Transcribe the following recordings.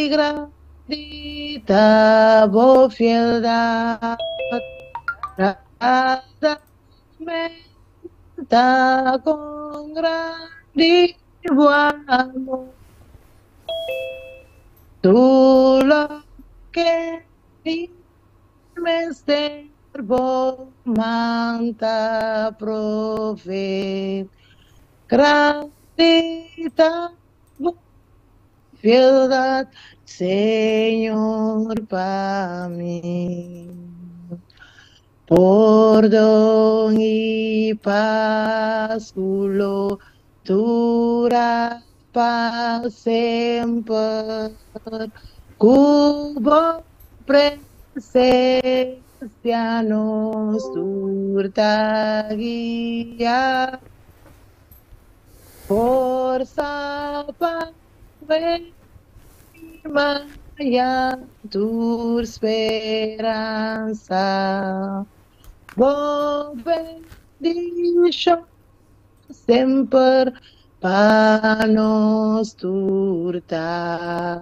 I grandi ta bo fieldat, Kada menta kon grandi bo amor. Tur loke mi mester bo man ta provee. Grandi ta bo fieldad, Señor, pa mi. Pordon i pas ku lo dura pa semper, ku bo presensia nos tur ta guia. Forsa pa maya tur speransa. Bo bendishon semper pa nos tur ta.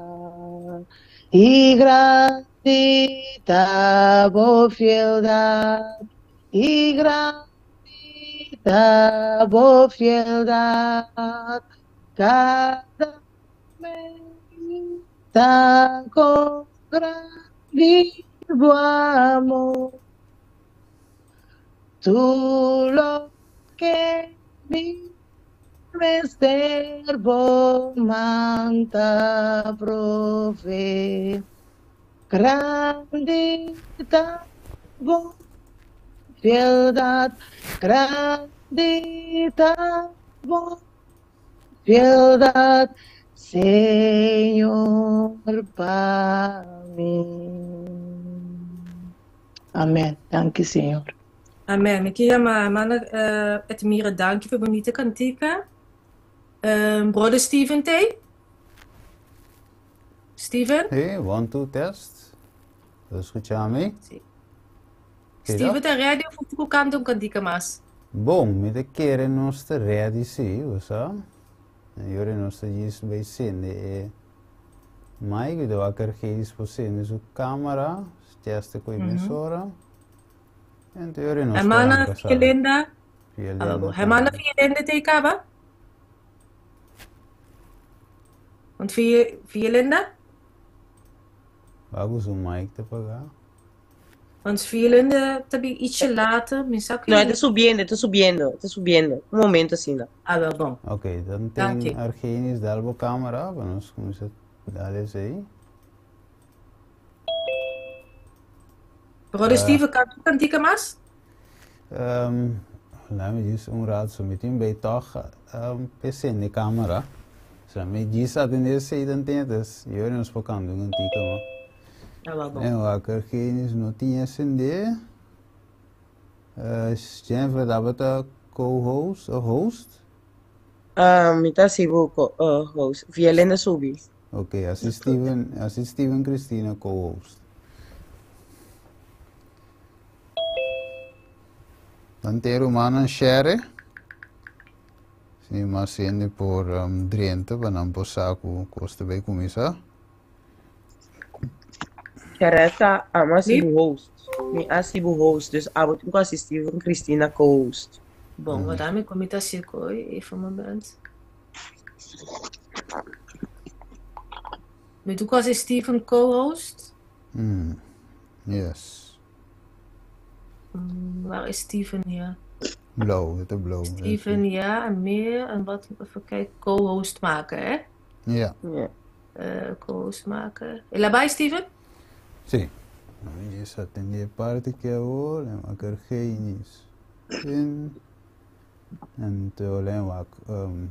I grandi ta bo fieldad, i grandi ta bo fieldad, kada menta kon grandi bo amor. Tur loke mi mester bo man ta provee. Grandi ta bo fieldad, grandi ta bo fieldad, Señor, pa mi. Amen. Danki, Señor. Amen. Mi ke yama hermana Edmira danki pa e bunita kantika. Brother Steven t'ei? Steven? Hey, one, two, test. Bo skucha mi? Si. Steven ta ready of ku kanta un kantika mas? Bon, mi ta kere nos ta ready si, bo sa. Yori nos ta djis bai sende e mic, mi ta wak Argenis por sende su camera, Chester koe mesora. Ento yori nos por Hermana arranca sa. Fielinda, Fielinda Hermana tambe. Fielinda ta e kaba? Want Fielinda? Wak su mic ta paga. Want Fielinda ta bin ietsje later, mi sa No, e ta subiendo, e ta subiendo, e ta subiendo. Un momento asina. Ah, wel bon. Ok, dan Dank ten je. Argenis dal bo camera, pa nos cuminsa dal esey. Brother Steven, kan tu kantika mas? Laat me djis un rato, so mi tin bay toch pe sende camera. So mi djis atende esey dan ten, dus yo nos por kanta un kantika ma. Ah, wel bon. En wak Argenis no tin e sende. Jennifer tabata co-host of host? Mi ta hasi bo host. Vielenda subi. Ok, así Steven, así Steven Cristina co-host. Dan te rumannan share. Si mas hende por um, drenta pa nan por sa ku kos ta bay kuminsá. Teresa, amo hasi Sí. bo host. Mi hasi bo host, dus abo tin ku hasi Steven Cristina co-host. Bon, wat daarmee kom ik dat hoor. Even een moment. Mi tu kos Steven co-host? Yes. Waar is Steven hier? Blauw, het is blauw. Steven, ja, en meer. En wat, even kijken, co-host maken, hè? Ja. Ja. Co-host maken. El a bai, Steven? Sí. Mi djis atendé e parti ki awor, en wak Argenis. In. Anto len wak um,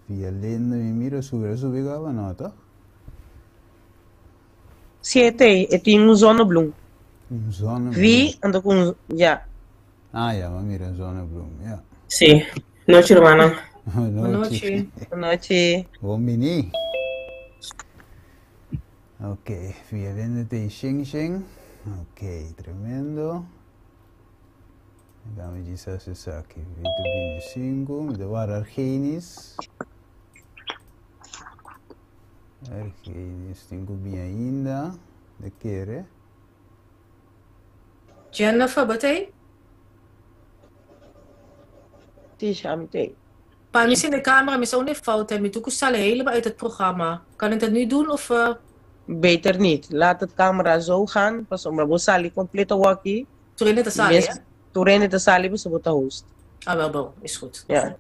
via Linda mi mira subi, a subi gaba no, toch? Siete, e tin un zonnebloem. Un zonnebloem. Vi, anto ku un, ja. Ah ja, mi mira un zonnebloem, ja. Sí. Nochi, hermana. Nochi. Nochi. Bon bini. Ok, via Linda te xing xing. Ok, tremendo. Dame djis hasi esaki. Vito 25, mi ta wara Argenis. Ergenis tin ku bin ainda, de kere. Jennifer, bo t'ei? Sí, ami t'ei. Pa mi sin de camera, mi sa un fout hebben. Mi tur ku sali helemaal uit het programma. Kan ik dat nu doen of... Beter niet. Laat het camera zo gaan. Pasobra bo sali completo waki. Tur hende ta sali, hè? Tur hende ta sali, pasobra bo ta host. Ah, wel, bon. Is goed. Ja.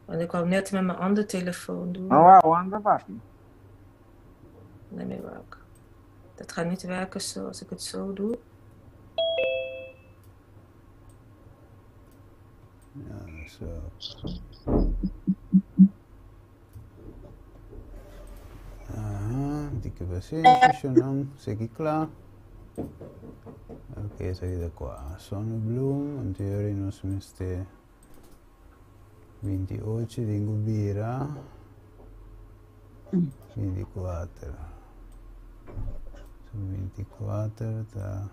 Want ik wou net met mijn andere telefoon doen. Oh, wow, anda papi. Nee, nee, wacht. Dat gaat niet werken zoals ik het zo doe. Ja, zo. Aha, dikke paciência, não, segui klaar. Oké, esaki ta kua Zonnebloem, anterior nos mester 28 den ku bira 24. So 24 ta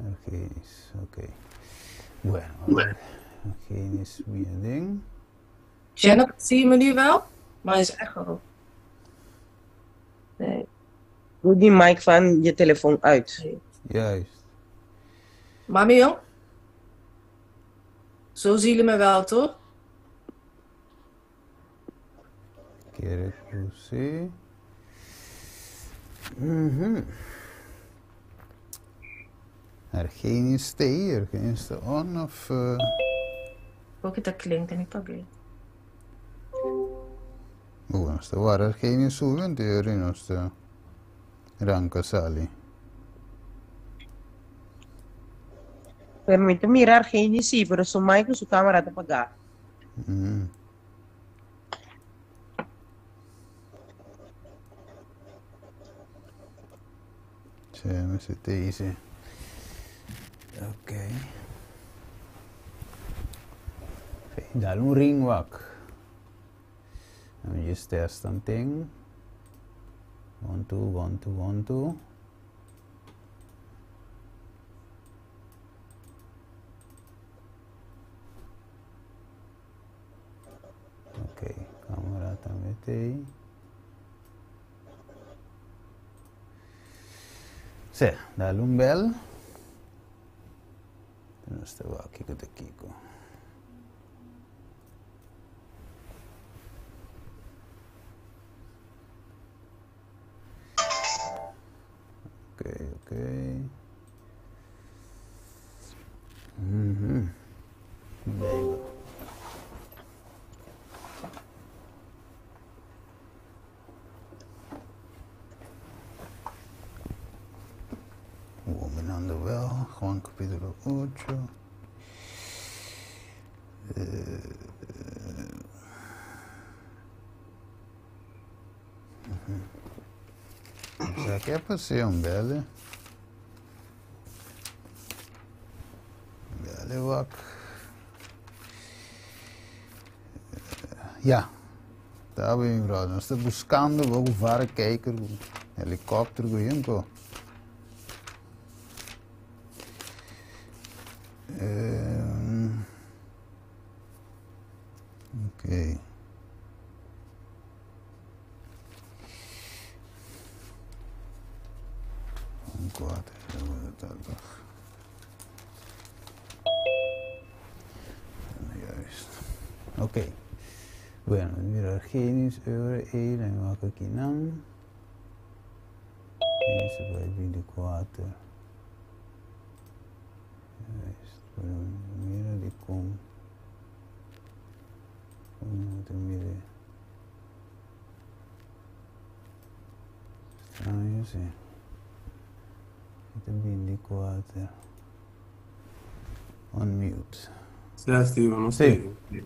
Argenis, oké. Bueno, Argenis bira den. Jennifer, zie je me nu wel? Maar is echo. Nee. Doe die mic van je telefoon uit. Nee. Juist. Mami, jong? Zo zien jullie me wel, toch? Kere ku si. Argenis ta ei, Argenis ta on of... Ook dat klinkt en ik probeer. Bueno, nos ta wara Argenis subi, anto yori nos ta ranka sali. Pero mi ta mira Argenis sí, pero su mic ku su camera ta pagá. Sí, mester ta easy. Ok. Dal un ring wak. Let me just test something. 1, 2, 1, 2, 1, 2. Ok, camera tambe t'ei. Sí, dal un bel. Nos ta wak kiko ta kiko. Ok, ok. Bijbel. Dominando wel, Juan capítulo 8. Esaki a pas'é un bèlè. Bèlè wak. Ya, ta bien brother. Nos ta buscando bo ku varkijker, ku helikopter, ku yunko. Ok. Un kuater, toch. Juist. Oké. Bueno, mira, Argenis, euro 1, en wak aki nan. Deze bij 24. Juist. Pero mira di con. Con te mire. Straño, sí. Este 24. Unmute. Sí, Steven, no Sí. sé.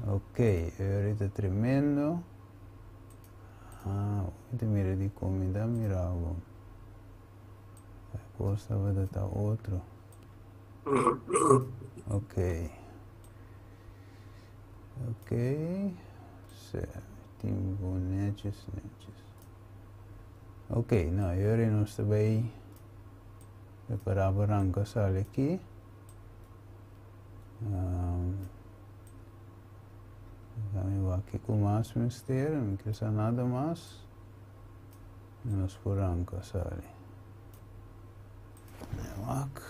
Ok, ahorita tremendo. Ah, te mira di comida, mira algo. Cosa va a otro. Ok. Ok. Sí, timbo netjes, netjes. Ok, nou, jullie nos erbij. Preparar branca sale aqui. Um, Dame wak kiko mas mester, mi ke sa nada mas. Nos por arranca sali. Wak.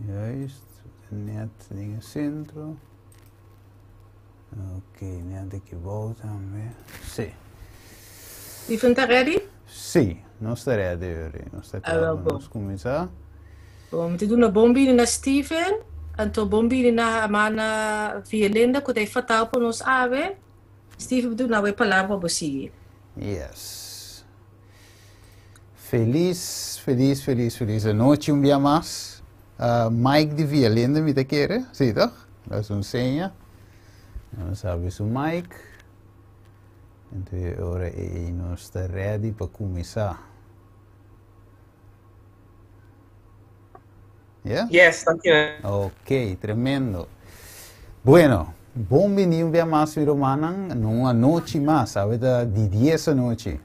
Juist, net den e centro. Ok, net aki bou tambe. Si. Steven ta ready? Si, nos ta ready, Yuri. Nos ta Ah, wel kla pa bon. nos kuminsá. Bon, mi ta duna bon bini na Steven, anto bon bini na hermana Violinda ku ta e fatal pa nos awe. Steven, mi ta duna bo e palabra pa bo sigui. Yes. Felis, felis, felis, felis anochi un bia mas. Mike di Violinda mi ta kere, si toch? Dat is un seña. Nos habri su mic. Anto e ora ei nos ta ready pa kuminsá. Yeah? Yes, dankjewel. Ok, tremendo. Bueno, bon bini un bia mas mi rumannan, na un anochi mas, awe ta di dies anochi.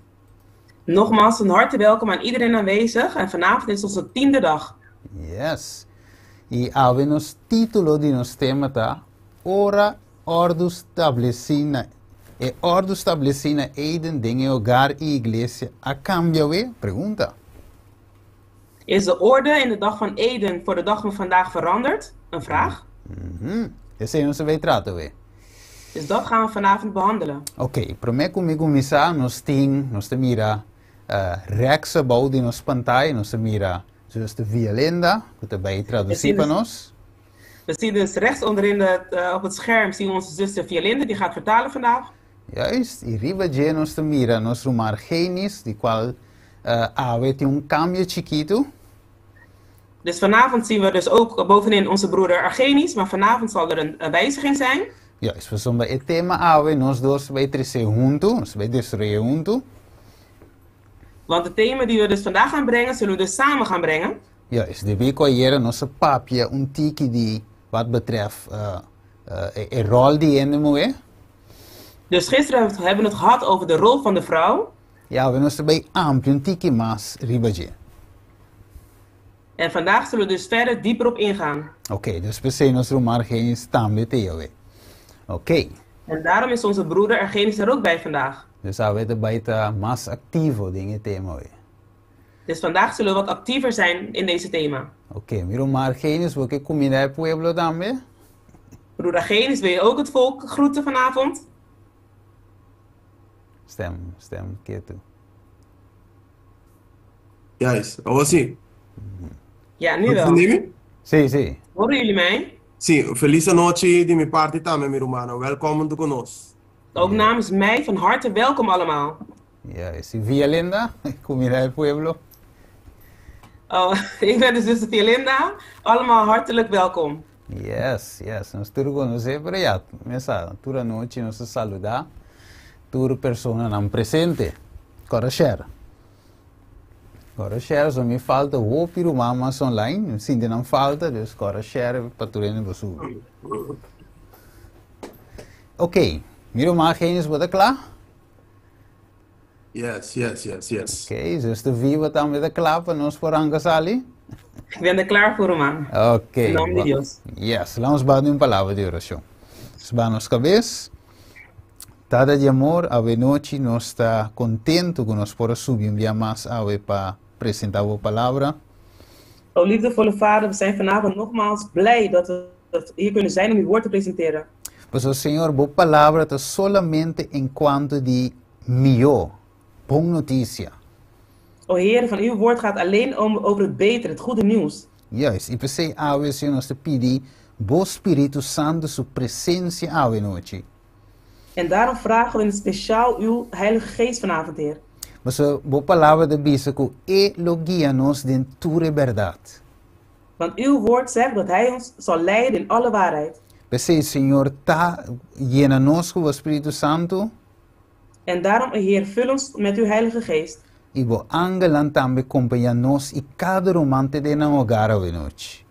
Nogmaals van harte welkom aan iedereen aanwezig en vanavond is onze tiende dag. Yes. I awe nos título di nos tema ta Ora Òrdu stablesí na E òrdu stablesí na Eden den e hogar i iglesia a kambia we? Pregunta. Is de orde in de dag van Eden voor de dag van vandaag veranderd? Een vraag. Esei nos ta bay trata we. Dus dat gaan we vanavond behandelen. Ok, promé ku mi kuminsá nos tin, nos ta mira rèks abou di nos pantaya, nos ta mira Zuster Vialinda ku ta bay tradusí pa nos. We zien dus rechts onderin het, op het scherm zien we onze zuster Vialinde, die gaat vertalen vandaag. Juist, i riba dje nos ta mira nos ruman Argenis, di kual awe tin un kambio chikitu. Dus vanavond zien we dus ook bovenin onze broeder Argenis, maar vanavond zal er een wijziging zijn. Juist, pasobra e tema awe nos dos ta bai trese huntu, nos ta bai destruye huntu. Want het thema die we dus vandaag gaan brengen, zullen we dus samen gaan brengen. Juist, debí ku ayera nos a papia un tiki di wat betreft e ròl di hende muhé. Dus gisteren hebben we het gehad over de rol van de vrouw. I awe nos ta bai amplia un tiki mas riba dje. En vandaag zullen we dus verder dieper op ingaan. Oké, dus p'esei nos ruman Argenis tambe t'ei awe. Oké. En daarom is onze broeder Argenis er ook bij vandaag. Dus awe ta bai ta mas aktivo den e tema awe. Dus vandaag zullen we wat actiever zijn in deze thema. Oké, mi ruman Argenis, bo ke kumindá e pueblo tambe? Broeder Argenis, wil je ook het volk groeten vanavond? Stem, stem ketu. Juist, awor si. Ja, nu Bo wel. tende mi? Sí, sí. Horen jullie mij? Sí, felis anochi di mi parti tambe, mi rumannan. Welkom huntu ku nos. Ook namens mij van harte welkom allemaal. Juist. I Vialinda, kumindá e pueblo? Oh, ik ben dus zuster Vialinda. Allemaal hartelijk welkom. Yes, yes. Nos tur konosé, pero ya, mesa, tur anochi nos ta saludá tur personanan presente. Kòrda share. Kòrda share, so mi falta hopi ruman mas online, mi sinti nan falta, dus kòrda share pa tur hende por subi. Ok, mi ruman Genis, bo ta kla? Yes, yes, yes, yes. Ok, zuster Viva tambe ta kla pa nos por ranka sali? Ik ben er klaar voor, ruman. Ok. In nomber di Dios. Yes, laat ons bati un palabra di oracion. Nos baha nos cabes. Tata di amor, awe nochi nos ta contento cu nos por a subi un bia mas awe pa presenta bo palabra. O liefdevolle Vader, we zijn vanavond nogmaals blij dat we hier kunnen zijn om uw woord te presenteren. Pasobra, Señor, bo palabra ta solamente en cuanto di mihó, bon noticia. O Heer, van uw woord gaat alleen om over het betere, het goede nieuws. Juist, i p'esei awe, Señor, nos ta pidi bo Spiritu Santu su presencia awe nochi. En daarom vragen we in het speciaal uw Heilige Geest vanavond, Heer. Pasobra bo palabra ta bisa cu E lo guia nos den tur e berdad. Want uw woord zegt dat Hij ons zal leiden in alle waarheid. P'esei, Señor, ta yena nos cu bo Spiritu Santu. En daarom, o Heer, vul ons met uw Heilige Geest. I bo angelnan tambe compaña nos i cada ruman te den nan hogar awenochi.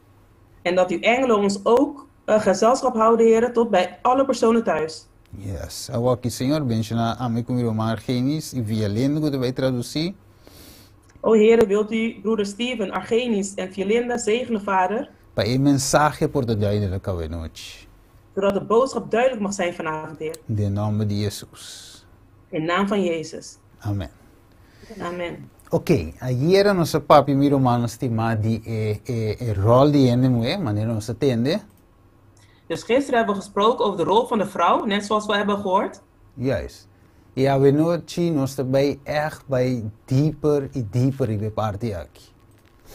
En dat uw engelen ons ook gezelschap houden, Heere, tot bij alle personen thuis. Yes. Awor aki, Señor, benshoná ami cu mi ruman Argenis i Vialinda cu ta bay traducí. O Heere, wilt u broeder Steven, Argenis en Violinda zegenen, Vader? Pa e mensahe por ta duidelijk awe nochi. Zodat de boodschap duidelijk mag zijn vanavond, Heer. Den nòmber di Hesus. In naam van Jezus. Amen. Amen. Ok, ayera nos a papia, mi rumannan stimá, di e, e, e ròl di hende muhé, manera nos a tende. Dus gisteren hebben we gesproken over de rol van de vrouw, net zoals we hebben gehoord. Juist. I awe nochi nos ta bai ègt bai dieper i dieper riba e parti aki.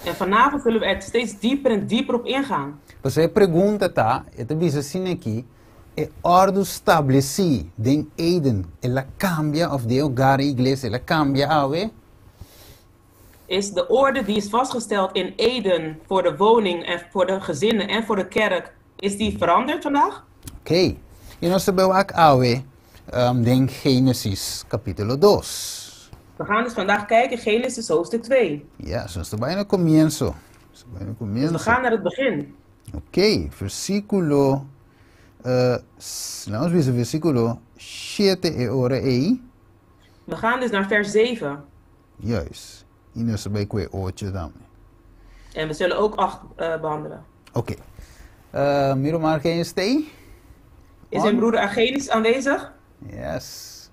En vanavond zullen we er steeds dieper en dieper op ingaan. Pasobra e pregunta ta, e ta bisa asina aki, e òrdu stablesí den Eden, el a kambia, òf den hogar i iglesia, el a kambia awe? Is de orde die is vastgesteld in Eden voor de woning en voor de gezinnen en voor de kerk, is die veranderd vandaag? Oké. I nos ta bai wak awe den Génesis kapítulo dos. We gaan dus vandaag kijken Genesis hoofdstuk 2. Yes, nos ta bai na komienso. Nos ta bai na Dus we komienso. gaan naar het begin. Oké, versíkulo, uh, laat ons bisa versíkulo 7 e ora ei. We gaan dus naar vers 7. Juist. I nos ta bai kue 8 tambe. En we zullen ook 8 behandelen. Oké. Mi ruman Argenis t'ei? Is mijn broeder Argenis aanwezig? Yes.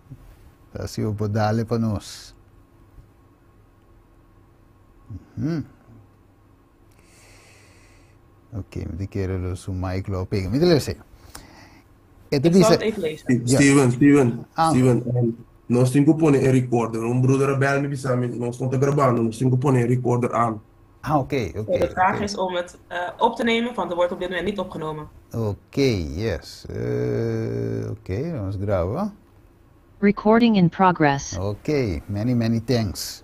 Ta si bo por dale pa nos. Oké, mi ta kere lo su mic lo a pega. Mi ta lesa. E ta Ik zal bisa... het even lezen. Ja. Steven, Steven, Ah. Steven, nos tin ku pone e recorder. Un broeder a bel mi bisa mi, nos no ta grabando, nos tin ku pone e recorder aan. Ah, oké, oké. De vraag oké. is om het op te nemen, want er wordt op dit moment niet opgenomen. Oké, yes. Oké, nos graba. Recording in progress. Oké, many, many thanks.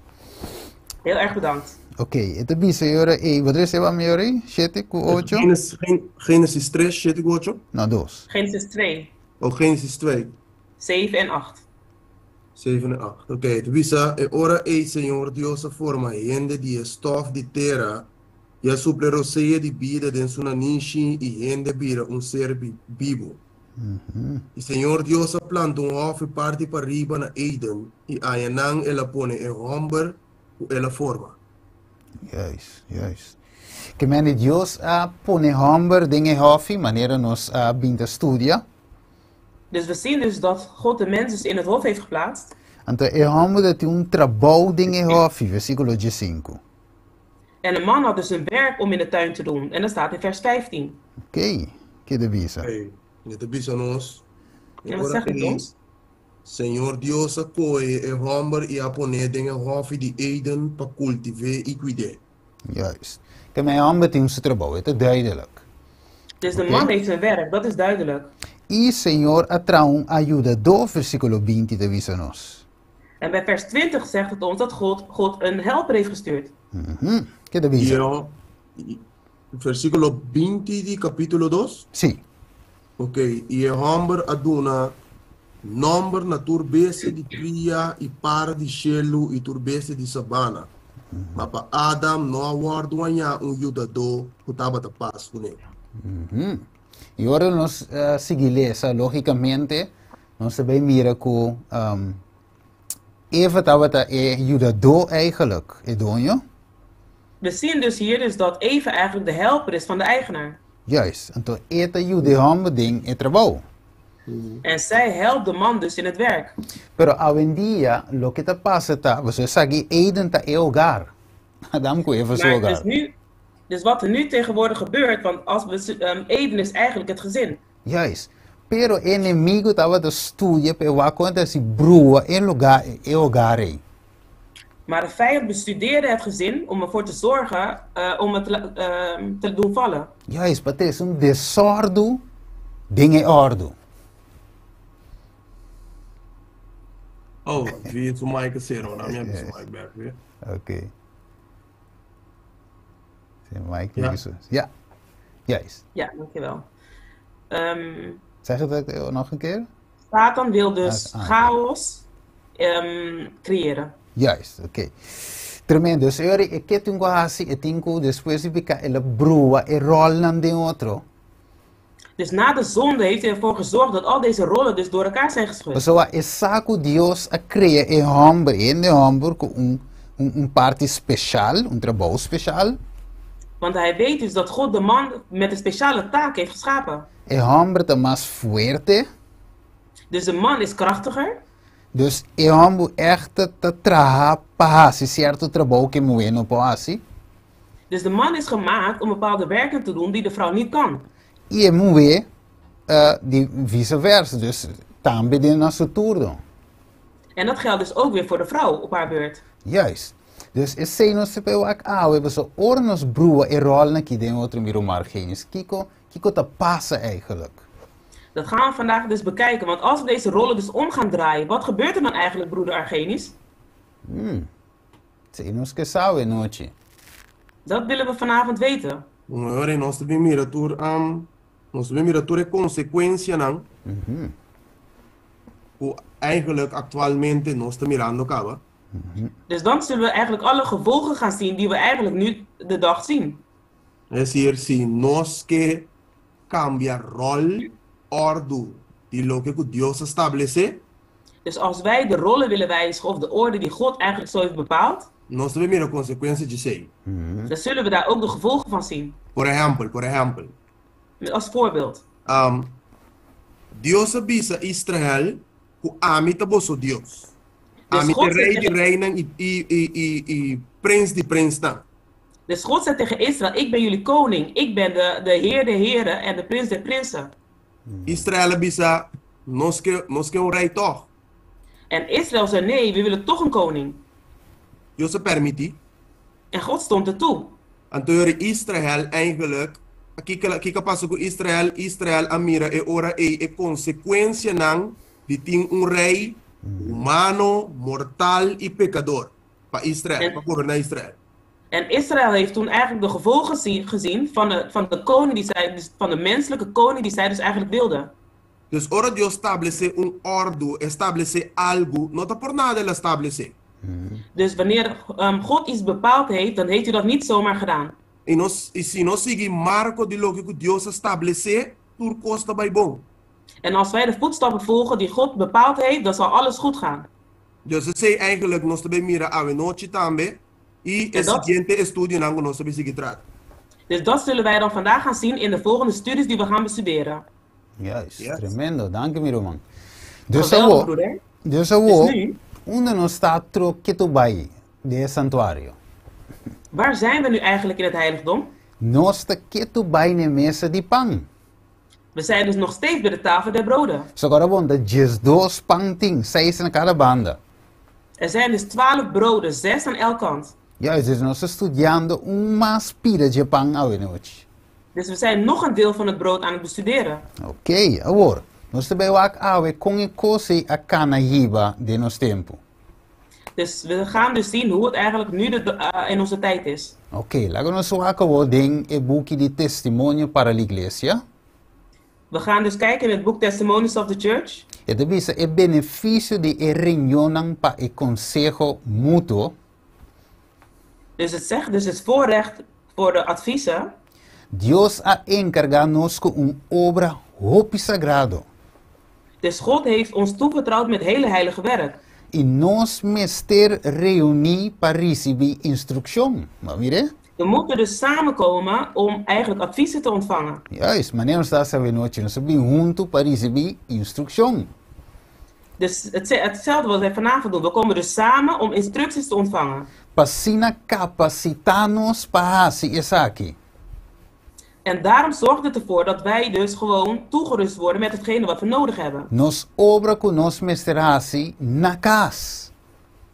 Heel erg bedankt. Oké, e ta bisa e ora ei, wat is e mi ora ei? Shete ku ocho? Genesis, Genesis 3, shete ku ocho? No, dos. Genesis 2, Oh, Genesis 2. 7 en 8. 7 en 8. Oké, e ta bisa, E ora ei Señor Dios a forma hende di e stòf di tera i a supla e rosea di bida den su nanishi i hende bira un ser bibu. I Señor Dios a planta un hòfi parti pariba na Eden i ayanan el a pone e hòmber ku el a forma. Juist, juist. Ke mende Dios a pone hòmber den e hòfi, manera nos a bin ta studia. Dus we zien dus dat God de mens dus in het hof heeft geplaatst. Anto e hòmber ta tin un trabou den e hòfi, versíkulo diesinku. En de man had dus een werk om in de tuin te doen. En dat staat in vers 15. Oké, ke ta bisa? Ei, e ta bisa nos, E En wat ora zegt het ei, ons? Señor Dios a kohe e hòmber i a pon'é den e hòfi di Eden pa kultiv'é i kuid'é. Juist. Ke men e hòmber tin su trabou, e ta duidelijk. Dus de Oké. man heeft een werk, dat is duidelijk. I Señor a traha un ayudadó, versíkulo binti ta bisa nos. En bij vers 20 zegt het ons dat God, God een helper heeft gestuurd. Ke ta I bisa? e hò-, versíkulo binti di kapítulo dos? Sí. Ok, i e hòmber a duna nòmber na tur bestia di kria i para di shelu i tur bestia di sabana. Ma pa Adam no a wòrdu hañá un yudadó ku tabata pas kuné. I ora nos sigui lesa, lógikamente nos ta bai mira ku Eva tabata e yudadó eigenlijk, e doño. We zien dus hier dus dat Eva eigenlijk de helper is van de eigenaar. Juist, anto e ta yuda e hòmber den e trabou. En zij helpt de man dus in het werk. Pero awendia loke ta pasa ta, boso esaki Eden ta e hogar. Adam ku Eva su Maar hogar. dus nu, dus wat er nu tegenwoordig gebeurt, want als we, Eden is eigenlijk het gezin. Juist. Pero e enemigo tabata studia pa e wak kon ta hasi brua e lugar, e hogar ei. Maar de vijand bestudeerde het gezin om ervoor te zorgen om het te doen vallen. Juist, pa trese un desordu den e ordu. Oh, vi su mic a sero, na mi a su mic back weer. Oké. Si mic Ja. Ja. Juist. Ja, dankjewel. Zeg het ook nog een keer? Satan wil dus Ah, ah, oké. chaos creëren. Juist, oké. Tremendo. Dus ora e ke tin ku hasi, e tin ku despues di piká el a brua e ròlnan den otro. Dus na de zonde heeft hij ervoor gezorgd dat al deze rollen dus door elkaar zijn geschud. Pasobra e sa ku Dios a krea e hòmber, e hende hòmber ku un un un parti speshal, un trabou speshal. Want hij weet dus dat God de man met een speciale taak heeft geschapen. E hòmber ta mas fuerte. Dus de man is krachtiger. Dus e hòmber echt ta traha pa hasi sierto trabou ku e muhé no por hasi. Dus de man is gemaakt om bepaalde werken te doen die de vrouw niet kan. I e muhé di vice versa, dus tambe den na su turno. En dat geldt dus ook weer voor de vrouw op haar beurt. Juist. Dus esei nos ta p'e wak awe, pasobra ora nos brua e ròlnan aki den otro mira un margenis, kiko kiko ta pasa eigenlijk? Dat gaan we vandaag dus bekijken, want als we deze rollen dus om gaan draaien, wat gebeurt er dan eigenlijk, broeder Argenis? Esei nos ke sa awe nochi. Dat willen we vanavond weten. Ora nos ta bin mira tur nos ta bin mira tur e konsekuensianan ku eigenlijk aktualmente nos ta mirando kaba. Dus dan zullen we eigenlijk alle gevolgen gaan zien die we eigenlijk nu de dag zien. Es decir, si nos ke kambia ròl, òrdu di loke ku Dios a stablesé. Dus als wij de rollen willen wijzigen of de orde die God eigenlijk zo heeft bepaald. Nos ta bin mira konsekuensia djesei. Dan zullen we daar ook de gevolgen van zien. Por ehèmpel, por ehèmpel. Als voorbeeld. Dios a bisa Israel ku ami ta boso Dios. Dus Ami ta God e zegt rei di tegen reinan i i i i prens di prensnan. Dus God zegt tegen Israël, ik ben jullie koning, ik ben de, de Heer der heren en de prins der prinsen. Israel a bisa, Nos ke nos ke un rei tòg. En Israël zei, nee, we willen toch een koning. Dios a permití. En God stond er toe. Anto yori Israel eigenlijk, kiko kiko a pasa ku Israel? Israel a mira e ora ei e konsekuensianan di tin un rei humano, mortal i pekador pa Israel, En pa goberná Israel. En Israël heeft toen eigenlijk de gevolgen gezien van de, van de koning die zij, dus van de menselijke koning die zij dus eigenlijk wilden. Dus ora Dios stablesé un òrdu, e stablesé algu, no ta por nada el a stablesé. Dus wanneer God iets bepaald heeft, dan heeft hij dat niet zomaar gedaan. I nos, i si nos sigui marko di loke ku Dios a stablesé, tur kos ta bai bon. En als wij de voetstappen volgen die God bepaald heeft, dan zal alles goed gaan. Dus esei eigenlijk nos ta bay mira awenochi tambe i e En dat siguiente estudionan ku nos ta bay sigui trata. Dus dat zullen wij dan vandaag gaan zien in de volgende studies die we gaan bestuderen. Juist, Yes. tremendo. Danki mi ruman. Dus Geweldig, awo, broeder. dus Dus awo, nu, unda nos ta tro ketu bai den e santuario? waar zijn we nu eigenlijk in het heiligdom? Nos ta ketu bai n'e mesa di pan. We zijn dus nog steeds bij de tafel der broden. Sokora bon ta 12 pan tin, seis na kada banda. Er zijn dus 12 broden, zes aan elk kant. Juist, dus nos ta studiando un mas pida dje pan awe nochi. Dus we zijn nog een deel van het brood aan het bestuderen. Ok, awor, nos ta bai wak awe kon e kos ei a kana hiba den nos tempu. Dus we gaan dus zien hoe het eigenlijk nu de, in onze tijd is. Ok, laga nos wak awor den e buki di Testimonio para la Iglesia. We gaan dus kijken in het boek Testimonies of the Church. E ta bisa e benefisio di e reunionnan pa e konseho mutuo. Dus het zegt dus het voorrecht voor de adviezen. Dios a enkargá nos ku un obra hopi sagrado. Dus God heeft ons toevertrouwd met hele heilige werk. I nos mester reuní pa risibí instrukshon. Bo a mir'é? We moeten dus samenkomen om eigenlijk adviezen te ontvangen. Juist, manera nos ta hasi awenochi, nos ta bin huntu pa risibí instrukshon. Dus hetzelfde wat wij vanavond doen. We komen dus samen om instructies te ontvangen. Pa asina kapasitá nos pa hasi esaki. En daarom zorgt het ervoor dat wij dus gewoon toegerust worden met hetgene wat we nodig hebben. Nos obra ku nos mester hasi na kas.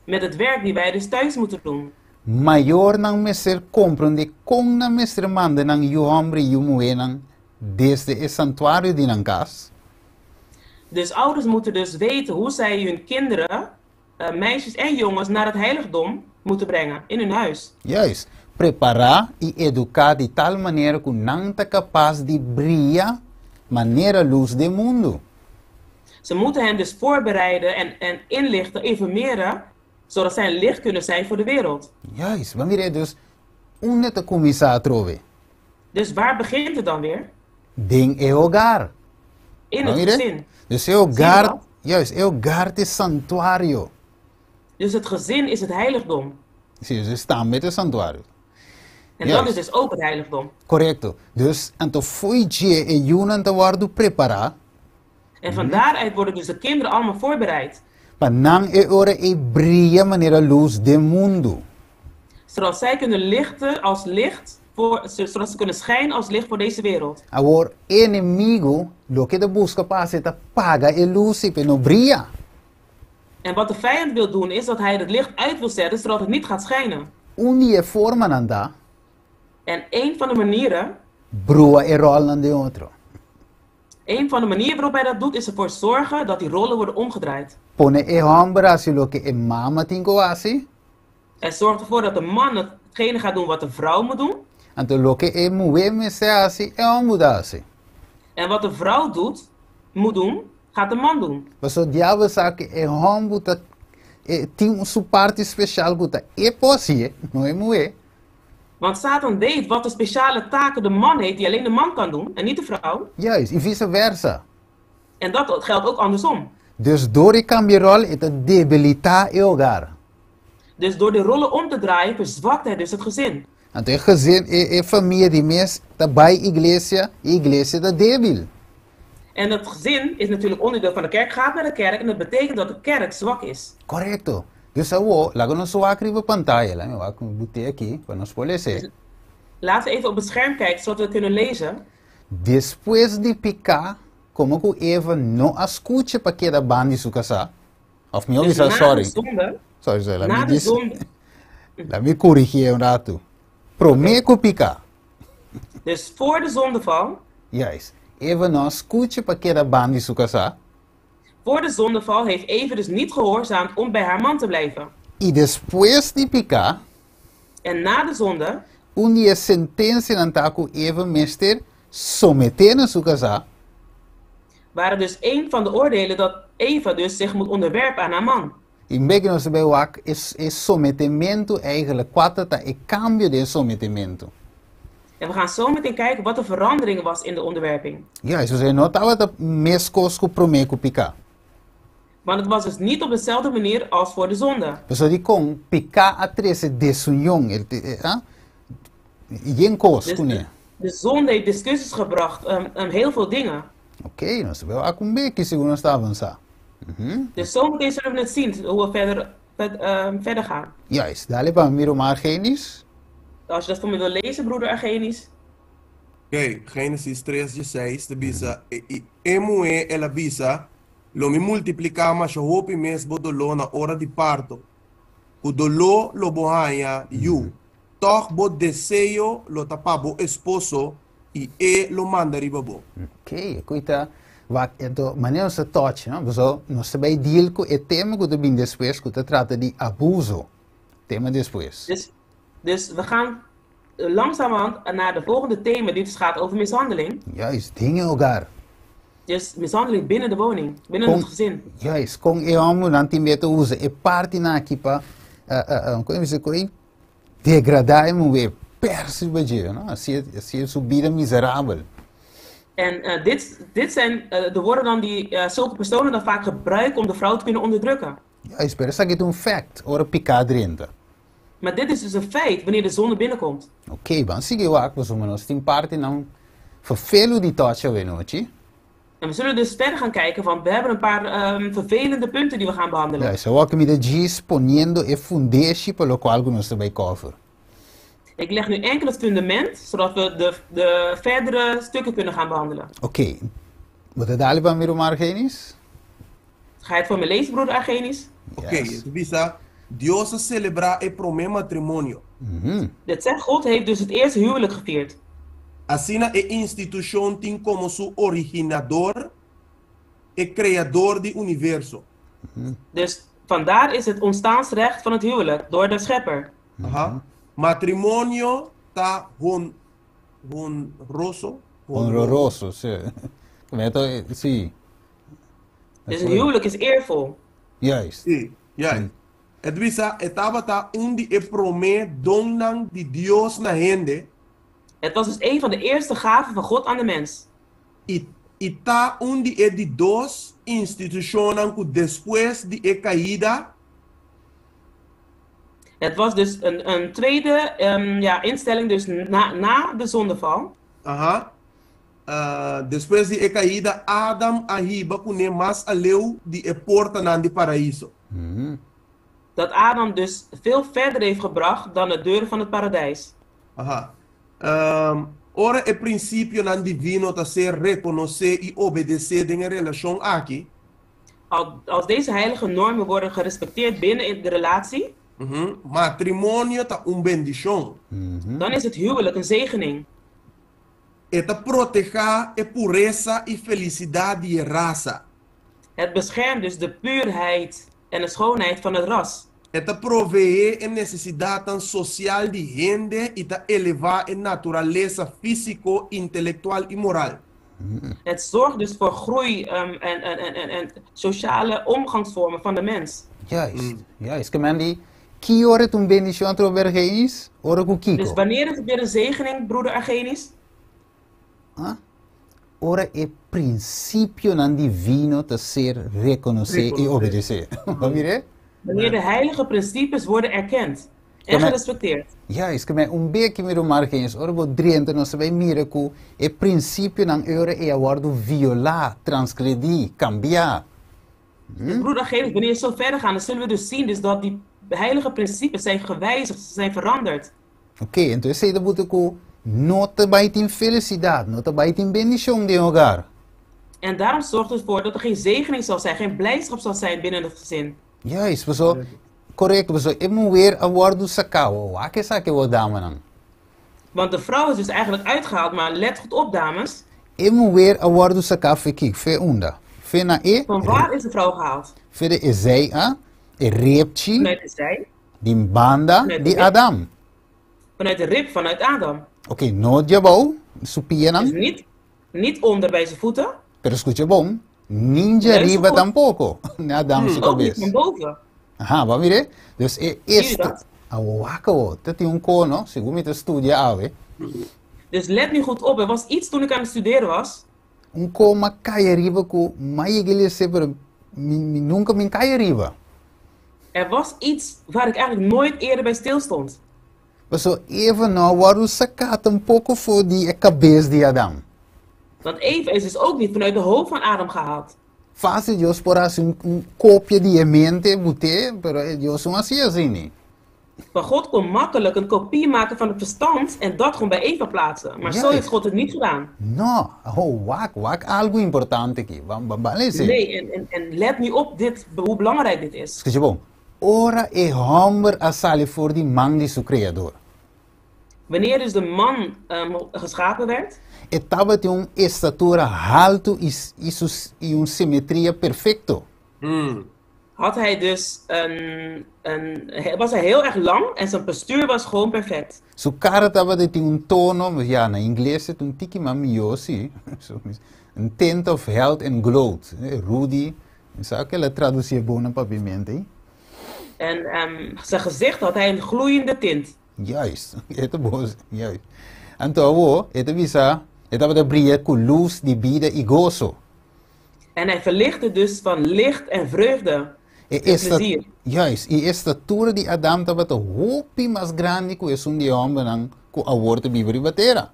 Met het werk die wij dus thuis moeten doen. Mayornan mester komprondé kon nan mester manda nan yu hòmber i yu muhénan desde e santuario di nan kas. Dus ouders moeten dus weten hoe zij hun kinderen, meisjes en jongens, naar het heiligdom moeten brengen in hun huis. Juist, prepará i eduká di tal manera ku nan ta kapas di bria manera lus den mundu. Ze moeten hen dus voorbereiden en, en inlichten, informeren, zodat zij een licht kunnen zijn voor de wereld. Juist, bo mira dus unda ta kuminsá atrobe? Dus waar begint het dan weer? Den e hogar. In Bo het mira? gezin. Dus e Zie je hogar, dat? juist, e hogar ta e santuario. Dus het gezin is het heiligdom. Sí, dus tambe ta e santuario. En dat is dus ook het heiligdom. Korekto. Dus, anto fo'i dje e yunan ta wòrdu prepará. En van daaruit worden dus de kinderen allemaal voorbereid. Pa nan e ora ei bria manera lus den mundu. Zodat zij kunnen lichten als licht voor, zodat ze kunnen schijnen als licht voor deze wereld. Awor enemigu loke ta buska pa hasi ta paga e lus ei pa e no bria. En wat de vijand wil doen is dat hij het licht uit wil zetten zodat het niet gaat schijnen. Un di e formanan ta. En een van de manieren. Brua e rolnan den otro. Een van de manieren waarop hij dat doet is ervoor zorgen dat die rollen worden omgedraaid. Pone e hòmber hasi loke e mama tin ku hasi. En zorgt ervoor dat de man hetgene gaat doen wat de vrouw moet doen. Anto loke e muhé mester hasi, e hòmber ta hasi. En wat de vrouw doet, moet doen, gaat de man doen. Pasobra diabel sa ku e hòmber ta e tin su parti speshal ku ta e por hasié, no e muhé. Want Satan weet wat de speciale taken de man heeft die alleen de man kan doen en niet de vrouw. Juist, i vise versa. En dat geldt ook andersom. Dus dor e kambia ròl e ta debilitá e hogar. Dus door de rollen om te draaien verzwakt hij dus het gezin. Anto e gezin, e e famia di mes ta bai iglesia i iglesia ta debil. En het gezin is natuurlijk onderdeel van de kerk, gaat naar de kerk en dat betekent dat de kerk zwak is. Korekto. Dus awor, laga nos wak riba pantaya. Laga mi wak mi but'é aki pa nos por les'é. Laten we even op het scherm kijken zodat we het kunnen lezen. Despues di piká, komo ku Eva no a skucha pa keda ban di su kasá, òf mihó Dus bisa, na de sòri, zonde, sòri, sòri, laat na mi de dis, zonde, laat mi korigí un ratu. Promé ku piká. Dus voor de zondeval. Juist. Eva no a skucha pa keda ban di su kasá. Voor de zondeval heeft Eva dus niet gehoorzaamd om bij haar man te blijven. I despues di piká. En na de zonde. Un di e sentensianan ta ku Eva mester someté na su kasá. Waren dus een van de oordelen dat Eva dus zich moet onderwerpen aan haar man. I mbek nos ta bai wak e sometementu eigenlijk, kua ta ta e kambio den e sometementu. En we gaan zo meteen kijken wat de verandering was in de onderwerping. Juist, osea no tabata meskos ku promé ku piká. Want het was dus niet op dezelfde manier als voor de zonde. Pasobra dikon piká a trese desunion, yen kos Dus kuné. de zonde heeft discussies gebracht, heel veel dingen. Oké, nos ta bai wak un beki segun nos ta avansá. Dus zometeen zullen we het zien hoe we verder gaan. Juist, dale pa mi mira un Argenis. Als je dat voor me wil lezen, broeder Argenis. Oké, Génesis 3 dieseis ta bisa, I e muhé el a bisa, Lo mi multipliká masha hopi mes bo doló na ora di parto. Ku doló lo bo haña yu. Tòg bo deseo lo ta pa bo esposo i e lo manda riba bo. Oké, ku ta wak anto manera nos ta touch, no? Pasobra nos ta bai deal ku e tema ku ta bin despues ku ta trata di abuso. Tema despues. Dus, dus we gaan langzamerhand naar de volgende thema die dus gaat over mishandeling. Juist, den e hogar. Dus mishandeling binnen de woning, binnen Kon, het gezin. juist, kon e hombernan tin meta usa e partinan aki pa, kon e bisa, kon e degradá e muhé, pèrs riba dje, no? Hasié, hasié su bida miserabel. En dit, dit zijn de woorden dan die zulke personen dan vaak gebruiken om de vrouw te kunnen onderdrukken. Juist, pero esaki ta un fact, ora piká drenta. Maar dit is dus een feit wanneer de zonde binnenkomt. Oké, ban sigui wak, pasobra nos tin partinan vervelu di touch awe nochi. En we zullen dus verder gaan kijken, want we hebben een paar vervelende punten die we gaan behandelen. Juist, awor ku mi ta djis poniendo e fundeshi pa lokual ku nos ta bai cover. Ik leg nu enkel het fundament, zodat we de verdere stukken kunnen gaan behandelen. Oké, bo ta dali pa mi ruman Argenis? Ga je het voor me lezen, broeder Argenis? Oké, Yes. e ta bisa, Dios a selebrá e promé matrimonio. Dit zegt, God heeft dus het eerste huwelijk gevierd. Asina e institushon tin komo su originador e Kreador di universo. Dus vandaar is het ontstaansrecht van het huwelijk door de Schepper. Aha. Matrimonio ta hon, honroso? Honroroso, si. Meto, si. Dus een huwelijk is eervol. Juist. Si, juist. E ta bisa, e tabata un di e promé donnan di Dios na hende. Het was dus een van de eerste gaven van God aan de mens. I i ta un di e di dos institushonnan ku despues di e kaida. Het was dus een tweede ja, instelling dus na de zondeval. Aha. Despues di e kaida, Adam a hiba kuné mas aleu di e portanan di Paraiso. Dat Adam dus veel verder heeft gebracht dan de deuren van het paradijs. Aha. Ora e prinsipionan divino ta ser rekonosé i obedesé den e relashon aki. Als deze heilige normen worden gerespecteerd binnen de relatie. Matrimonio ta un bendishon. Dan is het huwelijk een zegening. E ta protehá e puresa i felisidat di e rasa. Het beschermt dus de puurheid en de schoonheid van het ras. E ta proveé e nesesidatnan sosial di hende i ta elevá e naturalesa físiko, intelektual i moral. Het zorgt dus voor groei en sociale omgangsvormen van de mens. Juist, juist. Ke men di, ki ora e ta un bendishon atrobe Argenis? Ora ku Dus kiko? wanneer is het weer een zegening, broeder Argenis? Ah? Ora e prinsipionan divino ta ser rekonosé i Rekonosé. obedesé. Bo mira? Wanneer de heilige principes worden erkend en Ke men, gerespecteerd. juist, ke men un be ki mi ruman Argenis, ora bo drenta nos ta bai mira ku e prinsipionan e ora ei a wòrdu violá, transgredí, kambiá. Dus broeder Argenis, wanneer je zo verder gaat, dan zullen we dus zien dus dat die heilige principes zijn gewijzigd, ze zijn veranderd. Ok, enton esei ta buta ku no ta bai tin felisidat, no ta bai tin bendishon den hogar. En daarom zorgt het ervoor dat er geen zegening zal zijn, geen blijdschap zal zijn binnen het gezin. Juist, paso, korekto, paso e muher a wòrdu saká, wak esaki awor damanan. Want de vrouw is dus eigenlijk uitgehaald, maar let goed op dames. E muher a wòrdu saká fe kiko? Fe unda? Fe na e Van waar is de vrouw gehaald? Fe de e zij a, e repchi Vanuit de zij. di banda Vanuit de di rib. Adam. Vanuit de rib, vanuit Adam. Ok, no djabou, su pianan. Dus niet onder bij zijn voeten. Pero skucha bon, ni dje Luister riba goed. tampoko, na Adam su Ook niet kabes. van boven. Aha, bo mira? Dus e Zie je esta, dat? awo wak awo, ta tin un kono, segun mi ta studia awe. Dus let nu goed op, er was iets toen ik aan het studeren was. Un ko m'a kai ariba ku m'a yega lese pero mi, mi nunka mi kai ariba. Er was iets waar ik eigenlijk nooit eerder bij stilstond. Paso Eva no a wòrdu saká tampoko for di e kabes di Adam. Want Eva is dus ook niet vanuit de hoofd van Adam gehaald. Fásil Dios por hasi un, un kopia di e mente but'é, pero e Dios no hasi asina. Maar God kon makkelijk een kopie maken van het verstand en dat gewoon bij Eva plaatsen. Maar zo Juist. heeft God het niet gedaan. No, oh, wak, wak algu importante aki. Ban, ban, ban lese. Nee, en let nu op dit, hoe belangrijk dit is. Skucha bon. Ora e hòmber a sali for di man di su Kreador. Wanneer dus de man geschapen werd. E tabatin un estatura haltu i, i, su, i un simetria perfekto. Had hij dus een, was hij heel erg lang en zijn postuur was gewoon perfect. Su kara tabata tin un tono, ya, na ingles e ta un tiki mas mihó si, un tint of health and growth. Rudy, mi sa ku el a tradusí e bon na papiamento ei. En zijn gezicht had hij een gloeiende tint. Juist, e ta bon, juist. Anto awor, e ta bisa, e tabata bria ku lus di bida i goso. En hij verlichtte dus van licht en vreugde E en esta, plezier. juist, e estatura di Adam tabata hopi mas grandi ku esun di e hòmbernan ku awor ta biba riba tera.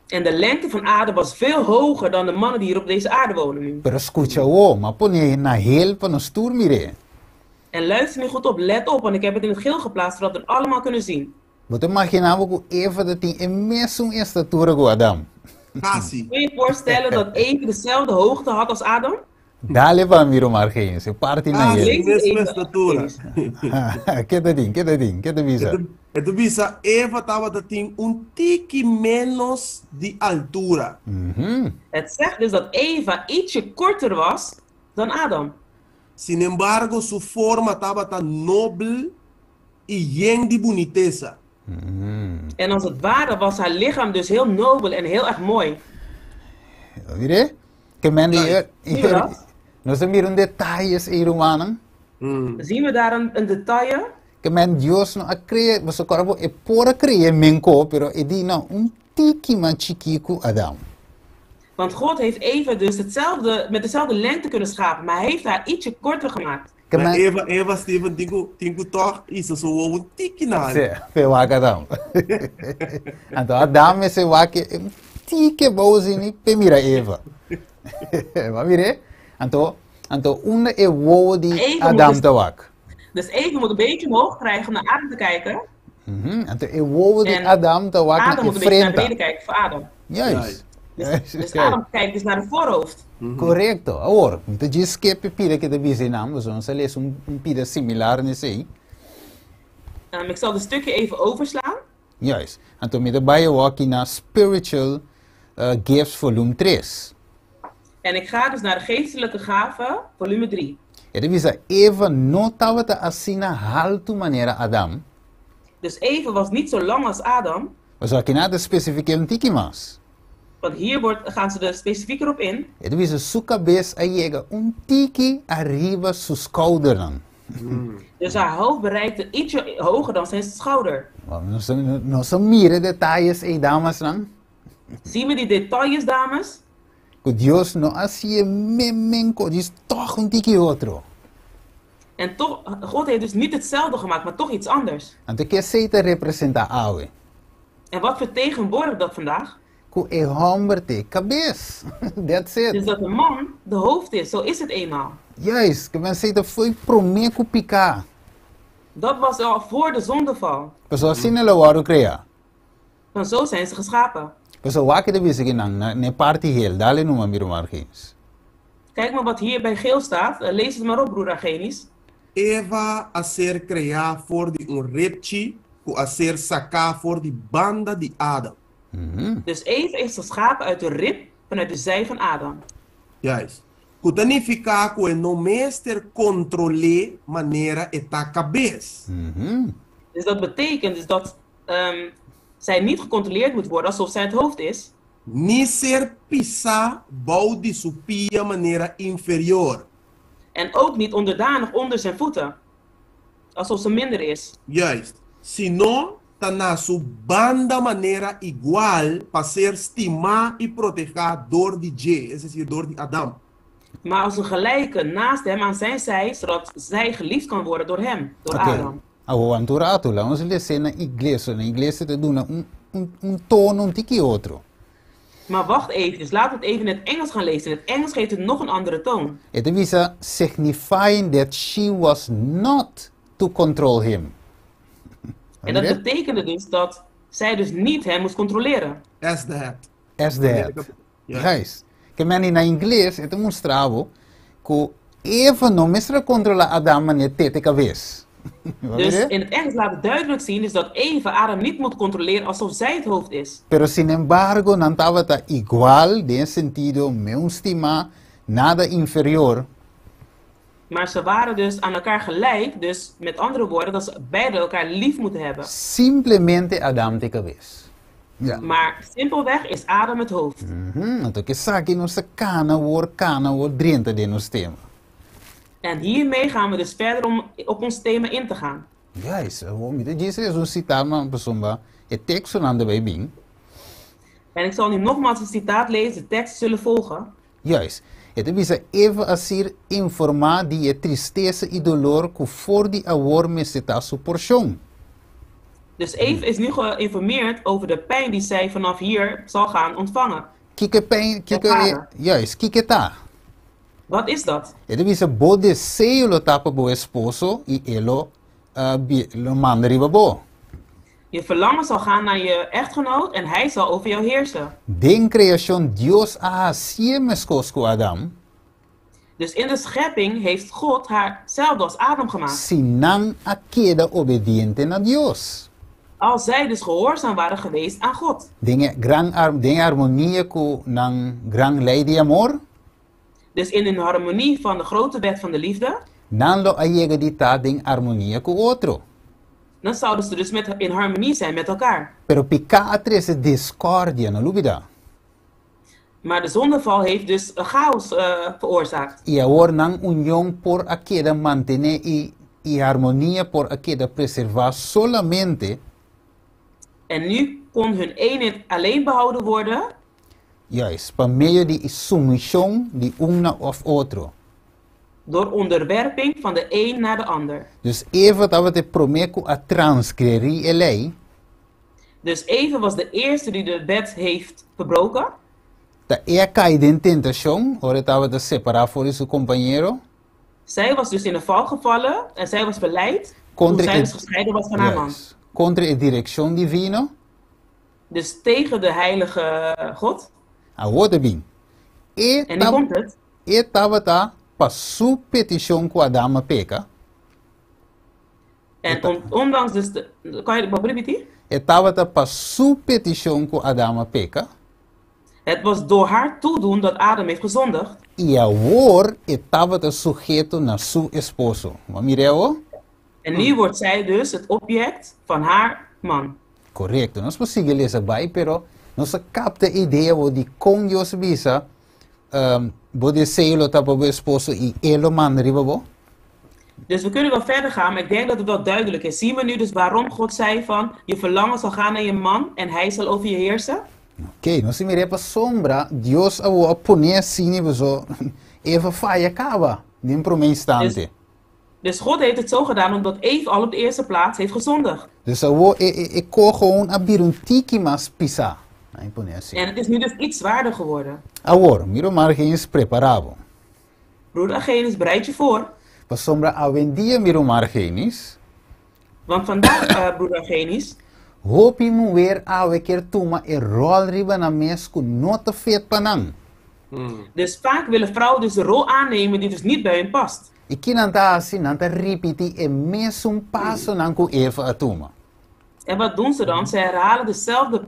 En de lengte van Adam was veel hoger dan de mannen die hier op deze aarde wonen nu. Pero skucha awor, m'a pon'é na hel pa nos tur mir'é. En luister nu goed op, let op, want ik heb het in het geel geplaatst zodat we het allemaal kunnen zien. Bo ta imaginá bo ku Eva ta tin e mesun estatura ku Adam? Kasi. Kun je je voorstellen dat Eva dezelfde hoogte had als Adam? Dale pa mi ruman Argenis, e parti na Kasi hel. Lees het mesma even, estatura. Argenis. Ke ta tin? Ke ta tin? Ke ta bisa? E ta bisa Eva tabata tin un tiki ménos di altura. Het zegt dus dat Eva ietsje korter was dan Adam. Sinembargo, su forma tabata nobel i yen di bunitesa. En als het ware was haar lichaam dus heel nobel en heel erg mooi. Mire? Ke men di Juist. Zie je dat? Nos ta mira un detayes ei rumannan. Zien we daar een detail? Ke men Dios no a krea, boso kòrda bo e por a krea menko, pero e di no un tiki mas chikí ku Adam. Want God heeft Eva dus hetzelfde, met dezelfde lengte kunnen schapen, maar hij heeft haar ietsje korter gemaakt. Ke Maar men Eva, Eva, Steven, tin ku tòg isa su wowo un tiki na Sí, altu. pe wak Adam. Anto Adam mester wak un tiki abou asina pe mira Eva. Bo a mir'é? Anto, anto unda e wowo di Eva moet Adam dus, ta wak? dus Eva moet een beetje omhoog krijgen om naar Adam te kijken. Anto e wowo di En Adam ta wak na Adam e moet een beetje naar frenta. beneden kijken voor Adam. Juist. Dus, Juist, dus juist. Adam kijkt dus naar de voorhoofd. Korekto. Awor, mi ta djis skip e pida ke ta bisa einan, pasobra nos a lesa un un pida similar n'esei. Ik zal dit stukje even overslaan. Juist. Anto mi ta bai awor aki na Spiritual Gifts volume tres. En ik ga dus naar de geestelijke gaven, volume 3. E ta bisa Eva no tabata asina haltu manera Adam. Dus Eva was niet zo lang als Adam. Pasobra aki nan ta spesifiké un tiki mas. Want hier wordt, gaan ze er specifieker op in. E ta bisa su kabes a yega un tiki ariba su skoudernan. Dus haar hoofd bereikte ietsje hoger dan zijn schouder. Nos nos a mira e detayes ei damasnan. Zien we die details, dames? Ku Dios no a hasié memen ku djis tòg un tiki otro. En toch, God heeft dus niet hetzelfde gemaakt, maar toch iets anders. Anto ke esei ta representá awe? En wat vertegenwoordigt dat vandaag? Ku e hòmber t'e kabes. That's it. Dus dat de man de hoofd is, zo is het eenmaal. Juist, ke men esei ta fo'i promé ku piká. Dat was al voor de zondeval. Pasobra asina el a wòrdu kreá. Want zo zijn ze geschapen. Pasobra wak ta bisa kinan na e parti hel, dale numa mi ruman Argenis. Kijk maar wat hier bij geel staat. Lees het maar op, broer Argenis. Eva a ser kreá for di un ripchi ku a ser saká for di banda di Adam. Dus Eva is geschapen uit de rib vanuit de zij van Adam. Juist. Ku ta nifiká ku e no mester kontrol'é manera e ta kabes. Dus dat betekent dus dat zij niet gecontroleerd moet worden alsof zij het hoofd is. Ni ser pisá bou di su pia manera inferior. En ook niet onderdanig onder zijn voeten, alsof ze minder is. Juist. Sino ta na su banda manera igual pa ser stimá i protehá dor di dje, es desir, dor di Adam. Maar als een gelijke naast hem aan zijn zij, zodat zij geliefd kan worden door hem, door Oké. Adam. Awor wan tur ratu, laga nos les'é na iglesia. Na iglesia ta duna un, un, un tono un tiki otro. Maar wacht eventjes, laten we het even in het Engels gaan lezen. In het Engels geeft het nog een andere toon. E ta bisa signifying that she was not to control him. En dat betekende dus dat zij dus niet hem moest controleren. As the head. As the head. Juist. Ke meni na ingles e ta mustra bo ku Eva no mester a controla Adam manera tete cabes. Dus in het Engels laat het duidelijk zien dus dat Eva Adam niet moet controleren alsof zij het hoofd is. Pero sinembargo nan tabata igual den e sentido meun stima, nada inferior. Maar ze waren dus aan elkaar gelijk, dus met andere woorden dat ze beiden elkaar lief moeten hebben. Simplemente Adam t'e cabes. Ja. Maar simpelweg is Adam het hoofd. Anto esaki nos ta kana awor, kana awor drenta den nos tema. En hiermee gaan we dus verder om op ons thema in te gaan. Juist, awor mi ta djis es un citaat man pasobra e tekstonan ta bay bin. En ik zal nu nogmaals een citaat lezen, de teksten zullen volgen. Juist, e ta bisa Eva a ser informá di e tristesa i dolor ku for di awor mester ta su porshon. Dus Eva is nu geïnformeerd over de pijn die zij vanaf hier zal gaan ontvangen. Kiko e pijn, kiko e, Ervaren. juist, kiko e ta? Wat is dat? E ta bisa bo deseo lo ta pa bo esposo i e lo, lo manda riba bo. Je verlangen zal gaan naar je echtgenoot en hij zal over jou heersen. Den creacion Dios a hacié mescos cu Adam. Dus in de schepping heeft God haar hetzelfde als Adam gemaakt. Si nan a keda obediente na Dios. Als zij dus gehoorzaam waren geweest aan God. Den e gran den e armonia cu nan gran ley di amor. Dus in hun harmonie van de grote wet van de liefde. Nan lo a yega di ta den armonia cu otro. Dan zouden ze dus met, in harmonie zijn met elkaar. Pero piká a trese discordia, no lubidá. Maar de zondeval heeft dus een chaos veroorzaakt. I awor nan union por a keda mantené i i harmonia por a keda preservá solamente. En nu kon hun eenheid alleen behouden worden. Juist, pa medio di e sumishon di un na òf otro. Door onderwerping van de een naar de ander. Dus Eva tabata e promé ku a transgredí e lei. Dus Eva was de eerste die de wet heeft verbroken. Ta e a kai den tentashon ora e tabata separá for di su kompañero. Zij was dus in de val gevallen en zij was verleid toen Kontra zij e, dus gescheiden was van haar man. juist, kontra e direkshon divino. Dus tegen de heilige God. Awor ta bin. E En nu ta, komt het. e tabata pa su petishon ku Adam a peka. E En ta, ondanks dus de... Kan je het repeteren? e tabata pa su petishon ku Adam a peka. Het was door haar toedoen dat Adam heeft gezondigd. I awor e tabata suheto na su esposo. Bo a mira awor? En nu wordt zij dus het object van haar man. Korekto. Nos por sigui lesa bai, pero nos a kapta e idea bo di kon Dios a bisa, bo deseo lo ta pa bo esposo i e lo manda riba bo. Dus we kunnen wel verder gaan, maar ik denk dat het wel duidelijk is. Zien we nu dus waarom God zei van, je verlangen zal gaan naar je man en hij zal over je heersen? Oké, nos a mira pasobra Dios awor a pone asina paso Eva a faya kaba den promé Dus, instante. dus God heeft het zo gedaan omdat Eve al op de eerste plaats heeft gezondigd. Dus awor e e e koho a bira un tiki mas pisá. Ai pone asina. En het is nu dus iets zwaarder geworden. Awor, mi ruman Argenis prepará bo. Broeder Argenis, bereid je voor. Pasobra awendia, mi ruman Argenis. Want vandaag, broeder Argenis, Hopi muher awe kier tuma e ròl riba nan mes ku no ta fet pa nan. Dus vaak willen vrouwen dus de rol aannemen die dus niet bij hun past. I ki nan ta hasi? Nan ta ripití e mesun pasonan ku Eva a tuma. En wat doen ze dan? Ze herhalen dezelfde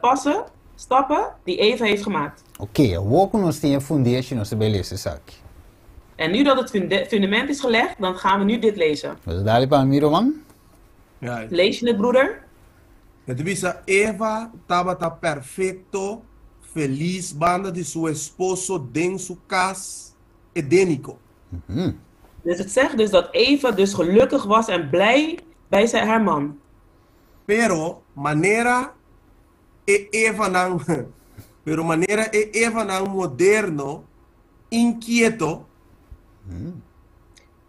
passen, stappen die Eva heeft gemaakt. Oké, awor ku nos tin e fundeshi nos ta bai lesa esaki. En nu dat het fundament is gelegd, dan gaan we nu dit lezen. Bo ta dal pa mi, ruman? Ja. Lees je het, broeder? E ta bisa Eva tabata perfekto, felis banda di su esposo den su kas edéniko. Dus het zegt dus dat Eva dus gelukkig was en blij bij zijn, haar man. Pero manera e Evanan, pero manera e Evanan moderno, inkieto,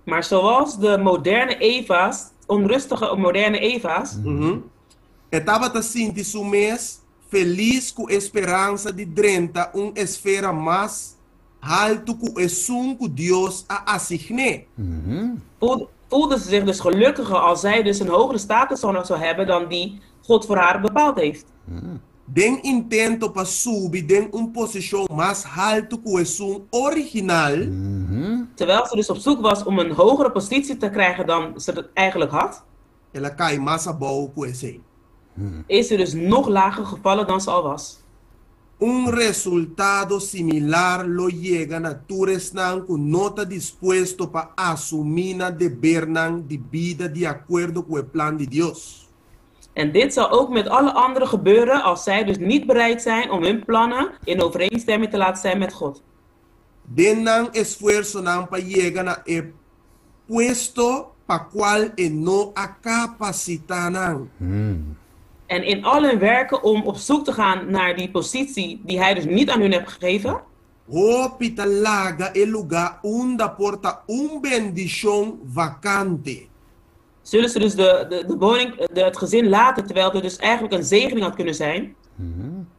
Maar zoals de moderne Eva's, onrustige moderne Eva's, E tabata sinti su mes felis ku e speransa di drenta un esfera mas haltu ku esun ku Dios a asign'é. Voelde ze zich dus gelukkiger als zij dus een hogere status zou hebben dan die God voor haar bepaald heeft. Den intento pa subi den un posishon mas haltu ku esun original. Terwijl ze dus op zoek was om een hogere positie te krijgen dan ze dat eigenlijk had. El a kai mas abou ku esei. Is ze dus nog lager gevallen dan ze al was. Un resultado similar lo yega na tur esnan ku no ta dispuesto pa asumí nan debernan di bida di akuerdo ku e plan di Dios. En dit zal ook met alle anderen gebeuren als zij dus niet bereid zijn om hun plannen in overeenstemming te laten zijn met God. Den nan esfuersonan pa yega na e puesto pa kual e no a kapasitá nan. En in al hun werken om op zoek te gaan naar die positie die hij dus niet aan hun heeft gegeven. Hopi ta laga e lugá unda por ta un bendishon vakante. Zullen ze dus de woning, het gezin laten, terwijl er dus eigenlijk een zegening had kunnen zijn.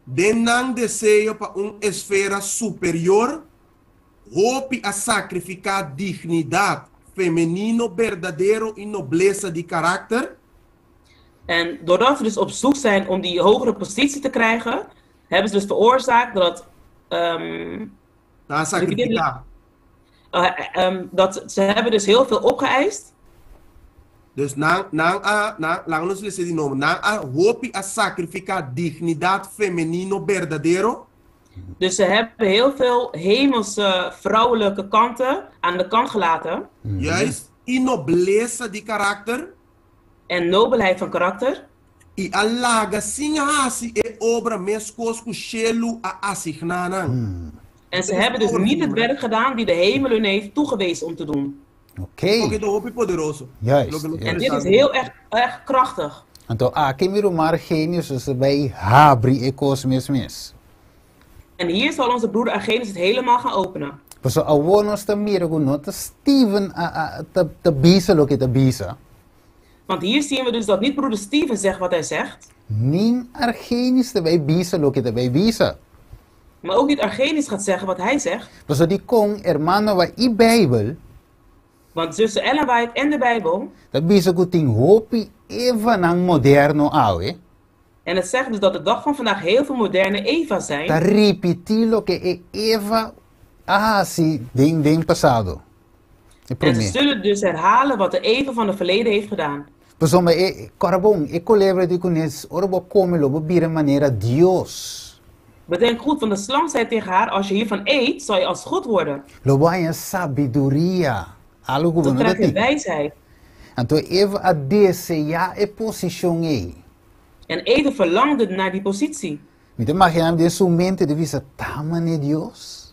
Den nan deseo pa un esfera superior, hopi a sakrifiká dignidat femenino berdadero i noblesa di karakter. En doordat ze dus op zoek zijn om die hogere positie te krijgen, hebben ze dus veroorzaakt dat, Nan a sakrifiká. Dat ze hebben dus heel veel opgeëist. Dus nan, nan a, nan, laga nos lesa di nobo, nan a hopi a sakrifiká dignidat femenino berdadero. Dus ze hebben heel veel hemelse vrouwelijke kanten aan de kant gelaten. Juist, i noblesa di karakter. En nobelheid van karakter. I a laga sin hasi e obra meskos ku shelu a asigná nan. En ze hebben dus niet het werk gedaan die de hemel hun heeft toegewezen om te doen. Oké. Oké, ta hopi poderoso. En dit is heel erg, erg krachtig. Anto aki mi ruman Argenius ta bai habri e kos mes mes. En hier zal onze broeder Argenius het helemaal gaan openen. Paso awor nos ta mira ku no ta Steven a a ta ta bisa loke e ta bisa. Want hier zien we dus dat niet broeder Steven zegt wat hij zegt. Nin Argenis ta bai bisa loke e ta bai bisa. Maar ook niet Argenis gaat zeggen wat hij zegt. Paso dikon hermano wa i Bijbel. Want zuster Ellen White en de Bijbel. Ta bisa ku tin hopi Evanan moderno awe. En het zegt dus dat de dag van vandaag heel veel moderne Eva's zijn. Ta ripití loke e Eva a hasi den den pasado, e En ze promé. zullen dus herhalen wat de Eva van het verleden heeft gedaan. Pasobra e kòrda bon, e kolebra di kunes, ora bo kome lo bo bira manera Dios. Bedenk goed, want de slang zei tegen haar, als je hiervan eet, zal je als God worden. Lo bo haña sabiduria, algu ku bo Dan no ta krijg je tin. wijsheid. Anto Eva a deseá e posishon ei. En Eva verlangde naar die positie. Mi ta imaginá mi den su mente di bisa, Ta manera Dios?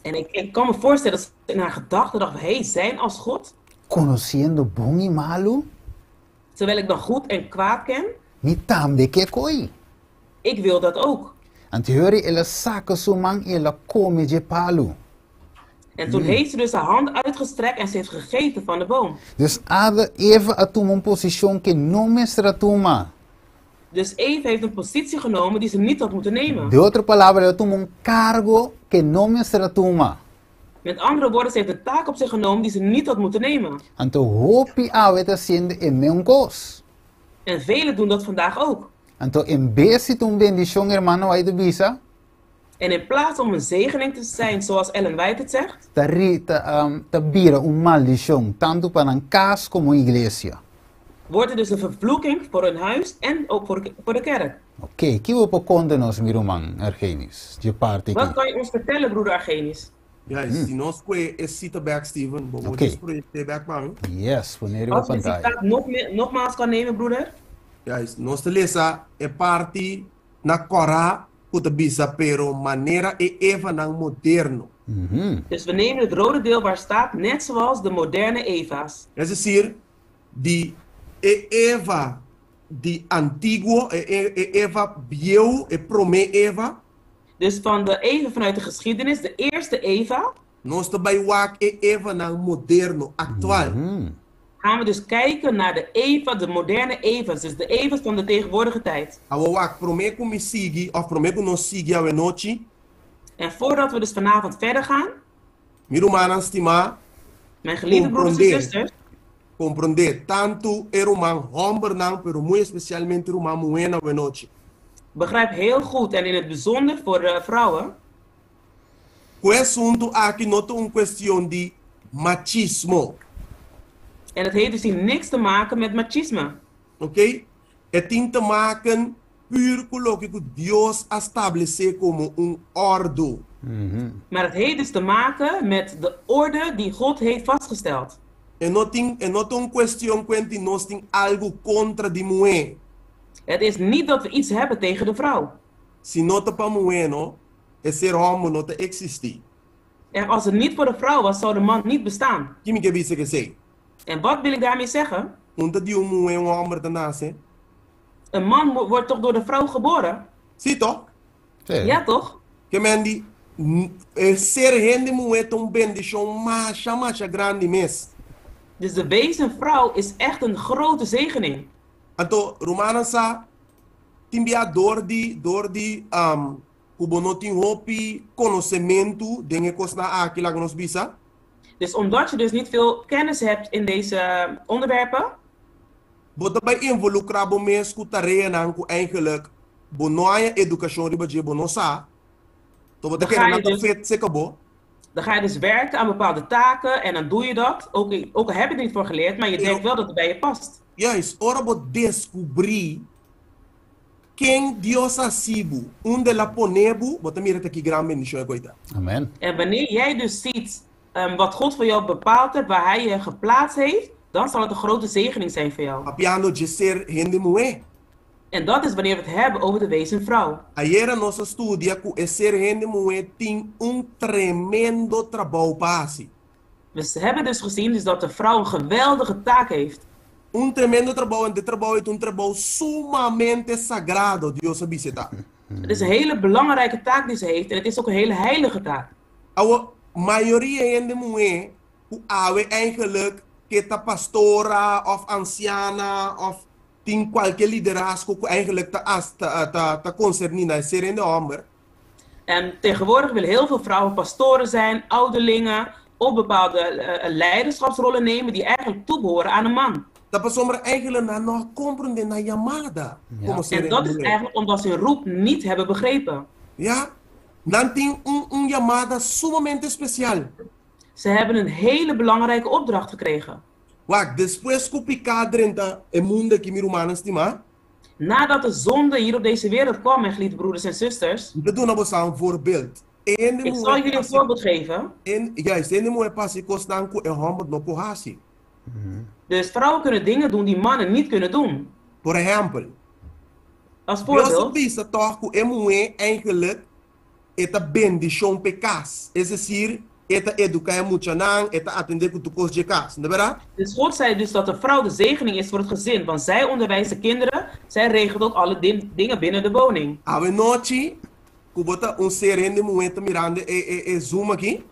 En ik kan me voorstellen dat ze in haar gedachten dacht, hé, zijn als God? Konosiendo bon i malu? Terwijl ik dan goed en kwaad ken? Mi tambe ke koi. Ik wil dat ook. Anto hori el a saka su man i el a kome dje palu. En toen heeft ze dus haar hand uitgestrekt en ze heeft gegeten van de boom. Dus Ada, Eva a tuma un posishon ke no mester a tuma. Dus Eva heeft een positie genomen die ze niet had moeten nemen. De otro palabra, el a tuma un kargo ke no mester a tuma. Met andere woorden, ze heeft een taak op zich genomen die ze niet had moeten nemen. Anto hopi awe ta hasiendo e meun kos. En velen doen dat vandaag ook. Anto en bes di ta un bendishon, hermano White ta bisa, En in plaats om een zegening te zijn, zoals Ellen White het zegt, ta ri, ta, ta bira un maldishon, tantu pa nan kas komo iglesia. Wordt het dus een vervloeking voor hun huis en ook voor de kerk. Oké, ki bo por konta nos, mi ruman Argenis, dje parti Wat aki? kan je ons vertellen, broeder Argenis? Juist, si nos kue e sita bek, Steven, bo por Oké. proyect'é bek pa mi. Yes, pone riba Als je de pantaya. citaat nogmaals kan nemen, broeder. Juist, nos ta lesa e parti na kòrá ku ta bisa pero manera e Evanan moderno. Dus we nemen het rode deel waar staat net zoals de moderne Eva's. Es decir, di e Eva di antiguo, e e Eva bieu, e promé Eva. Dus van de Eva vanuit de geschiedenis, de eerste Eva. Nos ta bai wak e Evanan moderno, aktual. Gaan we dus kijken naar de Eva, de moderne Eva's, dus de Eva's van de tegenwoordige tijd. Awor wak, promé ku mi sigui, òf promé ku nos sigui awenochi. En voordat we dus vanavond verder gaan, Mi rumannan stimá, mijn geliefde broeders en komprondé, zusters, komprondé, tantu e ruman hòmbernan, pero muy espesialmente ruman muhénan awenochi. Begrijp heel goed en in het bijzonder voor de vrouwen. Ku e asuntu aki no ta un kuestion di machismo. En het heeft dus hier niks te maken met machisme. Ok? E tin te maken puur ku loke ku Dios a stablesé komo un òrdu. Maar het heeft dus te maken met de orde die God heeft vastgesteld. E no tin, e no ta un kuestion ku enti nos tin algu kontra di muhé. Het is niet dat we iets hebben tegen de vrouw. Si no ta pa muhé no, e ser hòmber no ta eksistí. En als het niet voor de vrouw was, zou de man niet bestaan. Ki mi ke bisa ku esei? En wat wil ik daarmee zeggen? Un ta di un muhé un hòmber ta nase? Een man wordt toch door de vrouw geboren? Sí, toch? Sí. Ja, toch? Ke men di, e ser hende muhé ta un bendishon masha, masha grandi mes. Dus de wezen vrouw is echt een grote zegening. Anto, rumannan sa tin bia dor di, dor di, ku bo no tin hopi konosementu den e kosnan aki, laga nos bisa. Dus omdat je dus niet veel kennis hebt in deze onderwerpen. Bo ta bai involukrá bo mes ku tareanan ku eigenlijk bo no haña edukashon riba dje, bo no sa. To bo ta Dan kere ga nan je ta dus fet seka bo. Dan ga je dus werken aan bepaalde taken en dan doe je dat. Ook al heb je er niet voor geleerd, maar je Pero denkt wel dat het bij je past. Juist, ora bo deskubrí ken Dios a hasi bo, unda el a pone bo, bo ta mira ta ki gran bendishon e koita. Amen. En wanneer jij dus ziet wat God voor jou bepaald heeft, waar hij je geplaatst heeft, dan zal het een grote zegening zijn voor jou. Papiando dje ser hende muhé. En dat is wanneer we het hebben over de wezen vrouw. Ayera nos a studia ku e ser hende muhé tin un tremendo trabou pa hasi. We hebben dus gezien dus dat de vrouw een geweldige taak heeft. Un tremendo trabou, en de trabou ta un trabou sumamente sagrado, Dios a bisa ta. Het is een hele belangrijke taak die ze heeft en het is ook een hele heilige taak. Awo, Mayoria hende muhé ku awe eigenlijk ke ta pastora òf ansiana òf tin kualke liderazgo ku eigenlijk ta ta ta konserní na e ser hende hòmber. En tegenwoordig willen heel veel vrouwen pastoren zijn, ouderlingen of bepaalde leiderschapsrollen nemen die eigenlijk toebehoren aan een man. Ta pasobra eigenlijk nan no a komprondé nan yamada komo ser En dat hende is muhé. eigenlijk omdat ze hun roep niet hebben begrepen. Ya, nan tin un un yamada sumamente spesial. Ze hebben een hele belangrijke opdracht gekregen. Wak, despues ku piká drenta e mundu aki, mi rumannan stimá. Nadat de zonde hier op deze wereld kwam, mijn geliefde broeders en zusters. Mi ta duna boso un voorbeeld. E hende Ik muhé zal jullie een hasi, voorbeeld geven. en, juist, e hende muhé por hasi kosnan ku e hòmber no por hasi. Dus vrouwen kunnen dingen doen die mannen niet kunnen doen. Por ehèmpel, Als Dios a voorbeeld. bisa tòg ku e muhé eigenlijk e ta bendishon p'e kas. Es desir, e ta eduká e muchanan, e ta atendé ku tur kos dje kas. No ta bèrdat? Dus God zei dus dat de vrouw de zegening is voor het gezin, want zij onderwijst de kinderen, zij regelt ook alle dingen binnen de woning. Awe nochi, ku bo ta un ser hende muhé ta mirando e e e Zoom aki.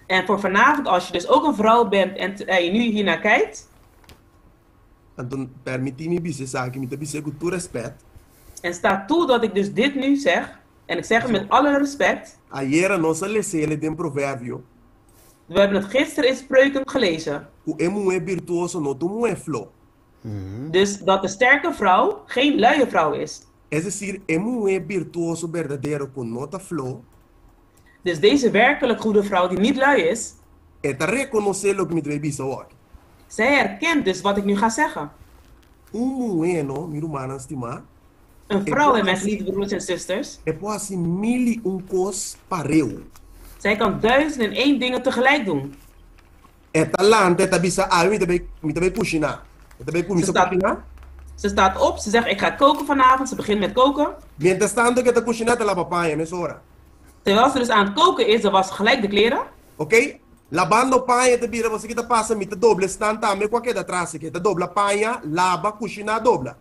En voor vanavond, als je dus ook een vrouw bent en en je nu hiernaar kijkt. Anto permití mi bisa esaki, mi ta bis'é ku tur rèspèt. En sta toe dat ik dus dit nu zeg, en ik zeg het met alle respect. Ayera nos a les'é den Proverbio. We hebben het gisteren in Spreuken gelezen. Ku e muhé birtuoso no ta un muhé flo. Dus dat de sterke vrouw geen luie vrouw is. Es desir, e muhé birtuoso berdadero ku no ta flo. Dus deze werkelijk goede vrouw die niet lui is. E ta rekonosé loke mi ta bay bisa awor. Zij herkent dus wat ik nu ga zeggen. Un muhé no, mi rumannan stimá. Een vrouw en mijn geliefde broers en zusters. E por hasi mil i un kos pareu. Zij kan 1001 dingen tegelijk doen. E ta lanta, e ta bisa, Awe mi ta bay, mi ta bay kushiná. E ta bay kuminsá kushiná. Ze staat op, ze zegt ik ga koken vanavond, ze begint met koken. Mientras tanto ku e ta kushiná, ta laba paña mesora. Terwijl ze dus aan het koken is, dan was ze gelijk de kleren. Oké, labando paña ta bira boso ki ta pasa mi ta dobla esnan tambe ku a keda atras aki. E ta dobla paña, laba, kushiná, dobla.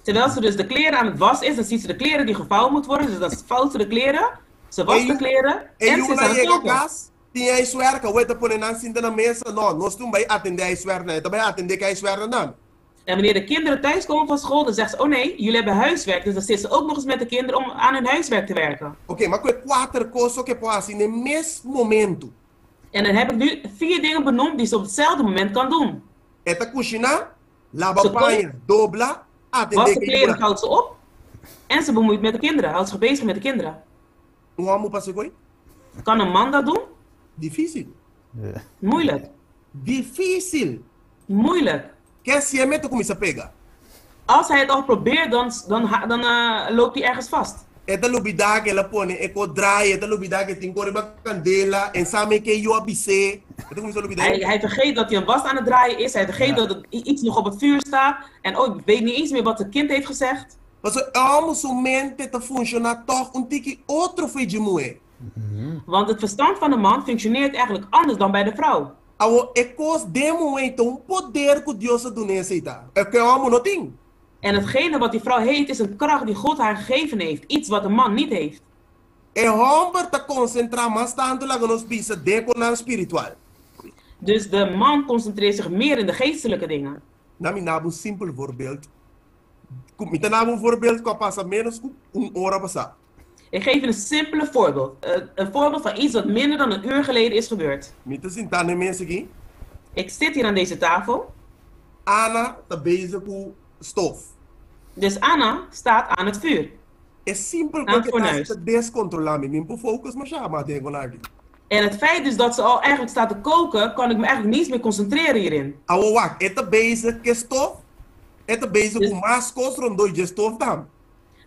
Terwijl ze dus de kleren aan het wassen is, dan ziet ze de kleren die gevouwen moeten worden. Dus dan vouwt ze de kleren, ze wast de kleren E en ze is yunan aan het yega koken. kas, tin huiswerk, awor e ta pone nan sinta na mesa, no, nos tin bai atendé huiswerknan, e ta bai atendé ku huiswerknan tambe. En wanneer de kinderen thuis komen van school, dan zegt ze, oh nee, jullie hebben huiswerk. Dus dan zit ze ook nog eens met de kinderen om aan hun huiswerk te werken. Oké, ma ku e kuater kos ku e por hasi na e mes momentu. En dan heb ik nu vier dingen benoemd die ze op hetzelfde moment kan doen. E ta kushiná, laba Ze kookt, paña, dobla, atendé wast de ku e kleren, yunan. vouwt ze op en ze bemoeit met de kinderen, houdt zich bezig met de kinderen. Un hòmber por hasi koi? Kan een man dat doen? Difísil. Moeilijk. Difísil. Moeilijk. Ke si e mester kuminsá pega. Als hij het al probeert, dan, dan, dan loopt hij ergens vast. E ta lubidá ku el a pone e ko draai, e ta lubidá ku e tin ku riba kandela, en sa mi ke yu a bis'é. E ta kuminsá lubidá. Hij, hij vergeet dat hij een was aan het draaien is, hij vergeet dat er iets nog op het vuur staat. En oh, ik weet niet eens meer wat het kind heeft gezegd. Pasobra e hòmber su mente ta funshoná tòg un tiki otro fo'i dje muhé. Want het verstand van de man functioneert eigenlijk anders dan bij de vrouw. Awor, e kos den muhé ta un poder ku Dios a dun'é esei ta, e ku e hòmber no tin. En hetgene wat die vrouw heeft is een kracht die God haar gegeven heeft, iets wat de man niet heeft. E hòmber ta konsentrá mas tantu laga nos bisa den konan spiritual. Dus de man concentreert zich meer in de geestelijke dingen. Na mi naba un simpel voorbeeld. Ku mi ta naba un voorbeeld ku a pasa ménos ku un ora pasá. Ik geef je een simpele voorbeeld. Een voorbeeld van iets dat minder dan een uur geleden is gebeurd. Mi ta sintá na e mesa akí. Ik zit hier aan deze tafel. Ana ta bezig ku stof. Dus Anna staat aan het vuur. E simpel Aan het ku e ta fornuis. ta deskontrolá mi. Mi no por focus mashá mas den kon aki. En het feit dus dat ze al eigenlijk staat te koken, kan ik me eigenlijk niet meer concentreren hierin. Awor wak, e ta bezig ku e stof, e ta bezig ku mas kos rondó dje stof tambe.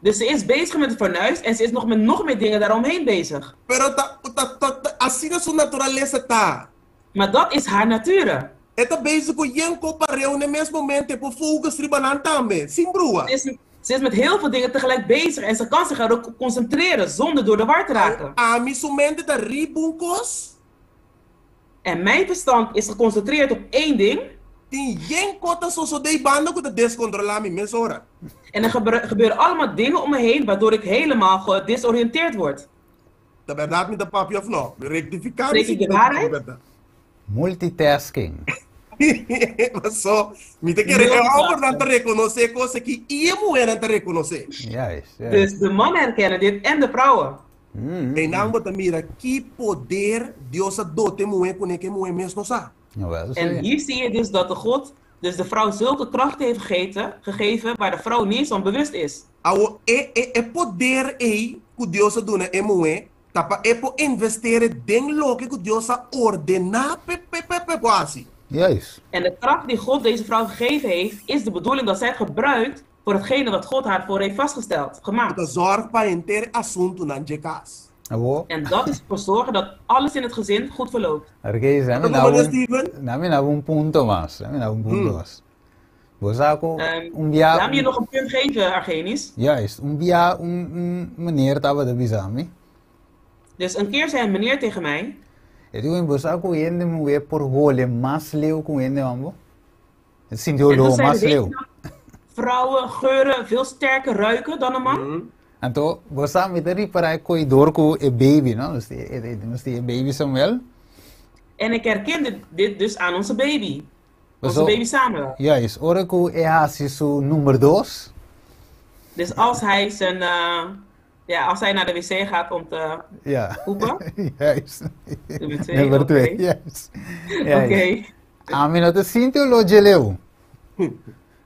Dus ze is bezig met het fornuis en ze is nog met nog meer dingen daaromheen bezig. Pero ta, ta, ta, ta, asina su naturalesa ta. Maar dat is haar nature. E ta bezig ku yen ko pareu na e mes momento, e por focus riba nan tambe, sin brua. Ze is, ze is met heel veel dingen tegelijk bezig en ze kan zich er ook op concentreren zonder door de war te raken. Ami su mente ta riba un kos. En mijn verstand is geconcentreerd op één ding. Tin yen ko ta sosodé ei banda ku ta deskontrolá mi mesora. En er gebeuren allemaal dingen om me heen waardoor ik helemaal gedisoriënteerd word. Ta bèrdat mi ta papia òf no? Rektifiká mi Spreek si ik mi de ta papia waarheid? bèrdat. Multitasking. Paso, mi ta kere e hòmbernan ta rekonosé kos aki i e muhénan ta rekonosé. Juist, juist. Dus de mannen herkennen dit en de vrouwen. Einan bo ta mira ki poder Dios a dota e muhé kuné ku e muhé mes no sa. Jawel, En sí. hier zie je dus dat de God dus de vrouw zulke krachten heeft gegeten, gegeven waar de vrouw niet eens van bewust is. Awor, e e e poder ei ku Dios a duna e muhé ta pa e por investere den loke ku Dios a ordená p'e p'e p'e por hasi. Juist. En de kracht die God deze vrouw gegeven heeft, is de bedoeling dat zij het gebruikt voor hetgene wat God haar voor heeft vastgesteld, Ku ta gemaakt. zòrg pa henter e asuntunan dje kas. Awor, En dat is voor zorgen dat alles in het gezin goed verloopt. Argenis, Bo mi ta na komprendé, un, Steven? na mi na un punto mas, na mi na un punto mas. Bo sa ku un bia, Laat me je un, nog een punt geven, Argenis. juist, un bia un, un meneer tabata bisa mi. Dus een keer zei een meneer tegen mij, E di bo sa ku hende muhé por hole mas leu ku hende hòmber. E sinti en toen oló zei hij, mas weet je leu. dat vrouwen geuren veel sterker ruiken dan een man? Anto, bo sa mi ta ripará e koidor ku e baby, no? Nos tin e, e, nos tin e baby Samuel. En ik herkende dit dus aan onze baby. Onze Paso, baby Samuel. juist, ora ku e hasi su number dos. Dus als hij zijn, ja, als hij naar de wc gaat om te Ja. poepen. Juist. Nummer 2, Nummer oké. 2, juist. Juist. Oké. Ami no ta sinti oló dje leu.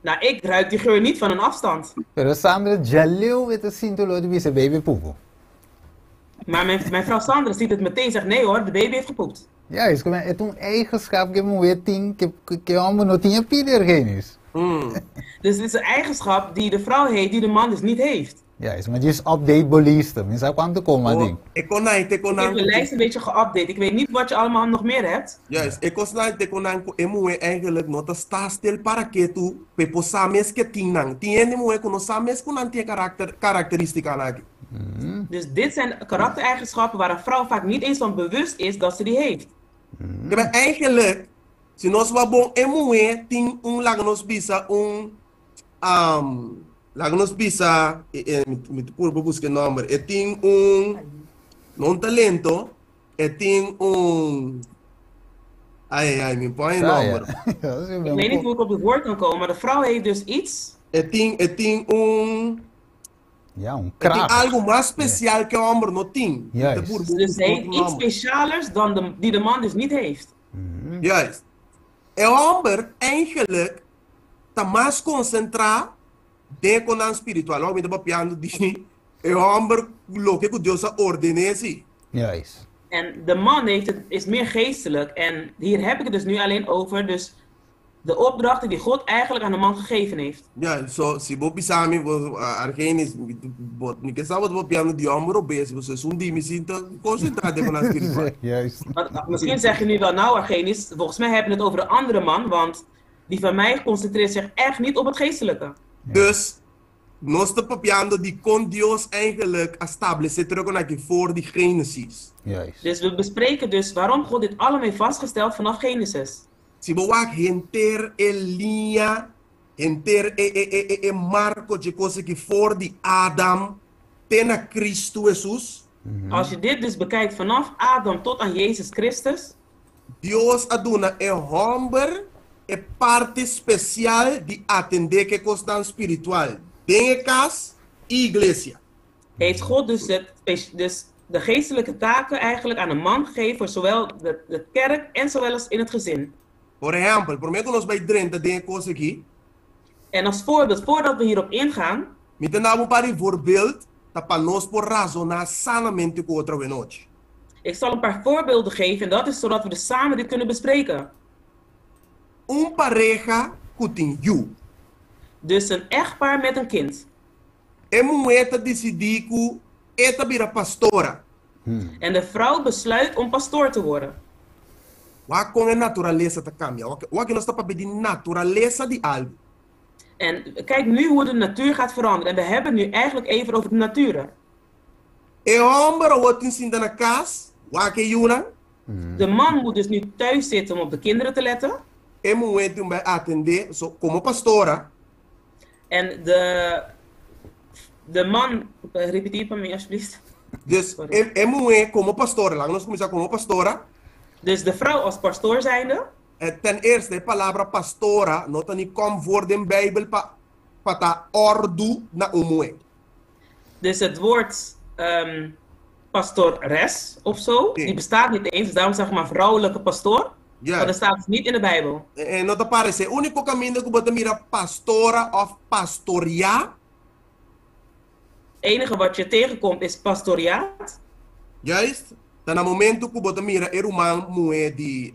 Nou, ik ruik die geur niet van een afstand. Pero Sandra djaleu e ta sinti oló di bisa baby pupu. Maar mijn vrouw Sandra ziet het meteen en zegt, nee hoor, de baby heeft gepoept. Juist, ku e ta un eigenschap ku e muhé tin ku ku e hòmber no tin e pidi Argenis. Dus het is een eigenschap die de vrouw heeft, die de man dus niet heeft. Juist, maar djis update bo lista. Mi sa kuantu koma Oh, tin. e konai te Ik heb konan de lijst een beetje geüpdate. Ik weet niet wat je allemaal nog meer hebt. Juist, e kosnan te konan ku e muhé eigenlijk no ta sta stil para ketu pe por sa mes ke tin nan. Tin hende muhé ku no sa mes ku nan tin e karakter karakterístikanan aki. Dus dit zijn karaktereigenschappen waar een vrouw vaak niet eens van bewust is dat ze die heeft. Ke men eigenlijk, si nos wak bon e muhé tin un laga nos bisa un um, laga nos bisa e, e, mi, mi ta purba buska e nòmber, e tin un no un talento, e tin un ai ai mi pon e Sa, nòmber. ja. Sí, Ik un weet niet po. hoe ik op het woord kan komen, maar de vrouw heeft dus iets. E tin e tin un Ja, un e tin kracht. algu mas spesial ku e hòmber no tin. Mi ta Juist. purba Dus ze buska heeft otro iets nòmber. specialers dan die de man dus niet heeft. Juist. E hòmber eigenlijk ta mas konsentrá den konan spiritual. Awor mi ta papiando di e hòmber loke ku Dios a ordené si. Juist. En de man heeft het, is meer geestelijk. En hier heb ik het dus nu alleen over. Dus de opdrachten die God eigenlijk aan de man gegeven heeft. Ja, so, si bo bisa mi, bo, Argenis, bo, mi ke sa bo ta papiando di hòmber o bes, bo esun di mi sinta konsentrá den konan spiritual. Juist. Want misschien zeg je nu wel, nou Argenis, volgens mij heb je het over de andere man. Want die van mij concentreert zich echt niet op het geestelijke. Dus, nos ta papiando di kon Dios eigenlijk a stablesé tur e aki for di Génesis. Juist. Dus we bespreken dus waarom God dit allemaal heeft vastgesteld vanaf Genesis. Si bo wak henter e liña, henter e, e, e, e, e marko dje kos aki for di Adam te na Cristo Hesus. Als je dit dus bekijkt vanaf Adam tot aan Jezus Christus. Dios a duna e hòmber e parti spesial di atendé ku e kosnan spiritual den e kas i iglesia. Heeft God dus, dus de geestelijke taken eigenlijk aan de man gegeven voor zowel de kerk en zowel als in het gezin. Por ehèmpel, promé ku nos bai drenta den e kos aki. En als voorbeeld, voordat we hierop ingaan. Mi ta duna un par di voorbeeld ta pa nos por razoná sanamente ku otro awenochi. Ik zal een paar voorbeelden geven en dat is zodat we dus samen dit kunnen bespreken. Un pareha ku tin yu. Dus een echtpaar met een kind. E muhé ta disidí ku e ta bira pastora. En de vrouw besluit om pastoor te worden. Wak kon e naturalesa ta kambia. Wak wak nos ta papia di naturalesa di algu. En kijk nu hoe de natuur gaat veranderen. En we hebben het nu eigenlijk even over de naturen. E hòmber awor tin sinta na kas, wak e yunan. De man moet dus nu thuis zitten om op de kinderen te letten. E muhé tin bai atendé, so, komo pastora. En de man, repeteer pa mi alsjeblieft. Dus Sorry. e, e muhé komo pastora, laga nos kuminsá komo pastora. Dus de vrouw als pastoor zijnde. Ten eerste, e palabra pastora no ta ni kom voor den Bijbel pa pa ta òrdu na un muhé. Dus het woord pastores of zo, die bestaat niet eens. Dus daarom zeg ik maar vrouwelijke pastoor. Maar dat staat dus niet in de Bijbel. E no ta paresé. Úniko kaminda ku bo ta mira pastora òf pastoriá. Het enige wat je tegenkomt is pastoriaat. Juist, ta na momento ku bo ta mira e ruman muhé di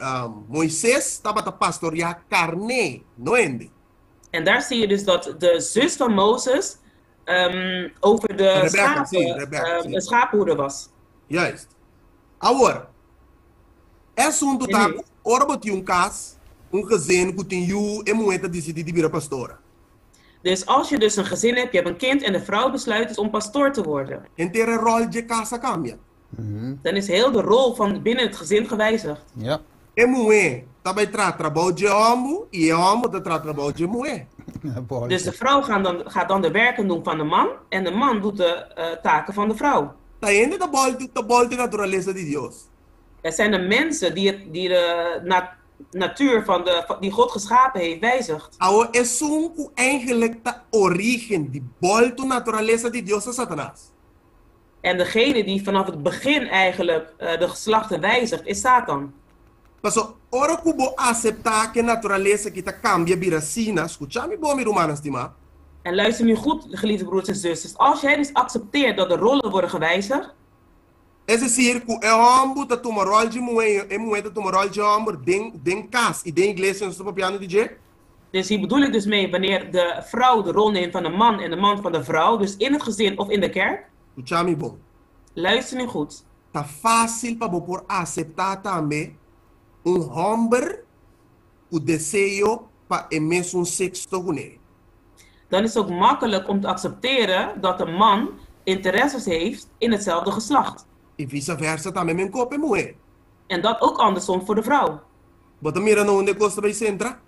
Moises tabata pastoriá karné, no hende. En daar zie je dus dat de zus van Mozes over de Rebecca, schapen, sí, Rebecca, sí. een schaaphoeder was. Juist. Awor, e asuntu ta ku ora bo tin un kas, un gezin ku tin yu, e muhé ta disidí di bira pastora. Dus als je dus een gezin hebt, je hebt een kind en de vrouw besluit dus om pastoor te worden. Henter e ròl dje kas a kambia. Dan is heel de rol van binnen het gezin gewijzigd. E muhé ta bai traha trabou dje hòmber i e hòmber ta traha trabou dje muhé. Dus de vrouw gaan dan, gaat dan de werken doen van de man en de man doet de taken van de vrouw. Ta hende ta bòltu ta bòltu e naturalesa di Dios. Het zijn de mensen die, het, die de na, natuur van de, van, die God geschapen heeft wijzigt. Awor esun ku eigenlijk ta orígen di bòltu naturalesa di Dios ta Satanas. En degene die vanaf het begin eigenlijk de geslachten wijzigt is Satan. Paso, ora ku bo aseptá ku e naturalesa aki ta kambia bira asina, skucha mi bon, mi rumannan stimá. En luister nu goed, geliefde broers en zusters. Als jij dus accepteert dat de rollen worden gewijzigd. Es desir, ku e hòmber ta tuma ròl dje muhé i e muhé ta tuma ròl dje hòmber den den kas i den iglesia nos ta papiando di dje. Dus hier bedoel ik dus mee wanneer de vrouw de rol neemt van de man en de man van de vrouw, dus in het gezin of in de kerk. Skucha mi bon. Luister nu goed. Ta fásil pa bo por aseptá tambe un hòmber ku deseo pa e mesun sekso kuné. Dan is het ook makkelijk om te accepteren dat de man interesses heeft in hetzelfde geslacht. I visa versa tambe men kope muhé. En dat ook andersom voor de vrouw. Bo ta mira na unda e kos ta bai sentra?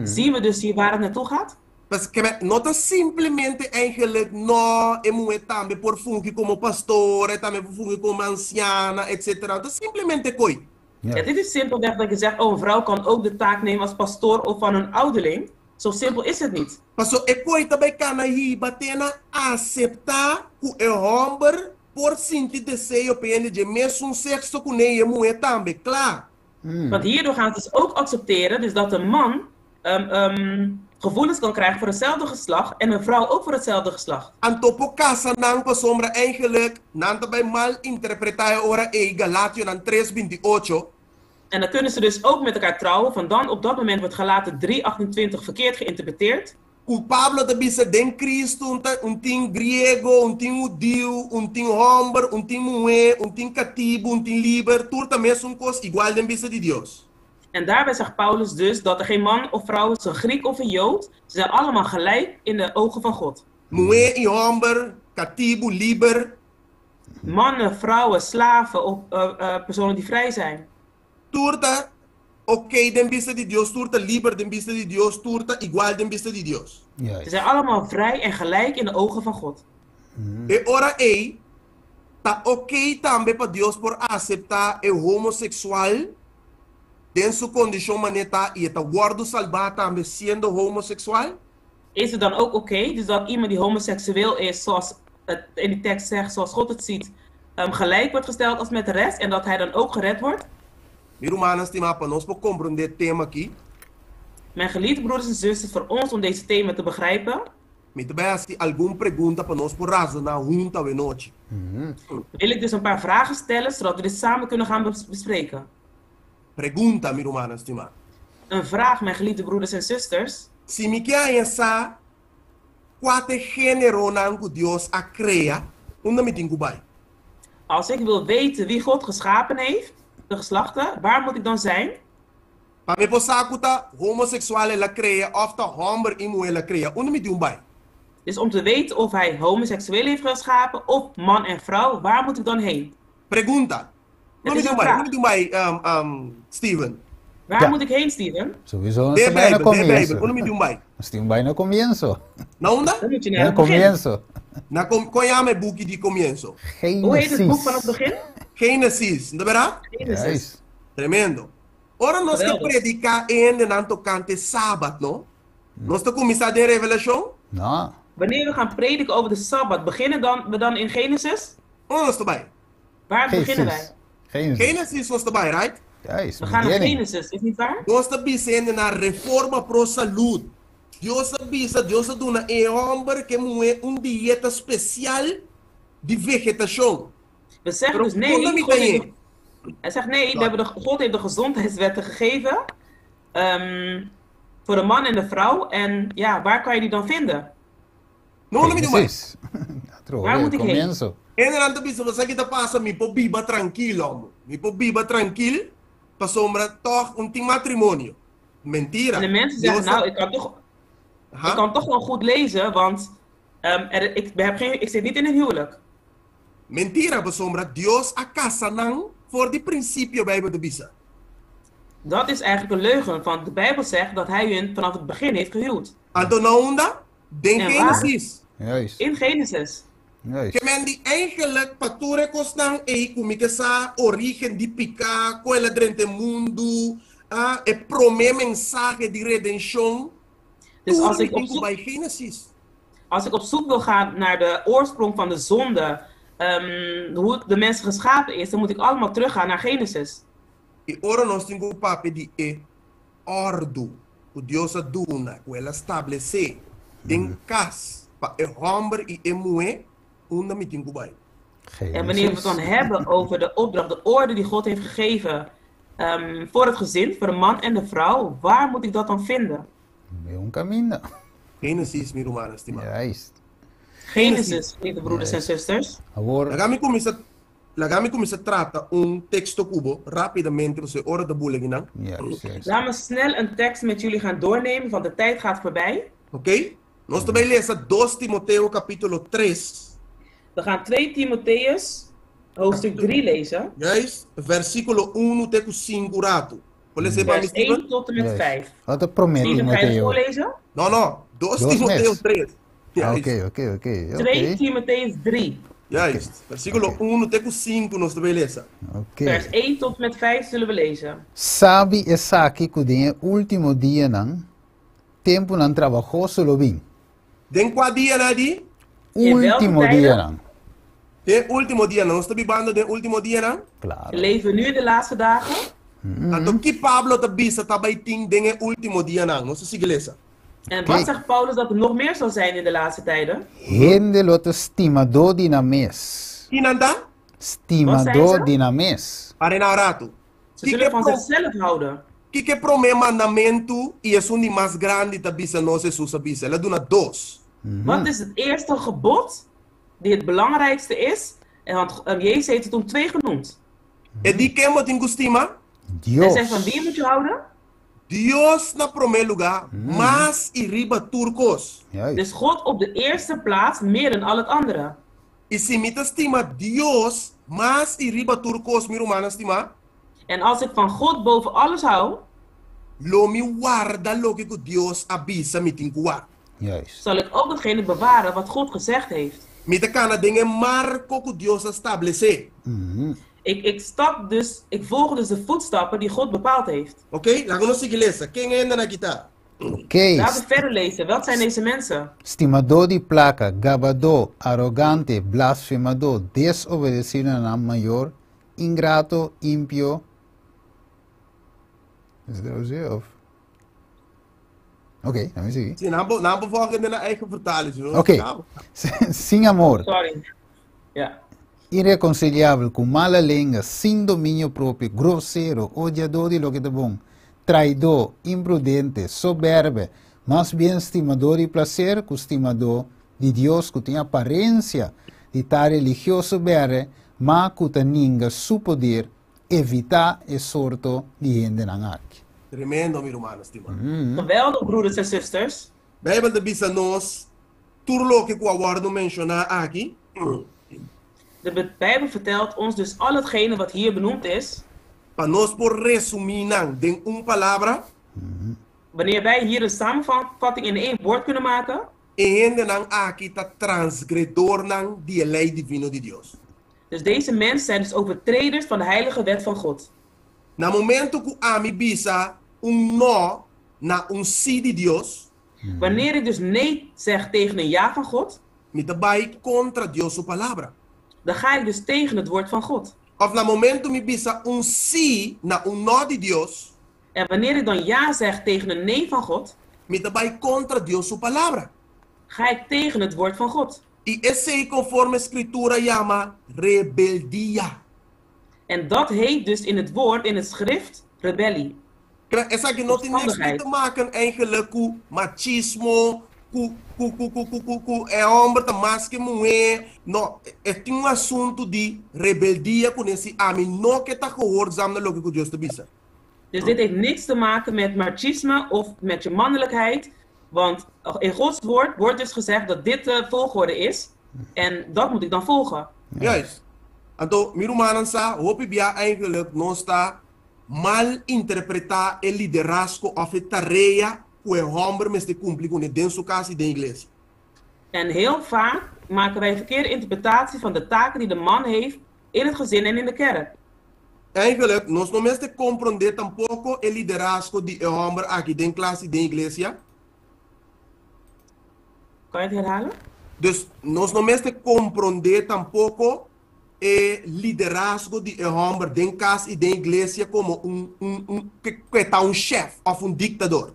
Zien we dus hier waar het naartoe gaat? Pasobra no ta simplemente eigenlijk no, e muhé tambe por fungi komo pastor, e tambe por fungi komo ansiana, etcetera. No ta simplemente koi. Ja, dit is simpelweg dat je zegt, oh, een vrouw kan ook de taak nemen als pastoor of van een ouderling. Zo simpel is het niet. Paso e koi ta bai kana hiba te na aseptá ku e hòmber por sinti deseo pa hende dje mesun sekso kuné i e muhé tambe. Kla. Want hierdoor gaan ze dus ook accepteren dus dat een man gevoelens kan krijgen voor hetzelfde geslacht en een vrouw ook voor hetzelfde geslacht. Anto por kasa nan pasobra eigenlijk nan ta bai mal interpretá e ora ei, Galationan tres binti ocho. En dan kunnen ze dus ook met elkaar trouwen, van dan op dat moment wordt Galaten 3:28 verkeerd geïnterpreteerd. Ku Pablo ta bisa den Cristo un ta un tin griego, un tin hudiu, un tin hòmber, un tin muhé, un tin katibu, un tin liber, tur ta mesun kos igual den bista di Dios. En daarbij zegt Paulus dus dat er geen man of vrouw is, een Griek of een Jood, ze zijn allemaal gelijk in de ogen van God. Muhé i hòmber, katibu, liber. Mannen, vrouwen, slaven of personen die vrij zijn. Tur ta oké den bista di Dios, tur ta liber den bista di Dios, tur ta igual den bista di Dios. Ze zijn allemaal vrij en gelijk in de ogen van God. E ora ei, ta oké tambe pa Dios por aseptá e homoseksual den su kondishon manera ta i e ta wòrdu salbá tambe siendo homoseksual? Is het dan ook oké, dus dat iemand die homoseksueel is, zoals het in die tekst zegt, zoals God het ziet, gelijk wordt gesteld als met de rest en dat hij dan ook gered wordt? Mi rumannan stimá, pa nos por komprondé e tema akí. Mijn geliefde broeders en zusters, voor ons om deze thema te begrijpen. Mi ta bai hasi algun pregunta pa nos por razoná huntu awenochi. Wil ik dus een paar vragen stellen, zodat we dit samen kunnen gaan bespreken. Pregunta, mi rumannan stimá. Een vraag, mijn geliefde broeders en zusters. Si mi ke haña sa kua ta e géneronan ku Dios a krea, unda mi tin ku bai? Als ik wil weten wie God geschapen heeft, de geslachten, waar moet ik dan zijn? Pa mi por sa ku ta homoseksual el a krea òf ta hòmber i muhé el a krea, unda mi tin un bai? Dus om te weten of hij homoseksueel heeft geschapen of man en vrouw, waar moet ik dan heen? Pregunta, Het Unda mi is tin een un bai? vraag. Unda mi tin un bai, Steven? Waar Ja. moet ik heen, Steven? Sowieso De nos ta bai na Bijbel, de Bijbel, comienzo. unda mi tin bai? Nos tin bai na comienzo. Na unda? Dan moet je naar Na het begin. comienzo. Na kon, kon yama e buki di comienzo? Hoe heet het boek vanaf het Genesis. begin? Genesis, no ta bèrdat? Genesis. Juist. Tremendo. Ora nos ke Geweldig. prediká hendenan tokante Sabat, no? Nos ta kuminsá den Revelashon? No. Wanneer we gaan prediken over de Sabbat, beginnen dan, we dan in Genesis? Unda nos ta bai? Waar beginnen Genesis. wij? Genesis. Genesis nos ta bai, right? Juist, We gaan naar beginning. Genesis, is niet waar? Nos ta bisa hendenan reforma pro salud. Dios a bisa, Dios a duna e hòmber ku e muhé un dieta spesial di vegetashon. We zeggen Pero dus nee, unda mi God heeft ta de, hij zegt nee, we hebben de, God heeft de gezondheidswetten gegeven voor de man en de vrouw. En ja, waar kan je die dan vinden? No, unda mi tin bai? Genesis. Waar Atrobe, moet ik heen? comienzo. Hendenan ta bisa, sa ki ta pasa, mi por biba trankil, hòmber. Mi por biba trankil, pasobra tòg un tin matrimonio. Mentira. En de mensen zeggen, Dios ta nou, ik Ha? kan toch wel goed lezen, want er, ik, heb geen, ik zit niet in een huwelijk. Mentira, pasobra Dios a kasa nan for di prinsipio, Bijbel ta bisa. Dat is eigenlijk een leugen, want de Bijbel zegt dat hij hun vanaf het begin heeft gehuwd. Anto na unda? Den En waar? Genesis. Juist. In Genesis. Juist. Ke men di eigenlijk pa tur e kosnan ei ku mi ke sa origen di piká, kon el a drenta e mundu, ah, e promé mensahe di redenshon, Dus tur als mi ik op tin ku zoek, bai Genesis. als ik op zoek wil gaan naar de oorsprong van de zonde, hoe de mens geschapen is, dan moet ik allemaal teruggaan naar Genesis. I ora nos tin ku papia di e òrdu ku Dios a duna, ku el a stablesé den kas pa e hòmber i e muhé, unda mi tin ku bai? En wanneer we het dan Genesis. hebben over de opdracht, de orde die God heeft gegeven voor het gezin, voor de man en de vrouw, waar moet ik dat dan vinden? Be un camino. Genesis, mi rumannan stimá. Juist. Genesis, lieve broeders en Juist. zusters. Awor. Laga mi kuminsá, laga mi kuminsá trata un teksto ku bo rápidamente, pasobra e ora ta bula akinan. Juist, juist. Laat me snel een tekst met jullie gaan doornemen, want de tijd gaat voorbij. Oké? Nos ta bai lesa 2 Timoteo kapítulo 3. We gaan 2 Timotheus, hoofdstuk 3 lezen. Juist, versíkulo 1 te ku 5 ratu. Por lesa pa mi, Vers Steven? 1 tot en met Juist. 5. Wat een promé Steven, ga je het Timoteo. voorlezen? No, no, 2 Dos Timoteo mes. 3. Ah, Juist. oké, oké, oké. 2 Oké. Timotheus 3. Juist. Oké. Versíkulo Oké. 1 te ku 5 nos ta bai lesa. Oké. Vers 1 tot en met 5 zullen we lezen. Sabi esaki ku den e último dianan, tempunan trabahoso lo bin. Den kua dianan di? In welke Último tijden? dianan. Den último dianan. Nos ta bibando den último dianan? Claro. Leven we nu in de laatste dagen? Anto ki Pablo ta bisa ta bai tin den e último dianan? Nos ta sigui lesa. En wat Kijk. zegt Paulus dat er nog meer zal zijn in de laatste tijden? Hende lo ta stimadó di nan mes. Ki nan ta? Wat zijn Stimadó ze? di nan mes. Para un ratu. Ze zullen van Kiko zichzelf houden. Kiko e promé mandamentu i esun di mas grandi ta bisa nos Hesus a bisa? El a duna dos. Wat is het eerste gebod die het belangrijkste is? En want Jezus heeft het om twee genoemd. E di ken bo tin ku stima? Hij zegt van Dios. wie moet je houden? Dios na promé lugá, mas i riba tur kos. Juist. Dus God op de eerste plaats meer dan al het andere. I si mi ta stima Dios mas i riba tur kos, mi rumannan stimá, En als ik van God boven alles hou, lo mi warda loke ku Dios a bisa mi tin ku warda. Juist. zal ik ook datgene bewaren wat God gezegd heeft. Mi ta kana den e marko ku Dios a stablesé. Ik stap dus, ik volg dus de voetstappen die God bepaald heeft. Oké, laga nos sigui lesa. Ken e hendenan aki ta? Oké. Laten we verder lezen. Wat zijn deze mensen? Stimadó di plaka, gabadó, arogante, blasfemadó, desobedesido na nan mayor, ingrato, impio. Is dat zo? Of? Oké, laat me zien. Sí, nan nan por volg den eigen vertaling. No? Oké. Sin amor, Sorry. Ja. irreconciliabel, ku mala lenga, sin dominio propio, grosero, odiadó di loke ta bon, traidó, imprudente, soberbe, mas bien stimadó di plaser ku stimadó di Dios, ku tin aparensia di ta religioso bèrè, ma ku ta ninga su poder, evitá e sorto di hendenan aki. Tremendo, mi ruman, stimá. Geweldig, broeders en zusters. Bijbel ta bisa nos, tur loke ku a wòrdu menshoná aki. De Bijbel vertelt ons dus al hetgene wat hier benoemd is. Pa nos por resumí nan den un palabra. Wanneer wij hier een samenvatting in één woord kunnen maken. E hendenan aki ta transgredornan di e lei divino di Dios. Dus deze mensen zijn dus overtreders van de heilige wet van God. Na momento ku ami bisa un no na un sí di Dios. Wanneer ik dus nee zeg tegen een ja van God. Mi ta bai kontra Dios su palabra. Dan ga ik dus tegen het woord van God. Òf na momento mi bisa un sí na un no di Dios. En wanneer ik dan ja zeg tegen een nee van God. Mi ta bai kontra Dios su palabra. Ga ik tegen het woord van God. I esei konforme Skritura yama rebeldia. En dat heet dus in het woord, in het schrift, rebellie. Kra, esaki no tin niks mee te maken eigenlijk ku machismo, ku ku ku ku ku ku ku e hòmber ta mas ke muhé. No, e tin un asuntu di rebeldia kuné si ami no ke ta gehoorzaam na loke ku Dios ta bisa. Dus dit heeft niks te maken met machisme of met je mannelijkheid, want in Gods woord wordt dus gezegd dat dit de volgorde is en dat moet ik dan volgen. Juist. Anto, mi rumannan sa, hopi bia eigenlijk nos ta mal interpretá e liderazgo òf e tarea ku e hòmber mester kumpli kuné den su kas i den iglesia. En heel vaak maken wij een verkeerde interpretatie van de taken die de man heeft in het gezin en in de kerk. Eigenlijk, nos no mester komprondé tampoko e liderazgo di e hòmber aki den klas i den iglesia. Kan je het herhalen? Dus nos no mester komprondé tampoko e liderazgo di e hòmber den kas i den iglesia komo un un un ku e ta un shèf òf un diktador.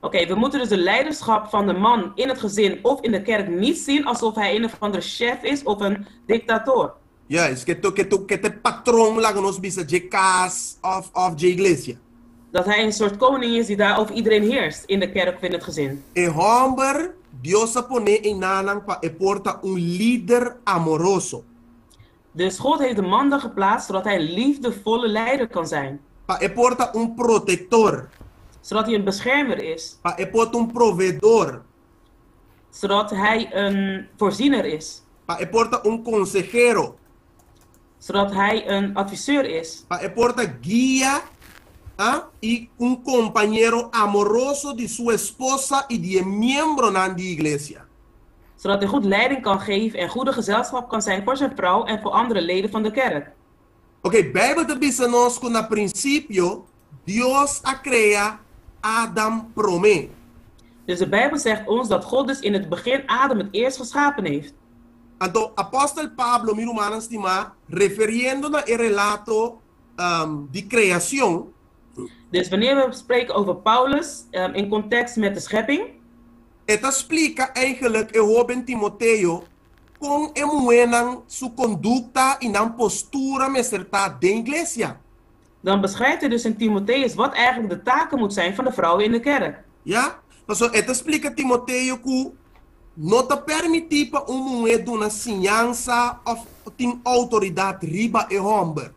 Oké, we moeten dus de leiderschap van de man in het gezin of in de kerk niet zien alsof hij een of andere chef is of een dictator. Juist, ke to ke to ke ta e patron laga nos bisa dje kas òf òf dje iglesia. Dat hij een soort koning is die daar over iedereen heerst in de kerk of in het gezin. E hòmber Dios a pone einanan pa e por ta un lider amoroso. Dus God heeft de man daar geplaatst zodat hij een liefdevolle leider kan zijn. Pa e por ta un protektor. Zodat hij een beschermer is. Pa e por ta un proveedor. Zodat hij een voorziener is. Pa e por ta un konsehero. Zodat hij een adviseur is. Pa e por ta guia a i un kompañero amoroso di su esposa i di e miembronan di iglesia. Zodat hij goed leiding kan geven en goede gezelschap kan zijn voor zijn vrouw en voor andere leden van de kerk. Oké, Bijbel ta bisa nos ku na prinsipio Dios a krea Adam promé. Dus de Bijbel zegt ons dat God dus in het begin Adam het eerst geschapen heeft. Anto apòstel Pablo, mi rumannan stimá, referiendo na e relato di kreashon. Dus wanneer we spreken over Paulus in context met de schepping. E ta splika eigenlijk e hóben Timoteo kon e muhénan su kondukta i nan postura mester ta den iglesia. Dan beschrijft hij dus in Timotheus wat eigenlijk de taken moet zijn van de vrouwen in de kerk. Ya, pasobra e ta splika Timoteo ku no ta permití pa un muhé duna siñansa òf tin outoridat riba e hòmber.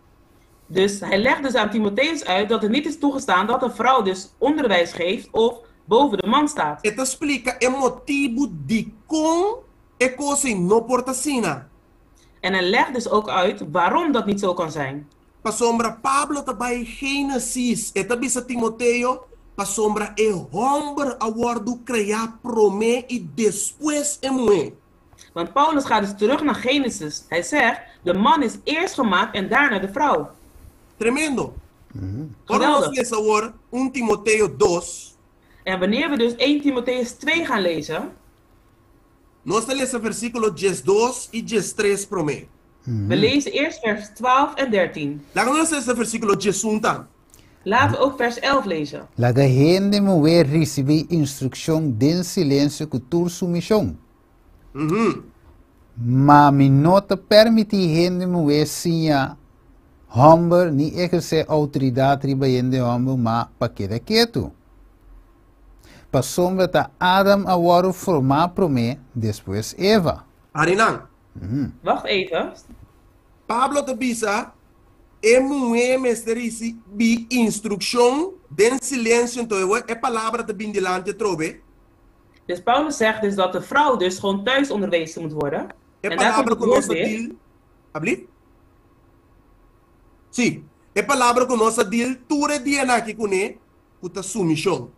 Dus hij legt dus aan Timotheus uit dat het niet is toegestaan dat een vrouw dus onderwijs geeft of boven de man staat. E ta splika e motibu dikon e kos ei no por ta asina. En hij legt dus ook uit waarom dat niet zo kan zijn. Pasobra Pablo ta bai Génesis, e ta bisa Timoteo, pasobra e hòmber a wòrdu kreá promé i despues e muhé. Want Paulus gaat dus terug naar Genesis. Hij zegt, de man is eerst gemaakt en daarna de vrouw. Tremendo! Ora nos Geweldig. lesa awor un Timoteo dos. En wanneer we dus 1 Timotheus 2 gaan lezen. Nos ta lesa versíkulo diesdos i diestres promé. We lezen eerst vers 12 en 13. Laga nos lesa versíkulo diesun tambe. Laten we ook vers 11 lezen. Laga hende muhé risibí instrukshon den silensio ku tur sumishon. Ma mi no ta permití hende muhé siña hòmber ni ehersé outoridat riba hende hòmber ma pa keda ketu. Pasobra ta Adam a wòrdu formá promé, despues Eva. Arinan. Wacht even. Pablo ta bisa, E muhé mester risibí instrukshon den silensio, enton e palabra ta bin dilanti atrobe. Dus Paulus zegt dus dat de vrouw dus gewoon thuis onderwezen moet worden. E En daar komt palabra het ku nos woord ta weer. deal, Abli? Sí. E palabra ku nos a deal tur e dianan aki kuné, ku ta sumishon.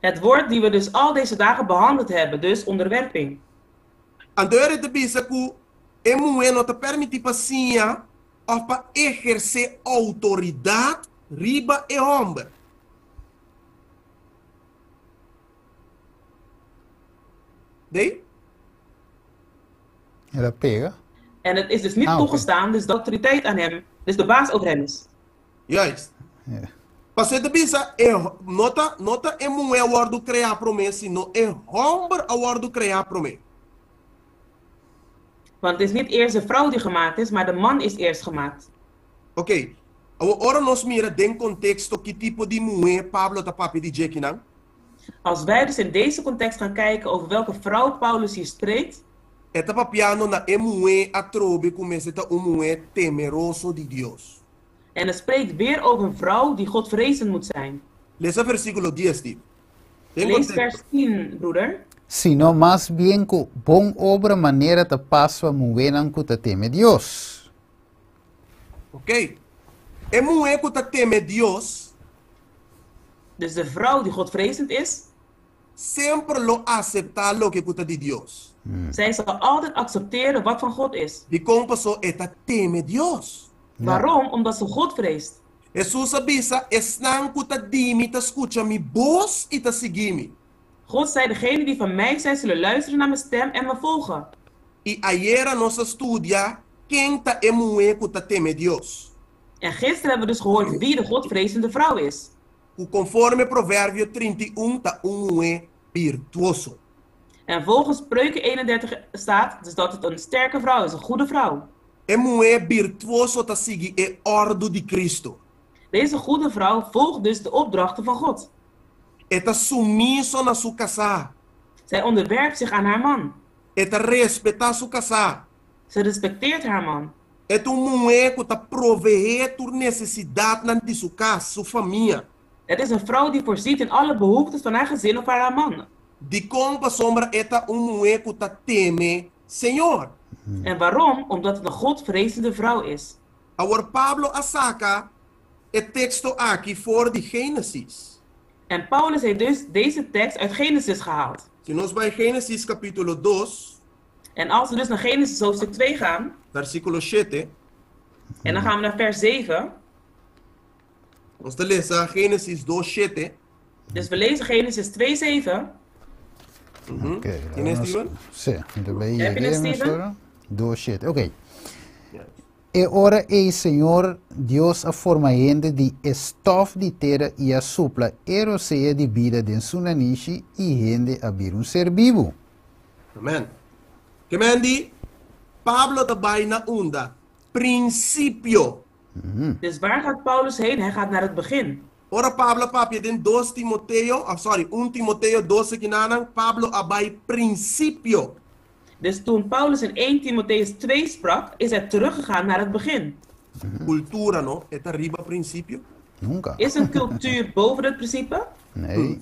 Het woord die we dus al deze dagen behandeld hebben, dus onderwerping. Anto e ta bisa ku e muhé no ta permití pa siña òf pa ehersé outoridat riba e hòmber. Dei? El a pega. En het is dus niet Ah, oké. toegestaan, dus de autoriteit aan hem, dus de baas over hem is. Juist. Ja. Pasobra e ta bisa, e no ta, no ta e muhé a wòrdu kreá promé, sino e hòmber a wòrdu kreá promé. Want het is niet eerst de vrouw die gemaakt is, maar de man is eerst gemaakt. Oké, awor ora nos mira den konteksto ki tipo di muhé Pablo ta papia di dje kinan. Als wij dus in deze context gaan kijken over welke vrouw Paulus hier spreekt, E ta papiando na e muhé atrobe ku mester ta un muhé temeroso di Dios. En het spreekt weer over een vrouw die Godvrezend moet zijn. Lesa versíkulo dies, Steve. Den Lees konteksto. vers 10, broeder. Sino mas bien ku bon obra manera ta pas pa muhénan ku ta teme Dios. Ok. E muhé ku ta teme Dios. Dus de vrouw die Godvrezend is. Semper lo aseptá loke ku ta di Dios. Zij zal altijd accepteren wat van God is. Dikon? Pasó e ta teme Dios. Waarom? Omdat ze God vreest. Hesus a bisa, Esnan ku ta di mi ta skucha mi bos i ta sigui mi. God zei, Degenen die van mij zijn, zullen luisteren naar mijn stem en me volgen. I ayera nos a studia ken ta e muhé ku ta teme Dios. En gisteren hebben we dus gehoord wie de Godvrezende vrouw is. Ku konforme Proverbio 31 ta un muhé birtuoso. En volgens Spreuken 31 staat dus dat het een sterke vrouw is, een goede vrouw. E muhé birtuoso ta sigui e òrdu di Kristu. Deze goede vrouw volgt dus de opdrachten van God. E ta sumiso na su kasá. Zij onderwerpt zich aan haar man. E ta respetá su kasá. Ze respecteert haar man. E ta un muhé ku ta proveé tur nesesidatnan di su kas, su famia. Het is een vrouw die voorziet in alle behoeftes van haar gezin of haar man. Dikon? Pasobra e ta un muhé ku ta teme Señor. En waarom? Omdat het een Godvrezende vrouw is. Awor Pablo a saka e teksto aki for di Génesis. En Paulus heeft dus deze tekst uit Genesis gehaald. Si nos bai Génesis kapítulo dos. En als we dus naar Genesis hoofdstuk 2 gaan. Versíkulo shete. En dan gaan we naar vers 7. Nos ta lesa Génesis dos shete. Dus we lezen Genesis 2, 7. Oké, Tienes, nos- Steven? Sí, mi ta bai Heb je yega het, e Steven? mesora. Dos shete, oké. E ora ei Señor Dios a forma hende di e stof di tera i a supla e rosea di bida den su nanishi i hende a bira un ser bibu. Amen. Ke men di, Pablo ta bai na unda? Prinsipio. Dus waar gaat Paulus heen? Hij gaat naar het begin. Ora Pablo a papia den dos Timoteo, of sorry, un Timoteo dos ekinanan, Pablo a bai prinsipio. Dus toen Paulus in 1 Timotheüs 2 sprak, is hij teruggegaan naar het begin. Kultura no e ta riba prinsipio? Nunka. Is een cultuur boven het principe? Nee. Nee,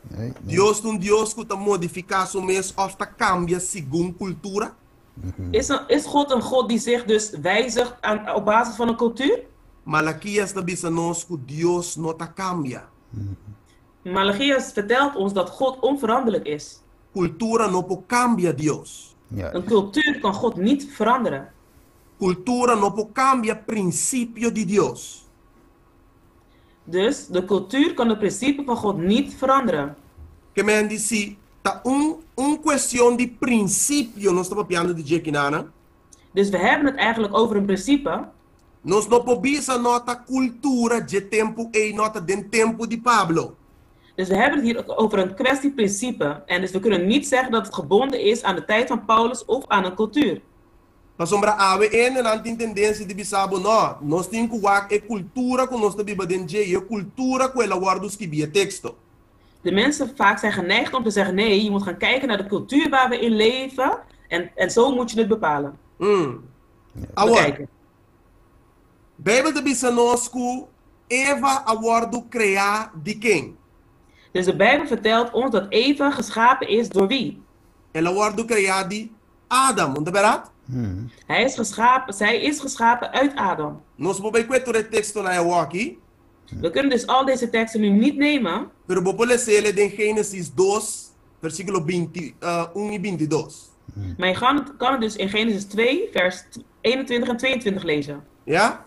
nee. Dios ta un Dios ku ta modifiká su mes òf ta kambia segun kultura? Is, een, is God een God die zich dus wijzigt aan, op basis van een cultuur? Malakias ta bisa nos ku Dios no ta kambia. Malachias vertelt ons dat God onveranderlijk is. Kultura no por kambia Dios. Ja. Een cultuur kan God niet veranderen. Kultura no por kambia prinsipio di Dios. Dus de cultuur kan het principe van God niet veranderen. Ke men di si ta un un kuestion di prinsipio nos ta papiando di dje kinanan. Dus we hebben het eigenlijk over een principe. Nos no por bisa no ta kultura dje tempu ei no ta den tempu di Pablo. Dus we hebben het hier ook over een kwestie principe. En dus we kunnen niet zeggen dat het gebonden is aan de tijd van Paulus of aan een cultuur. Pasobra awe hendenan tin tendensia di bisa bo, no, nos tin ku wak e kultura ku nos ta biba den dje i e kultura ku el a wòrdu skibí e teksto. De mensen vaak zijn geneigd om te zeggen, nee, je moet gaan kijken naar de cultuur waar we in leven en, en zo moet je het bepalen. Awor, Bekijken. Beibel ta bisa nos ku Eva a wòrdu kreá di ken? Dus de Bijbel vertelt ons dat Eva geschapen is door wie? El a wòrdu kreá di Adam, no ta bèrdat? Hij is geschapen, zij is geschapen uit Adam. Nos no por bai kue tur e tekstonan awaki. We kunnen dus al deze teksten nu niet nemen. Pero bo por les'é den Génesis dos, versíkulo binti un i bintidos. Maar je kan het, kan het dus in Genesis 2, vers 21 en 22 lezen. Ya?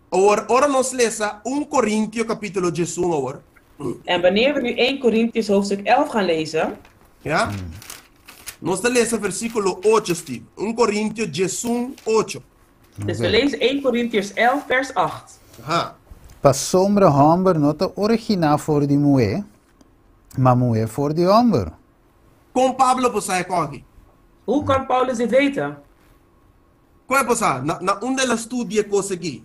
Awor, ora nos lesa un Korintio kapítulo diesun awor. En wanneer we nu 1 Korintiërs hoofdstuk 11 gaan lezen. Ya? Nos ta lesa versíkulo ocho, Steve. Un Korintio diesun, ocho. Dus we lezen 1 Korintiërs 11, vers 8. Aha. Pasobra hòmber no ta originá for di muhé, ma muhé for di hòmber. Kon Pablo por sa e kos aki? Hoe kan Paulus dit weten? Kon e por sa? Na, na unda el a studia e kos aki?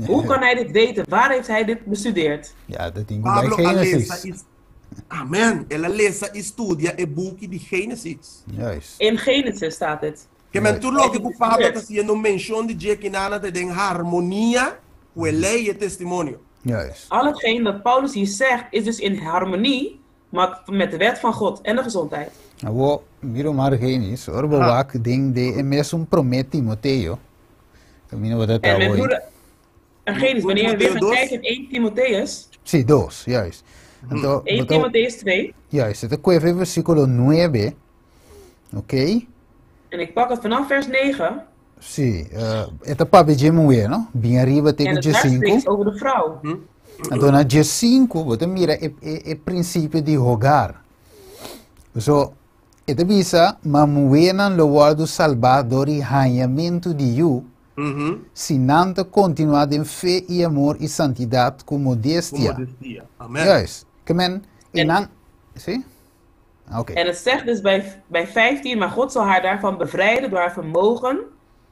Hoe kan hij dit weten? Waar heeft hij dit bestudeerd? Ja, dat tin ku bai Pablo a lesa Génesis. i Amen. El a lesa i studia e buki di Génesis. Juist. In Genesis staat het. Ke men tur Hij loke heeft ku het Pablo ta bestudeerd. hasiendo menshon di dje kinana ta den harmonia ku e lei i e testimonio. Juist. Al hetgeen dat Paulus hier zegt is dus in harmonie met, met de wet van God en de gezondheid. Awor, mira un Argenis, ora bo wak den de e mesun promé Timoteo, kaminda bo ta En traha mijn hoy. broeder Argenis, wanneer we weer Timoteo gaan dos? kijken in 1 Timotheus, Sí, dos, juist. Anto, 1 bo ta, Timotheus 2, juist, e ta kuefe e versíkulo nuebe, ok? en ik pak het vanaf vers 9, Sí, e ta papia dje muhé, no? Bin ariba te en ku het dje daar sinku. spreekt over de vrouw. Anto na dje sinku bo ta mira e, e, e prinsipio di hogar. So, e ta bisa, ma muhénan lo wòrdu salbá dor di hañamentu di yu, si nan ta kontinuá den fe i amor i santidat ku Ku modestia. modestia. Amen. Juist. Ke men, i En, nan, sí? Ah, oké. en het zegt dus bij, bij 15, maar God zal haar daarvan bevrijden door haar vermogen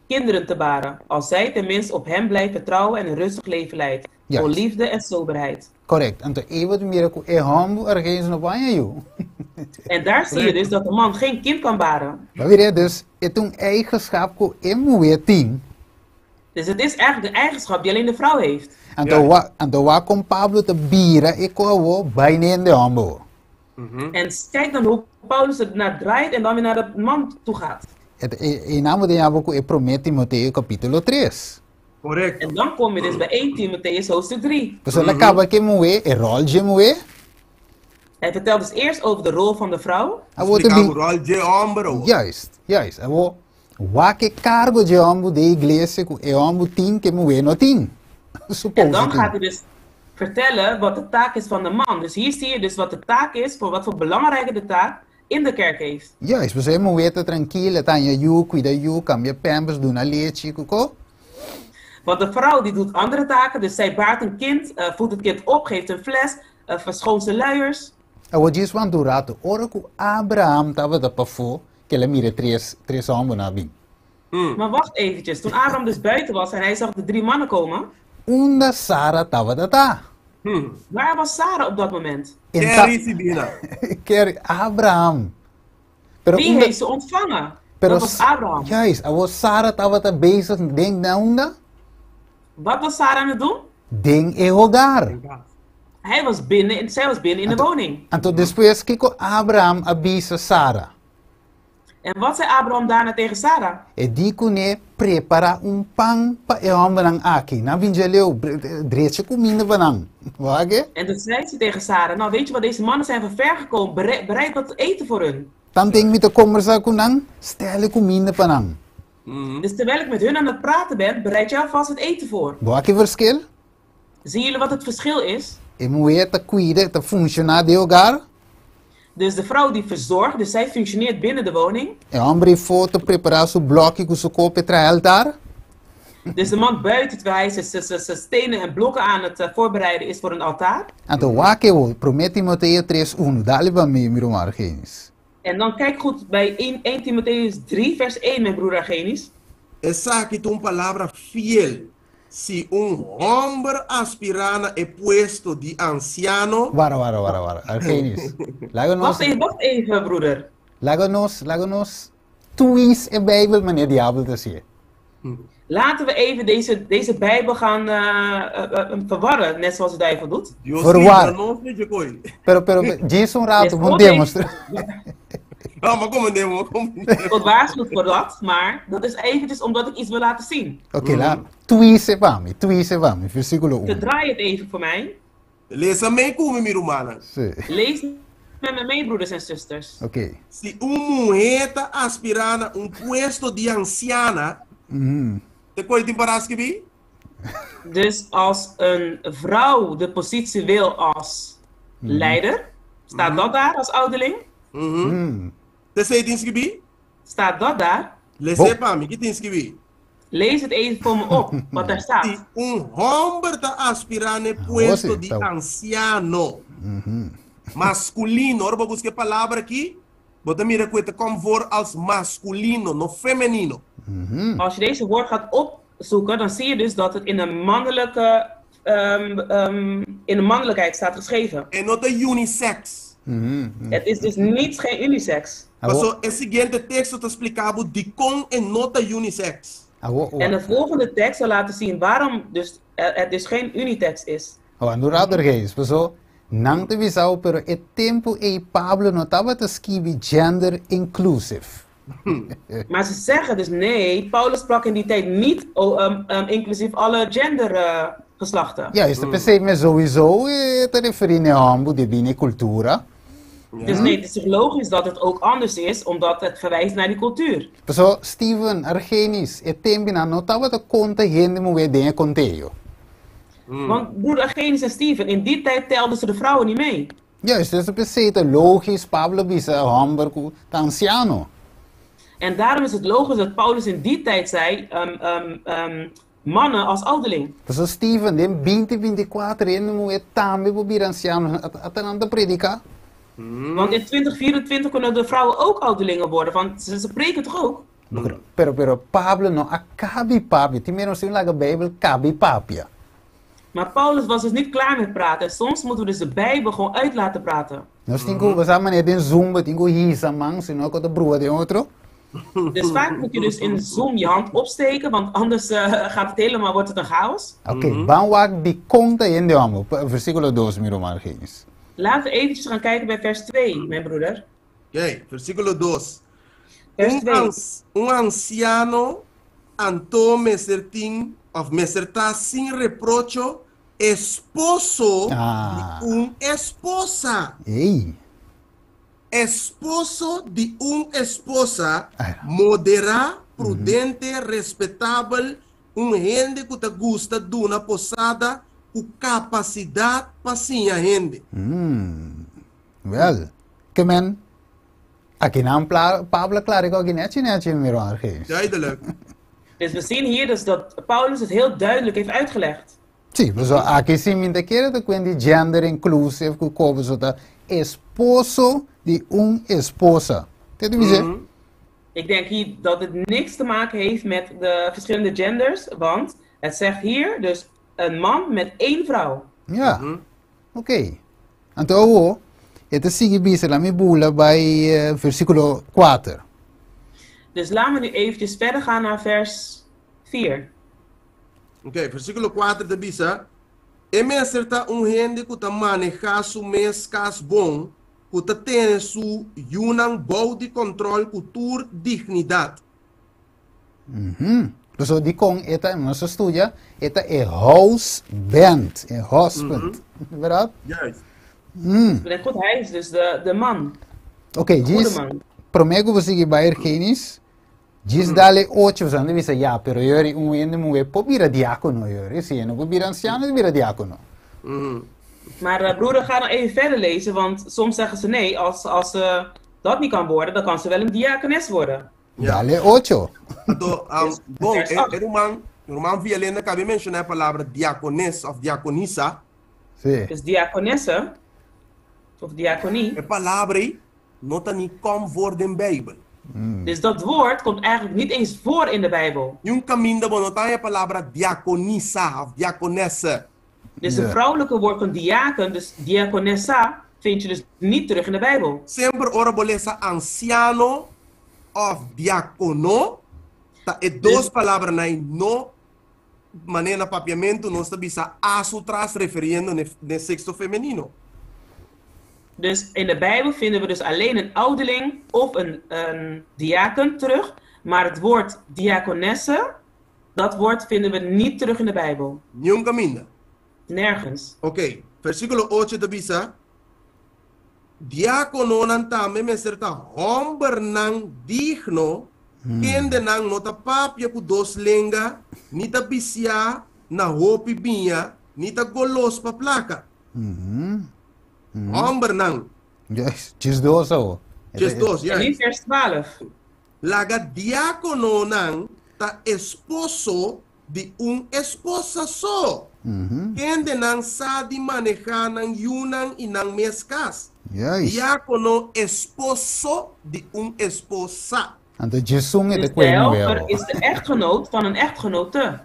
kinderen te baren, als zij tenminste op hem blijft vertrouwen en een rustig leven leidt, vol Juist. liefde en soberheid. Correct. Anto ei bo ta mira ku e hòmber ergens no por haña yu. En daar zie je dus dat de man geen kind kan baren. Bo mira, dus e ta un eigenschap ku e muhé tin. Dus het is eigenlijk een eigenschap die alleen de vrouw heeft. Anto Juist. wa, anto wak kon Pablo ta bira e kos awor bai n'hende hòmber awor. En kijk dan hoe Paulus het naar draait en dan weer naar de man toe gaat. E, e, e nan bo tin abo ku e promé Timoteo kapítulo tres. Correcto. En dan kom je dus bij 1 Timotheus hoofdstuk 3. Pasobra el a kaba ku e muhé, e ròl dje muhé. Hij vertelt dus eerst over de rol van de vrouw. Awor ta Explica bin. e ròl dje hòmber awor. Juist, juist. Awor, wak e kargo dje hòmber den iglesia ku e hòmber tin ku e muhé no tin. En Suppose dan gaat tin. hij dus vertellen wat de taak is van de man. Dus hier zie je dus wat de taak is, voor wat voor belangrijke de taak in de kerk heeft. Juist, pasobra e muhé ta trankil, e ta haña yu, kuida yu, kambia pampers, duna lechi, kiko. Want de vrouw die doet andere taken, dus zij baart een kind, eh, voedt het kind op, geeft een fles, eh, verschoont zijn luiers. Awor djis wanta un ratu, ora ku Abraham tabata pafó, ku el a mira e tres, tres hòmbernan a bin. Maar wacht eventjes, toen Abraham dus buiten was en hij zag de drie mannen komen, Unda Sara tabata ta? waar was Sarah op dat moment? En Ken ta risibí nan? Ker Abraham. Pero Wie unda heeft ze ontvangen? pero Dat was Abraham. Juist, awor Sara tabata bezig den na unda? Wat was Sarah aan het doen? Den e hogar. Hij was binnen, en zij was binnen in de Anto, woning. anto despues kiko Abraham a bisa Sara? En wat zei Abraham daarna tegen Sarah? E di kuné, Prepará un pan pa e hòmbernan aki. Nan bin djaleu, drecha kuminda pa nan. Wak e? En toen zei ze tegen Sarah, nou weet je wat, deze mannen zijn van ver gekomen, bereid wat te eten voor hun. Tanten mi ta kombersá ku nan, stèl e kuminda pa nan. Dus terwijl ik met hun aan het praten ben, bereid jij alvast het eten voor. Bo wak e verschil? Zien jullie wat het verschil is? E muhé ta kuida, e ta funshoná den hogar. Dus de vrouw die verzorgt, dus zij functioneert binnen de woning. E hòmber ei fo ta prepará su blòki ku su kop e traha altar. Dus de man buiten, terwijl hij zijn stenen en blokken aan het eh, voorbereiden is voor een altaar. Anto wak e wou, Promé Timoteo tres unu, dale pa mi, mi ruman Argenis. En dan kijk goed bij 1, 1 Timotheus 3, vers 1, mijn broer Argenis. Esaki ta un palabra fiel, Si un hòmber aspirá na e puesto di ansiano. Wara, wara, wara, wara. Argenis, laga nos. Wacht even, wacht even, broeder. Laga nos, laga nos twist e Bijbel manera diabel ta hasié. Laten we even deze, deze Bijbel gaan eh, eh, verwarren, net zoals de duivel doet. Dios Verwar. libra nos di dje koi. Pero, pero, djis un rato, Dus bon God heeft- demostra. No, maar kom meneer, maar kom meneer. God waarschuwt voor dat, maar dat is eventjes omdat ik iets wil laten zien. Oké, la twise pa mi, twise pa mi, versíkulo 1. Verdraai het even voor mij. Lesa mee ku mi, mi rumannan. Sí. Lees met me mee, broeders en zusters. Oké. Si un muhé ta aspirá na un puesto di ansiana, te koe tin para skibí? Dus als een vrouw de positie wil als leider, staat dat daar als ouderling? T'esei tin skibí? Staat dat daar? Les'é pa mi, ki tin skibí? Lees het even voor me op, wat daar staat. Si un hòmber ta aspirá na e puesto di ansiano maskulino, ora bo buska e palabra aki, bo ta mira ku e ta kòm voor als maskulino, no femenino. Als je deze woord gaat opzoeken, dan zie je dus dat het in een mannelijke, in de mannelijkheid staat geschreven. E no ta unisex. Het is dus niet geen unisex. Paso e siguiente teksto ta splika bo dikon e no ta unisex. En de volgende tekst zal laten zien waarom dus, het dus geen unitext is. Awa, no rader gees, paso nan ta bisao pero e tempu ei Pablo no tabata skibi gender inclusive. Maar ze zeggen dus nee, Paulus sprak in die tijd niet inclusief alle gendergeslachten. Ja, esta p'esei mes sowieso e ta referí n'e hòmber debí n'e kultura. Dus nee, het is toch logisch dat het ook anders is, omdat het verwijst naar die cultuur. Paso, Steven, Argenis, e tempinan no tabata konta hende muhé den e konteo. Want broeder Argenis en Steven, in die tijd telden ze de vrouwen niet mee. Juist, dus p'esei ta logisch Pablo bisa hòmber ku ta ansiano. En daarom is het logisch dat Paulus in die tijd zei, mannen als ouderling. Pasobra Steven, den binti binti kuater hende muhé tambe por bira ansiano, ata nan ta prediká. Want in 2024 kunnen de vrouwen ook ouderlingen worden, want ze preken toch ook? Pero, pero Pablo no a kabi papia. Tin mira nos tin laga Bijbel kabi papia. Maar Paulus was dus niet klaar met praten. En soms moeten we dus de Bijbel gewoon uit laten praten. Nos tin ku, bo sa manera den Zoom bo tin ku hisa man, si no ku ta brua den otro. Dus vaak moet je dus in Zoom je hand opsteken, want anders gaat het helemaal, wordt het een chaos. Oké, ban wak dikon ta hende hòmber. Versíkulo dos, mi ruman Genis. Laten we eventjes gaan kijken bij vers 2, mijn broeder. Oké, versíkulo dos. Vers Un 2. ans, un ansiano anto mester tin òf mester ta sin reprocho, esposo di Ah. un esposa. Ey. Esposo di un esposa, Ai. moderá, prudente, respetabel, un hende ku ta gusta duna posada, ku kapasidat pa siña hende. Wel, ke men, akinan Pablo a klari ku aki nechi nechi mi ruman Argenis. Duidelijk. Dus we zien hier dus dat Paulus het heel duidelijk heeft uitgelegd. Sí, pasobra aki si mi ta kere ta kuen di gender inclusive ku kobo so ta esposo di un esposa. Te ta bis'é? Ik denk hier dat het niks te maken heeft met de verschillende genders, want het zegt hier dus een man met één vrouw. Ja. Oké. Anto awo, e ta sigui bisa, laat mi bula bai versíkulo kuater. Dus laten we nu eventjes verder gaan naar vers 4. Oké, versíkulo kuater ta bisa, E mester ta un hende ku ta manehá su mes kas bon, ku ta tene su yunan bou di kòntròl ku tur dignidat. Pasobra dikon e ta, nos a studia, e ta e housband, e husband, bèrdat? Juist. Meneer Goed, hij is dus de man. Oké, De goede djis, man. promé ku bo sigui bai Ergenis, djis dale ocho, bo sa bisa, ya, pero yori un hende muhé por bira diákono, yori, si e no por bira ansiano, e bira diákono. Maar broeder, ga dan even verder lezen, want soms zeggen ze nee, als ze dat niet kan worden, dan kan ze wel een diakones worden. Dale ocho. Anto, Dus bon, vers e, acht. e ruman, ruman Vialena kabe menshoná e palabra diakones of diakonisa. Sí. Dus diakonesse, of diakonie. E palabra ei no ta ni kom voor den Bijbel. Dus dat woord komt eigenlijk niet eens voor in de Bijbel. Niun kaminda bo no ta haña e palabra diakonisa of diakonesse. Dus het vrouwelijke woord van diaken, dus diakonessa, vind je dus niet terug in de Bijbel. Semper ora bo lesa ansiano of diakono, ta e dos palabranan ei no manera na papiamentu nos ta bisa a su tras referiendo n'e sexo femenino. Dus in de Bijbel vinden we dus alleen een ouderling of een diaken terug. Maar het woord diaconesse, dat woord vinden we niet terug in de Bijbel. Niun kaminda. Nergens. Oké, versíkulo 8 ta bisa, Diákononan tambe mester ta hòmbernan digno, kendenan no ta papia ku dos lenga, ni ta bisiá na hopi biña, ni ta golos pa plaka. Hòmbernan. Juist, 12 awo. 12, En nu juist. vers 12. Laga diákononan ta esposo di un esposa so, kendenan sa di manehá nan yunan i nan mes kas. Juist. Diákono esposo di un esposa. Anto 11 e Dus ta de kue helper nuevo. is de echtgenoot van een echtgenote.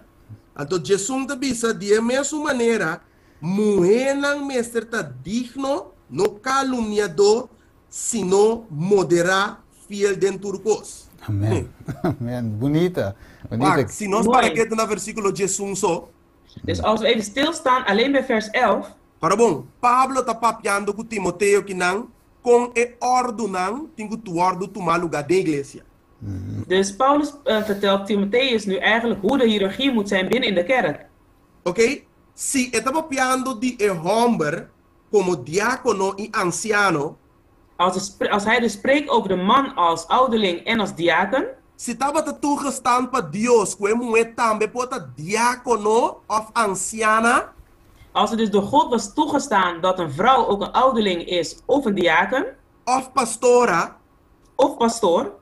Anto 11 ta bisa di e mesun manera, muhénan mester ta digno, no kalumniadó, sino moderá, fiel den tur kos. Amen. Amen. Bunita. Bunita. Wak, si nos Mooi. para ketu na versíkulo 11 so, Dus als we even stilstaan alleen bij vers 11. Para bon, Pablo ta papiando ku Timoteo kinan kon e òrdunan tin ku wòrdu tumá lugá den iglesia. Dus Paulus vertelt Timotheus nu eigenlijk hoe de hiërarchie moet zijn binnen in de kerk. Oké? Si e ta papiando di e hòmber komo diákono i ansiano, Als hij dus spreekt over de man als ouderling en als diaken, si tabata toegestaan pa Dios ku e muhé tambe por ta diákono òf ansiana, als het dus door God was toegestaan dat een vrouw ook een ouderling is of een diaken òf pastora, of pastoor,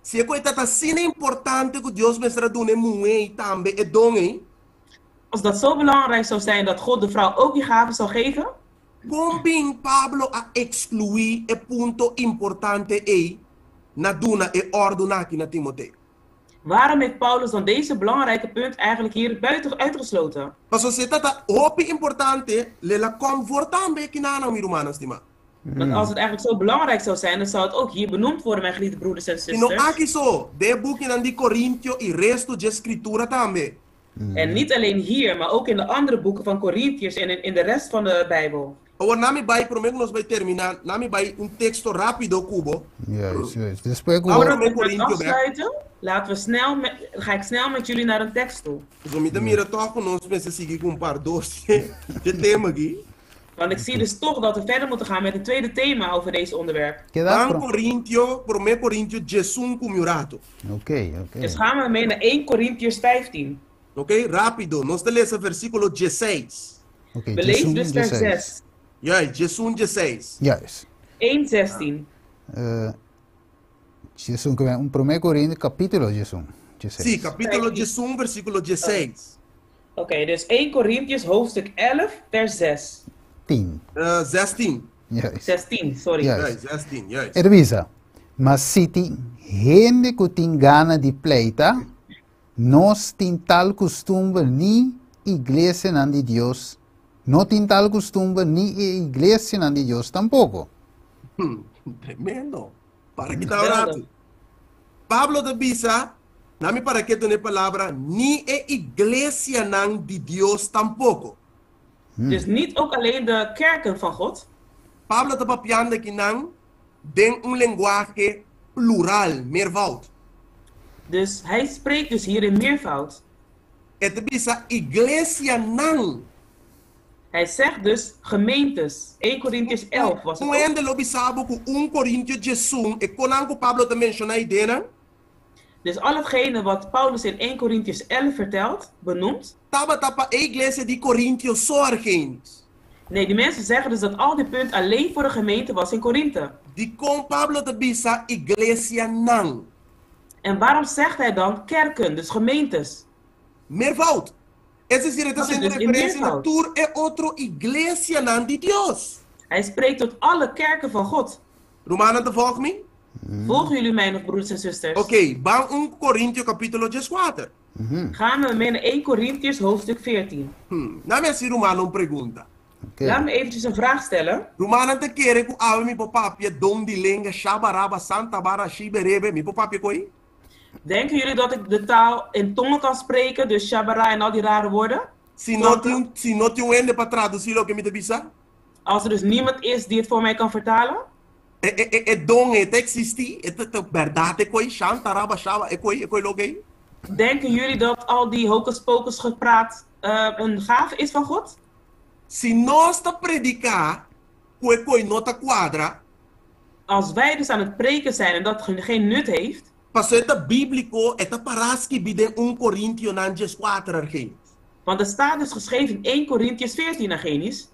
si e kos ta asina importante ku Dios mester a duna e muhé tambe e don ei, als dat zo belangrijk zou zijn dat God de vrouw ook die gave zou geven, kon bin Pablo a ekskluí e punto importante ei na duna e òrdu aki na Timoteo? waarom heeft Paulus dan deze belangrijke punt eigenlijk hier buiten uitgesloten? Paso si ta hopi importante, lo el a kom voor tambe akinan, mi rumannan stimá. Want als het eigenlijk zo belangrijk zou zijn, dan zou het ook hier benoemd worden, mijn geliefde broeders en I no zusters. aki so, den bukinan di Korintio i resto di skritura tambe. En niet alleen hier, maar ook in de andere boeken van Corinthiërs en in de rest van de Bijbel. Awor laga mi bai, promé ku nos bai terminá, laga mi bai un teksto rápido ku bo. Juist. Despues ku Ahora Voordat we Corintio, het afsluiten, laten we snel met, ga ik snel met jullie naar een tekst toe. So mi ta mira toch ku nos mester sigui ku un par dos di tema aki. Want ik zie dus toch dat we verder moeten gaan met het tweede thema over deze onderwerp. Keda Ban pro. Korintio, promé Korintio, 11 ku mi rato. Oké. Dus gaan we mee naar 1 Corinthiërs 15. Oké, rápido. Nos ta lesa versíkulo 16. Oké, We lezen 11, dus vers 16. 6. Juist, 11, 16. Juist. 1, 16. 11, ku un promé Korintio kapítulo 11. 16. Sí, kapítulo 11, versíkulo 16. Oké, dus 1 Corinthiërs hoofdstuk 11, vers 6. 10. 16. Juist. 16, sorry. Juist. Juist, 16, juist. E ta bisa, ma si tin hende ku tin gana di pleita, nos tin tal kustumber ni iglesianan di Dios, no tin tal kustumber ni e iglesianan di Dios tampoko. Tremendo. Para kita rato. Pablo ta bisa, laga mi para ketu na e palabra, ni e iglesianan di Dios tampoko. Dus niet ook alleen de kerken van God. Pablo ta papiando akinan den un lenguahe plural, meervoud. Dus hij spreekt dus hier in meervoud. E ta bisa iglesianan. Hij zegt dus gemeentes. 1 Corinthiërs 11 was het Un ook. hende lo bisa bo ku 1 Korintio 11, e kosnan ku Pablo ta menshoná eiden. Dus al hetgene wat Paulus in 1 Corinthiërs 11 vertelt, benoemt. Tabata pa e iglesia di Korintio so Argenis. Nee, die mensen zeggen dus dat al die punten alleen voor de gemeente was in Korinthe. Dikon Pablo ta bisa iglesianan. En waarom zegt hij dan kerken, dus gemeentes? Meervoud. Es decir, e ta Dat is hasiendo dus in referensia na meervoud. tur e otro iglesianan di Dios. Hij spreekt tot alle kerken van God. Rumannan, ta volg mi? Volgen jullie mij nog, broeders en zusters? Oké, ban 1 Korintio kapítulo 14. Gaan we mee naar 1 Corinthiërs hoofdstuk 14. Laga mi hasi rumannan un pregunta. Oké. Laat me eventjes een vraag stellen. Rumannan ta kere ku awe mi por papia don di lenga shabaraba santa bara shiberebe mi por papia koi? Denken jullie dat ik de taal in tongen kan spreken, dus shabara en al die rare woorden? Si no tin si no tin un hende pa tradusí loke mi ta bisa? Als er dus niemand is die het voor mij kan vertalen? E e e e don ei ta eksistí? E ta ta bèrdat e koi? Shanta raba shaba e koi e koi loke ei? Denken jullie dat al die hocus pocus gepraat een gave is van God? Si nos ta prediká ku e koi no ta kuadra. Als wij dus aan het preken zijn en dat geen nut heeft. Pasobra e ta bíbliko, e ta pará skibí den un Korintionan dieskuater, Argenis. Want het staat dus geschreven in 1 Korintiërs 14, Argenis.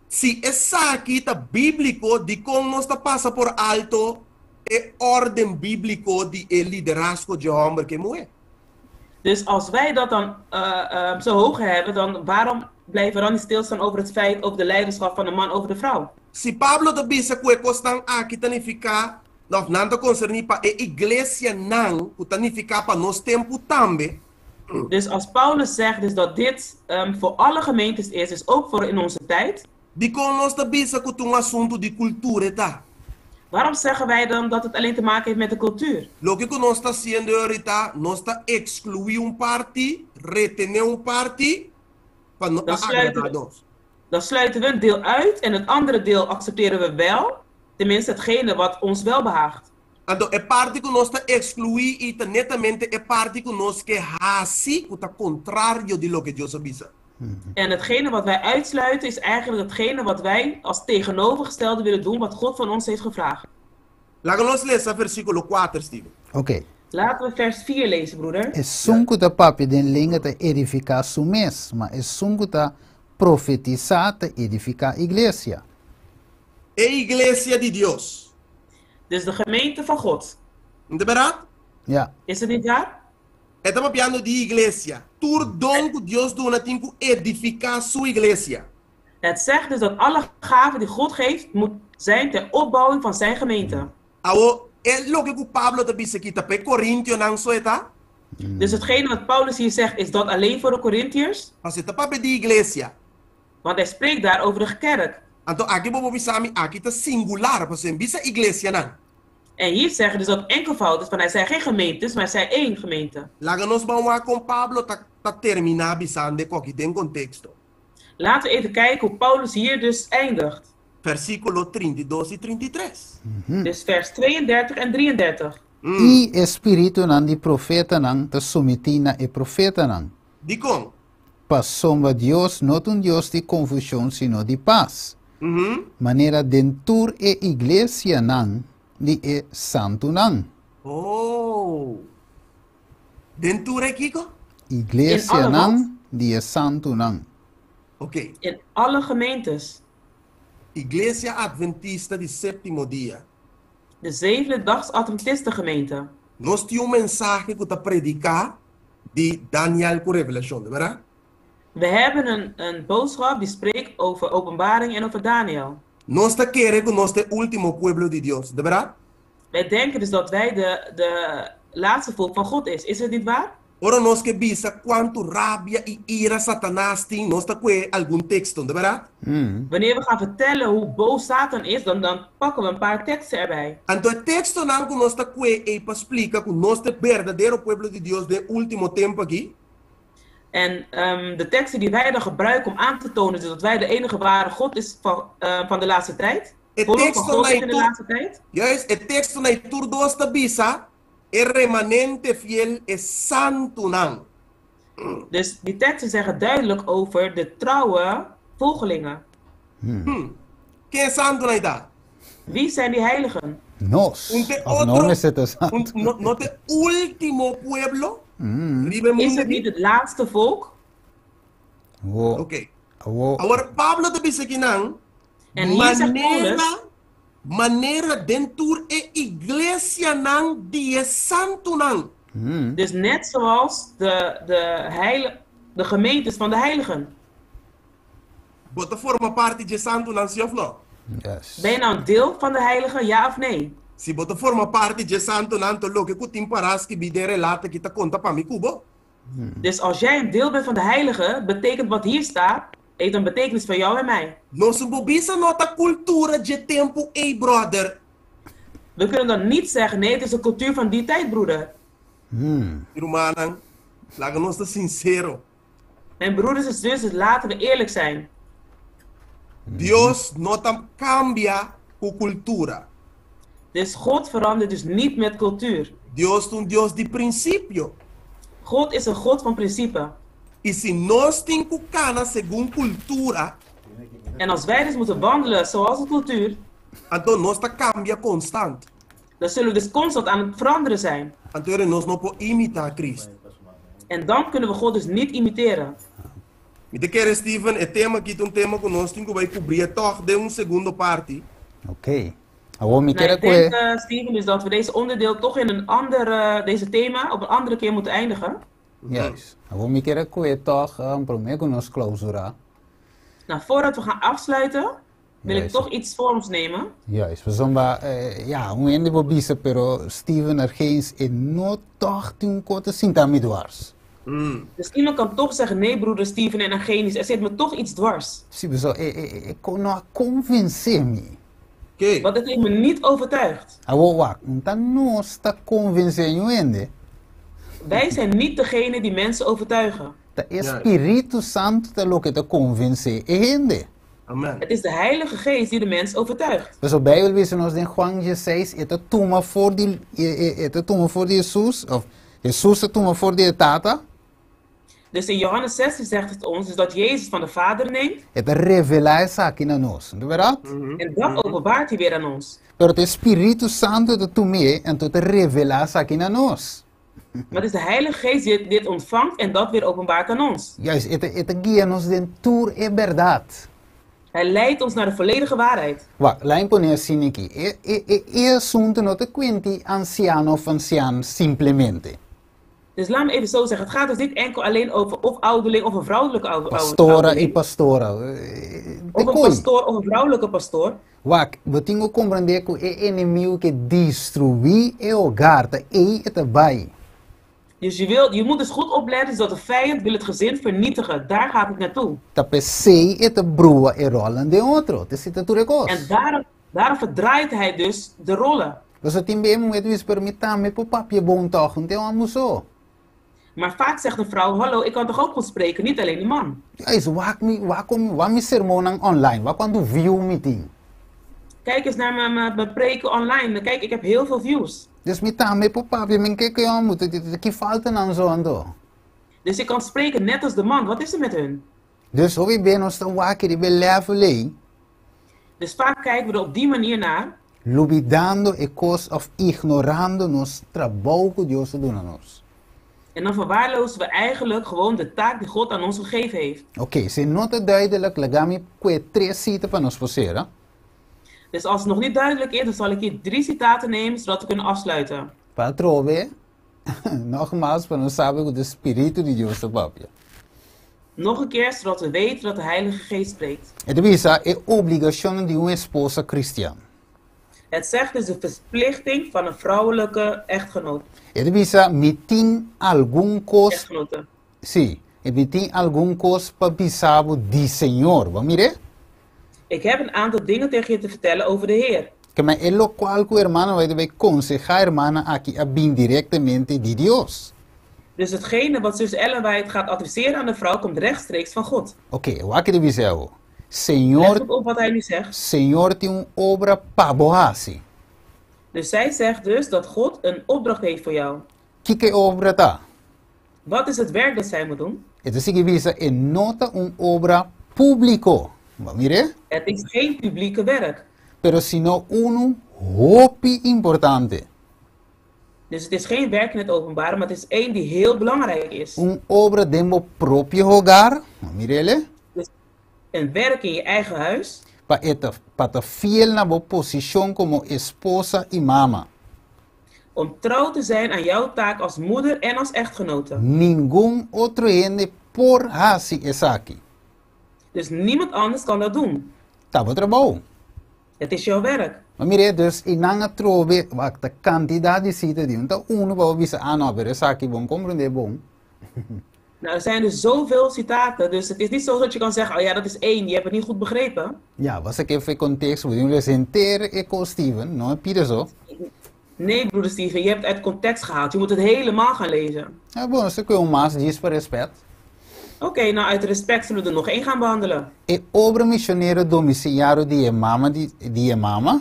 Si esaki ta bíbliko, dikon nos ta pasa por alto e órden bíbliko di e liderazgo dje hòmber ku e muhé? Dus als wij dat dan zo hoog hebben, dan waarom blijven we dan niet stilstaan over het feit over de leiderschap van de man over de vrouw? Si Pablo ta bisa ku e kosnan aki ta nifiká, òf nan ta konserní pa e iglesianan, ku ta nifiká pa nos tempu tambe. Dus als Paulus zegt dus dat dit voor alle gemeentes is, dus ook voor in onze tijd. Dikon nos ta bisa ku ta un asuntu di kultura e ta? Waarom zeggen wij dan dat het alleen te maken heeft met de cultuur? Loke ku nos ta hasiendo e ta, nos ta ekskluí un parti, retené un parti, pa no Dan pa sluiten agradá we, nos. dan sluiten we een deel uit en het andere deel accepteren we wel, tenminste hetgene wat ons wel behaagt. Anto e parti ku nos ta ekskluí i ta netamente e parti ku nos ke hasi ku ta kontrario di loke Dios a bisa. En hetgene wat wij uitsluiten is eigenlijk hetgene wat wij als tegenovergestelde willen doen wat God van ons heeft gevraagd. Laga nos lesa versíkulo kuater, Steven. Oké. Laten we vers 4 lezen, broeder. Esun ku ta papia den lenga ta edifiká su mes, ma esun ku ta profetisá ta edifiká iglesia. E iglesia di Dios. Dus de gemeente van God. No ta bèrdat? Ja. Is het niet waar? E ta papiando di iglesia. Tur don ku Dios duna tin ku edifiká su iglesia. Het zegt dus dat alle gaven die God geeft moet zijn ter opbouwing van zijn gemeente. Awor, e loke ku Pablo ta bisa aki ta pa e korintionan so e ta? Dus hetgene wat Paulus hier zegt, is dat alleen voor de Korintiërs? Pasobra e ta papia di iglesia. Want hij spreekt daar over de kerk. Anto aki bo por bisa mi aki ta singular, pasobra e bisa iglesianan. En hier zeggen dus dat enkelvoud is, want hij zei geen gemeentes, maar hij zei één gemeente. Laga nos ban wak kon Pablo ta ta terminá bisando e koki den konteksto. Laten we even kijken hoe Paulus hier dus eindigt. Versíkulo 32 i 33. Dus vers 32 en 33. I e spiritunan di profetanan ta sumití na e profetanan. Dikon? Pasobra Dios no ta un Dios di konfushon sino di pas, manera den tur e iglesianan di e santunan. Oh! Den tur e kiko? Iglesianan di e santunan. Oké. In alle gemeentes. Iglesia Adventista di Séptimo Dia. De Zevende-dags Adventistengemeente. Nos tin un mensahe ku ta prediká di Daniel ku Revelashon, de bèrdat? We hebben een boodschap die spreekt over Openbaring en over Daniel. Nos ta kere ku nos ta e último pueblo di Dios, de bèrdat? Wij denken dus dat wij de laatste volk van God is. Is het niet waar? Ora nos ke bisa kuantu rabia i ira Satanas tin, nos ta kue algun teksto, de bèrdat? Wanneer we gaan vertellen hoe boos Satan is, dan pakken we een paar teksten erbij. Anto e tekstonan ku nos ta kue ei pa splika ku nos ta e berdadero pueblo di Dios den e último tempu aki. En de teksten die wij dan gebruiken om aan te tonen dus dat wij de enige ware God is van de laatste tijd. E Volk van teksto God na is in de tur, laatste tijd. juist, e teksto na tur dos ta bisa, e remanente fiel, e santunan. Dus die teksten zeggen duidelijk over de trouwe volgelingen. Ken e santunan ei ta? Wie zijn die heiligen? Nos, Un te of no otro, mester ta un, santu. no, no te último pueblo riba e Is mundo het niet aki? het laatste volk? Wo, Oké. wo. Awor Pablo ta bisa kinan, En hier zegt Paulus, manera, manera den tur e iglesianan di e santunan. Dus net zoals de gemeentes van de heiligen. Bo ta forma parti dje santunan, si of no? Yes. Ben je nou een deel van de heiligen, ja of nee? Si bo ta forma parti dje santunan, to loke ku tin pará skibí den relato aki ta konta pa mi ku bo. Dus als jij een deel bent van de heiligen, betekent wat hier staat, heeft een betekenis voor jou en mij. Nos no por bisa no ta kultura dje tempu ei, brother. We kunnen dan niet zeggen, nee, het is de cultuur van die tijd, broeder. Mi rumannan, laga nos ta sinsero. Mijn broeders en zussen, laten we eerlijk zijn. Dios no ta kambia ku kultura. Dus God verandert dus niet met cultuur. Dios ta un Dios di prinsipio. God is een God van principe. I si nos tin ku kana segun kultura, En als wij dus moeten wandelen zoals de cultuur, anto nos ta kambia konstant. Dan zullen we dus constant aan het veranderen zijn. Anto nos no por imitá Kristu. En dan kunnen we God dus niet imiteren. Mi ta kere, Steven, e tema aki ta un tema ku nos tin ku bai kubri toch den un segundo parti. Oké. Awor mi Nou, ke ik denk, ku Steven, dus dat we deze onderdeel toch in een andere, deze thema op een andere keer moeten eindigen. Juist. Awor mi ke kue toch promé ku nos klousurá. Nou, voordat we gaan afsluiten, wil ik toch iets voor ons nemen. Juist. Pasobra, ja, un hende por bisa, pero Steven Argenis e no toch tin un kos ta sinta mi dwars. Dus iemand kan toch zeggen: "Nee, broeder Steven en Argenis, er zit me toch iets dwars." Si, so, e no a konvensé mi. Want het heeft me niet overtuigd. Awor wak, no ta nos ta konvensé hende. Wij zijn niet degene die mensen overtuigen. Ta Spiritu Santu ta loke ta konvensé hende. Amen. Het is de Heilige Geest die de mens overtuigt. Dus e Beibel ta bisa nos den Juan 16, e ta tuma for di Hesus, òf Hesus ta tuma for di Tata. Dus in Johannes 16 zegt het ons dus dat Jezus van de Vader neemt. E ta revelá esaki na nos, no ta berdat? En dat openbaart hij weer aan ons. Pero ta Spiritu Santu ta tum'é, anto ta revelá esaki na nos. Maar het is de Heilige Geest die dit ontvangt en dat weer openbaart aan ons. Juist, e ta guia nos den tur e berdat. Hij leidt ons naar de volledige waarheid. Wak, laga mi pone asina aki. E asuntu no ta kuenta ansiano òf ansiana simplemente. Dus laat me even zo zeggen, het gaat dus niet enkel alleen over of ouderling of een vrouwelijke Pastora i ouderling. pastora. Of een pastoor of een vrouwelijke pastoor. Wak, bo tin ku komprondé ku e enemigu ke destruí e hogar, ta ei e ta bai. Dus je moet dus goed opletten dus dat de vijand wil het gezin vernietigen. Daar gaat het naartoe. Ta p'esei e ta brua e rolnan den otro, ta esei ta tur e kos. En daarom verdraait hij dus de rollen. Paso tin be muhé ta bisa, pero mi tambe por papia bon tòg, no ta hòmber so. Maar vaak zegt een vrouw: "Hallo, ik kan toch ook goed spreken, niet alleen de man." Juist, wak mi, wak mi, wak mi sermonnan online, wak kuantu view mi tin. Kijk eens naar mijn preken online. Kijk, ik heb heel veel views. Dus mi tambe por papia, mi ke ke hòmber, ki falta nan so anto. Dus ik kan spreken net als de man. Wat is er met hun? Dus hopi be nos ta wak riba e level ei. Dus vaak kijken we er op die manier naar. Lubidando e kos òf ignorando nos trabou ku Dios a duna nos. En dan verwaarlozen we eigenlijk gewoon de taak die God aan ons gegeven heeft. Oké, si no ta duidelijk, laga mi kue tres sita pa nos por sera. Dus als het nog niet duidelijk is, dan zal ik hier drie citaten nemen, zodat we kunnen afsluiten. Pa atrobe, nogmaals, pa nos sabi ku ta Spiritu di Dios ta papia. Nog een keer, zodat we weten dat de Heilige Geest spreekt. E ta bisa e obligashon di un esposa kristian. Het zegt dus de verplichting van een vrouwelijke echtgenoot. E ta bisa mi tin algun kos. Echtgenote. Si, mi tin algun kos pa bisa bo di Señor. Bo a mir'é? Ik heb een aantal dingen tegen je te vertellen over de Heer. Ke men e lokual ku hermana White ta bai konsehá hermana aki a bin direktamente di Dios. Dus hetgene wat zus Ellen White gaat adviseren aan de vrouw komt rechtstreeks van God. Oké, wak kiko e ta bisa awo. Let Señor, goed op wat hij nu zegt. Señor tin un obra pa bo hasi. Dus zij zegt dus dat God een opdracht heeft voor jou. Kiko e obra ta? Wat is het werk dat zij moet doen? E ta sigui bisa e no ta un obra públiko. Bo a mir'é? Het is geen publieke werk. Pero sino unu hopi importante. Dus het is geen werk in het openbaar, maar het is één die heel belangrijk is. Un obra den bo propio hogar, bo a mir'é? Dus een werk in je eigen huis. Pa e ta, pa ta fiel na bo posishon komo esposa i mama. Om trouw te zijn aan jouw taak als moeder en als echtgenote. Ningun otro hende por hasi esaki. Dus niemand anders kan dat doen. Ta bo trabou. Het is jouw werk. Ma mira, dus einan atrobe, wak ta kantidat di sita di un ta unu pa bo bisa, ah no, pero esaki bon komprondé bon. Nou, er zijn dus zoveel citaten, dus het is niet zo dat je kan zeggen: "Oh ja, dat is één, je hebt het niet goed begrepen." Ya, bo sa ke for konteksto, bo tin ku lesa henter e kos, Steven, no pida so. Nee, broeder Steven, je hebt het uit context gehaald. Je moet het helemaal gaan lezen. Ah, bon, nos ta kohe un mas djis pa rèspèt. Oké, nou uit respect zullen we er nog één gaan behandelen. E obra misionero domiciliario di e mama di e mama.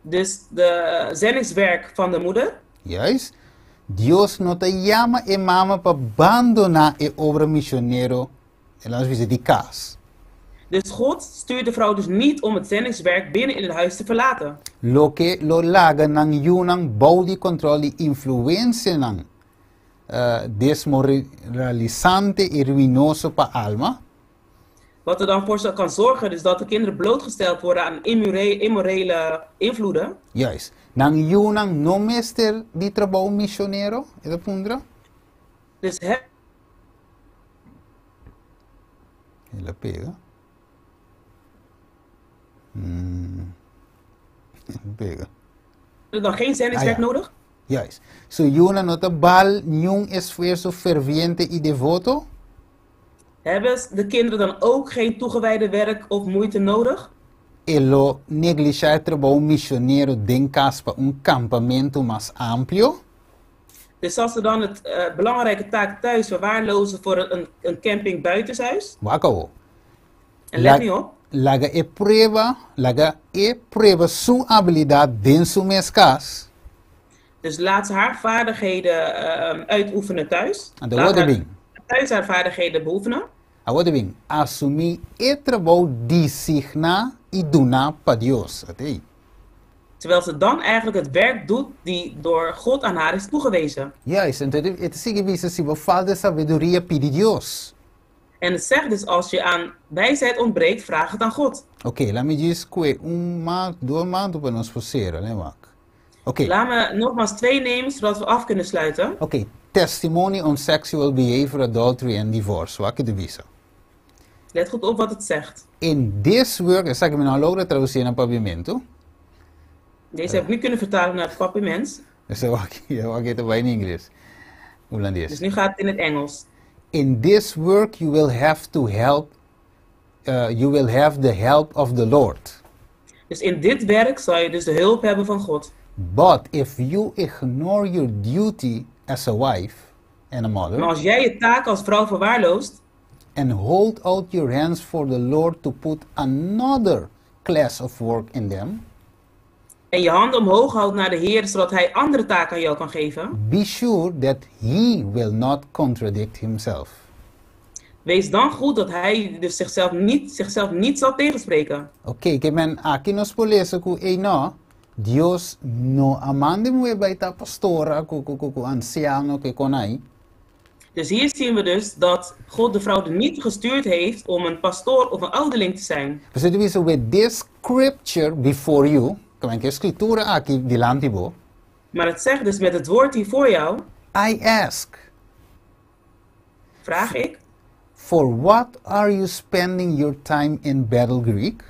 Dus de zendingswerk van de moeder. Juist. Dios no ta yama e mama pa bandoná e obra misionero, laat ons bisa, di kas. Dus God stuurt de vrouw dus niet om het zendingswerk binnen in het huis te verlaten. Loke lo laga nan yunan bou di control di influencianan desmoralisante i ruinoso pa alma. Wat er dan voor kan zorgen is dat de kinderen blootgesteld worden aan immorele invloeden. Juist. Nan yunan no mester di trabou misionero? E ta puntra. Dus he. El a pega. Mm. El a pega. Dan geen zendingswerk Ah, ja. nodig? Juist. Su yunan no ta bal niun esfuerso ferviente i devoto? Hebben de kinderen dan ook geen toegewijde werk of moeite nodig? E lo neglishá e trabou misionero den kas pa un kampamentu mas amplio? Dus zal ze dan het belangrijke taak thuis verwaarlozen voor een camping buitenshuis? Wak awo. En let nu op. Laga e prueba, laga e prueba su abilidat den su mes kas. Dus laat ze haar vaardigheden uitoefenen thuis. En de Laat woorden haar bin. thuis haar vaardigheden beoefenen. Awor ta bin, asumí e trabou disigná i duná pa Dios. Atei. Terwijl ze dan eigenlijk het werk doet die door God aan haar is toegewezen. Juist, anto e ta sigui bisa si bo falta sabiduria pidi Dios. En het zegt dus als je aan wijsheid ontbreekt, vraag het aan God. Ok, laat mi djis kue un maand, dos maand pa nos por sera, ne wak. Ok. Laat me nogmaals twee nemen, zodat we af kunnen sluiten. Ok, testimony on sexual behavior, adultery and divorce. Wak e ta bisa. Let goed op wat het zegt. In this work, esaki mi no a logra traduci na papiamento. Deze heb ik niet kunnen vertalen naar het Papiaments. Esaki wak e ta bai in Ingles. Holandes. Dus nu gaat het in het Engels. In this work you will have to help, you will have the help of the Lord. Dus in dit werk zal je dus de hulp hebben van God. But if you ignore your duty as a wife and a mother, Maar als jij je taak als vrouw verwaarloost, and hold out your hands for the Lord to put another class of work in them, en je handen omhoog houdt naar de Heer, zodat Hij andere taken aan jou kan geven, be sure that He will not contradict Himself. Wees dan goed dat Hij dus zichzelf niet zal tegenspreken. Oké, ke men aki nos por lesa ku ei no, Dios no a manda e muhé bai ta pastora ku ku ku ku ansiano ku konai. Dus hier zien we dus dat God de vrouw er niet gestuurd heeft om een pastoor of een ouderling te zijn. Pasobra ta bisa with this scripture before you, ke men ku e skritura aki dilanti bo. Maar het zegt dus met het woord hier voor jou, I ask, vraag ik, for what are you spending your time in Battle Creek?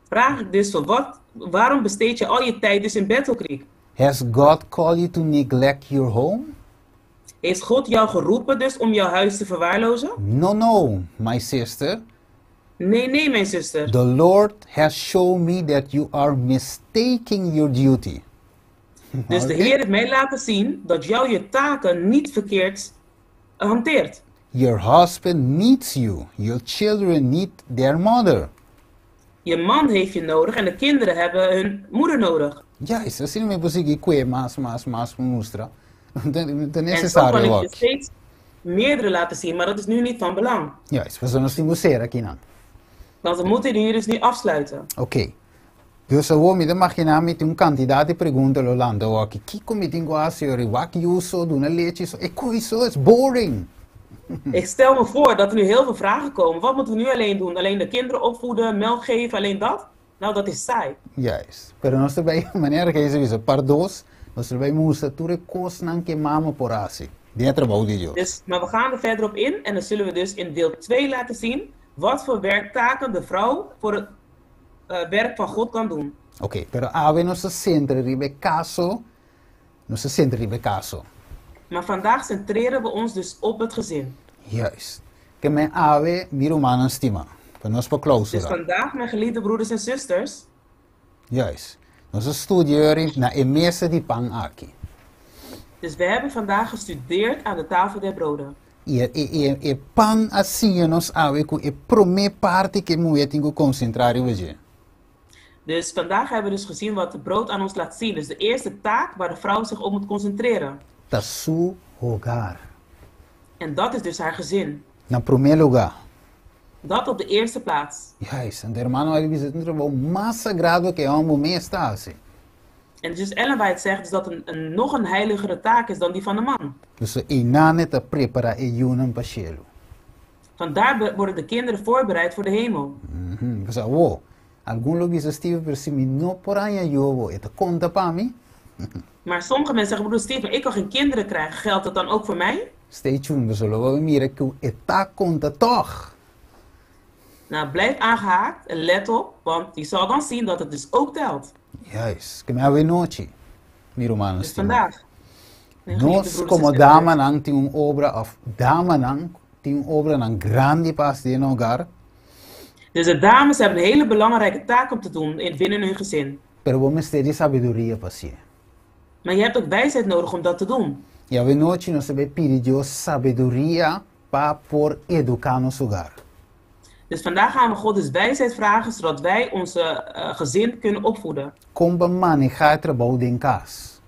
Vraag ik dus voor wat, waarom besteed je al je tijd dus in Battle Creek? Has God called you to neglect your home? Heeft God jou geroepen dus om jouw huis te verwaarlozen? No, no, my sister. Nee, nee, mijn zuster. The Lord has shown me that you are mistaking your duty. Dus de Heer heeft mij laten zien dat jou je taken niet verkeerd hanteert. Your husband needs you. Your children need their mother. Je man heeft je nodig en de kinderen hebben hun moeder nodig. Juist, asina mi por sigui kue mas, mas, mas mustra. Ta En zo necesario kan ik je ook. steeds meerdere laten zien, maar dat is nu niet van belang. Juist, pasobra nos tin ku sera akinan. Want we moeten hier dus nu afsluiten. Oké. Dus awor mi ta imaginá mi tin un kantidat di pregunta lo lanta awor. Kiko mi tin ku hasi ora? Wak yu so, duna lechi so. E koi so, it's boring. Ik stel me voor dat er nu heel veel vragen komen. Wat moeten we nu alleen doen? Alleen de kinderen opvoeden, melk geven, alleen dat? Nou, dat is saai. Juist. Pero nos ta bai, manera ku e bisa, part dos, nos ta bai mustra tur e kosnan ku mama por hasi den e trabou di Dios. Dus, maar we gaan er verder op in en dan zullen we dus in deel 2 laten zien wat voor werktaken de vrouw voor het werk van God kan doen. Oké, pero awe nos a sentra riba e kaso, nos a sentra riba e kaso. Maar vandaag centreren we ons dus op het gezin. Juist. Ke men awe mi rumannan stima, pa nos por Dus klausura. vandaag, mijn geliefde broeders en zusters. Juist. Nos a studia na e mesa di pan aki. Dus we hebben vandaag gestudeerd aan de tafel der broden. I e pan a siña nos awe ku e promé parti ku e muhé tin ku konsentrá riba dje. Dus vandaag hebben we dus gezien wat het brood aan ons laat zien. Dus de eerste taak waar de vrouw zich op moet concentreren. Ta su hogar. En dat is dus haar gezin. Na promé lugá. Dat op de eerste plaats. Juist, anto ruman White a bisa un trabou mas sagrado ku e hòmber mes ta hasi. En dus Ellen White zegt dus dat een nog een heiligere taak is dan die van de man. Dus einan e ta prepará e yunan pa shelu. Van daar worden de kinderen voorbereid voor de hemel. Pues awó, algun lo bisa Steven, pero si mi no por haña yu awó, e ta konta pa mi? Maar sommige mensen zeggen, broer Steven, ik kan geen kinderen krijgen, geldt dat dan ook voor mij? Stay tuned, pasobra lo bo mira ku e ta konta tòg. Nou, blijf aangehaakt en let op, want je zal dan zien dat het dus ook telt. Juist, ke men awe nochi, mi rumannan Dus stimá. vandaag, mijn geliefde Nos broeders en komo zusters. damanan tin un obra òf damanan tin un obranan grandi pa hasi den hogar. Dus de dames hebben een hele belangrijke taak om te doen binnen hun gezin. Pero bo mester di sabiduria pa hasié. Maar je hebt ook wijsheid nodig om dat te doen. I awe nochi nos ta bai pidi Dios sabiduria pa por eduká nos hogar. Dus vandaag gaan we God dus wijsheid vragen, zodat wij onze gezin kunnen opvoeden. Kon pa manehá e trabou den kas.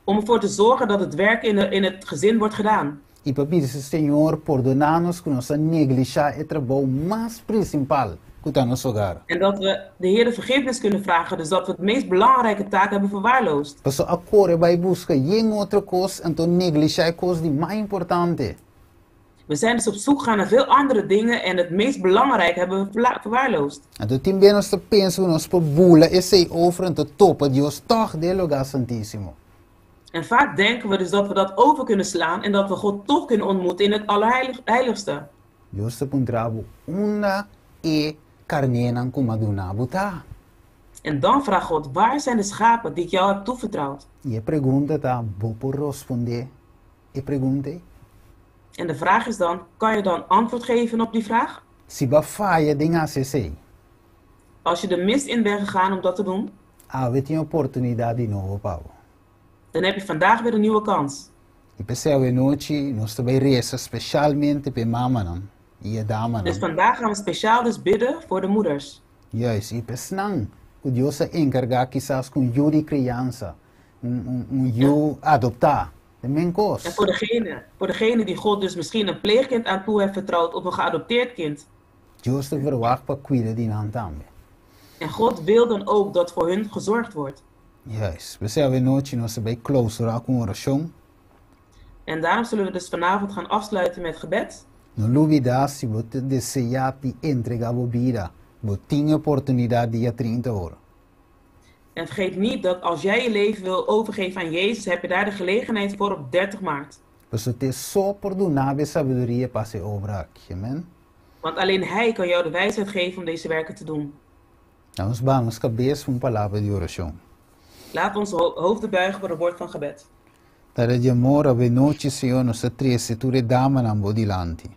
Om ervoor te zorgen dat het werk in het gezin wordt gedaan. I pa bisa Señor pordoná nos ku nos a neglishá e trabou mas prinsipal ku ta nos hogar. En dat we de Heer vergiffenis kunnen vragen, dus dat we het meest belangrijke taak hebben verwaarloosd. Paso a kore bai buska yen otro kos anto neglishá e kos di mas importante. We zijn dus op zoek gegaan naar veel andere dingen en het meest belangrijke hebben we verwaarloosd. Anto tin bia nos ta pensa ku nos por bula esei over anto topa Dios tòg den e lugá santísimo. En vaak denken we dus dat we dat over kunnen slaan en dat we God toch kunnen ontmoeten in het allerheiligste. Dios ta puntra bo unda e karnénan ku m'a duna bo ta? En dan vraagt God, waar zijn de schapen die ik jou heb toevertrouwd? I e pregunta ta, bo por rospondé e pregunta ei? En de vraag is dan, kan je dan antwoord geven op die vraag? Si bo a faya den hasi esei. Als je de mist in bent gegaan om dat te doen, Awe tin oportunidat di nobo pa bo. dan heb je vandaag weer een nieuwe kans. I p'esei awe nochi nos ta bai resa speshalmente p'e mamanan i e Dus damanan. vandaag gaan we speciaal dus bidden voor de moeders. Juist, i p'esnan ku Dios a enkargá kisas ku un yu di kriansa, un un un yu adoptá, den men En kos. voor degene die God dus misschien een pleegkind aan toe heeft vertrouwd of een geadopteerd kind. Dios ta verwagt pa kuida di nan tambe. En God wil dan ook dat voor hun gezorgd wordt. Juist, p'esei awe nochi nos ta bai klousurá ku un orashon. En daarom zullen we dus vanavond gaan afsluiten met gebed. No lubidá si bo ta deseá di entregá bo bida, bo tin e oportunidat dia 30 ora. En vergeet niet dat als jij je leven wil overgeven aan Jezus, heb je daar de gelegenheid voor op 30 maart. Pasobra t'e so por duna bo e sabiduria pa hasi e obra aki. Amen. Want alleen Hij kan jou de wijsheid geven om deze werken te doen. Laga nos baha nos kabes pa un palabra di orashon. Laten we onze hoofden buigen voor het woord van gebed. Tata di amor, awe nochi, Señor, nos ta trese tur e damanan bo dilanti.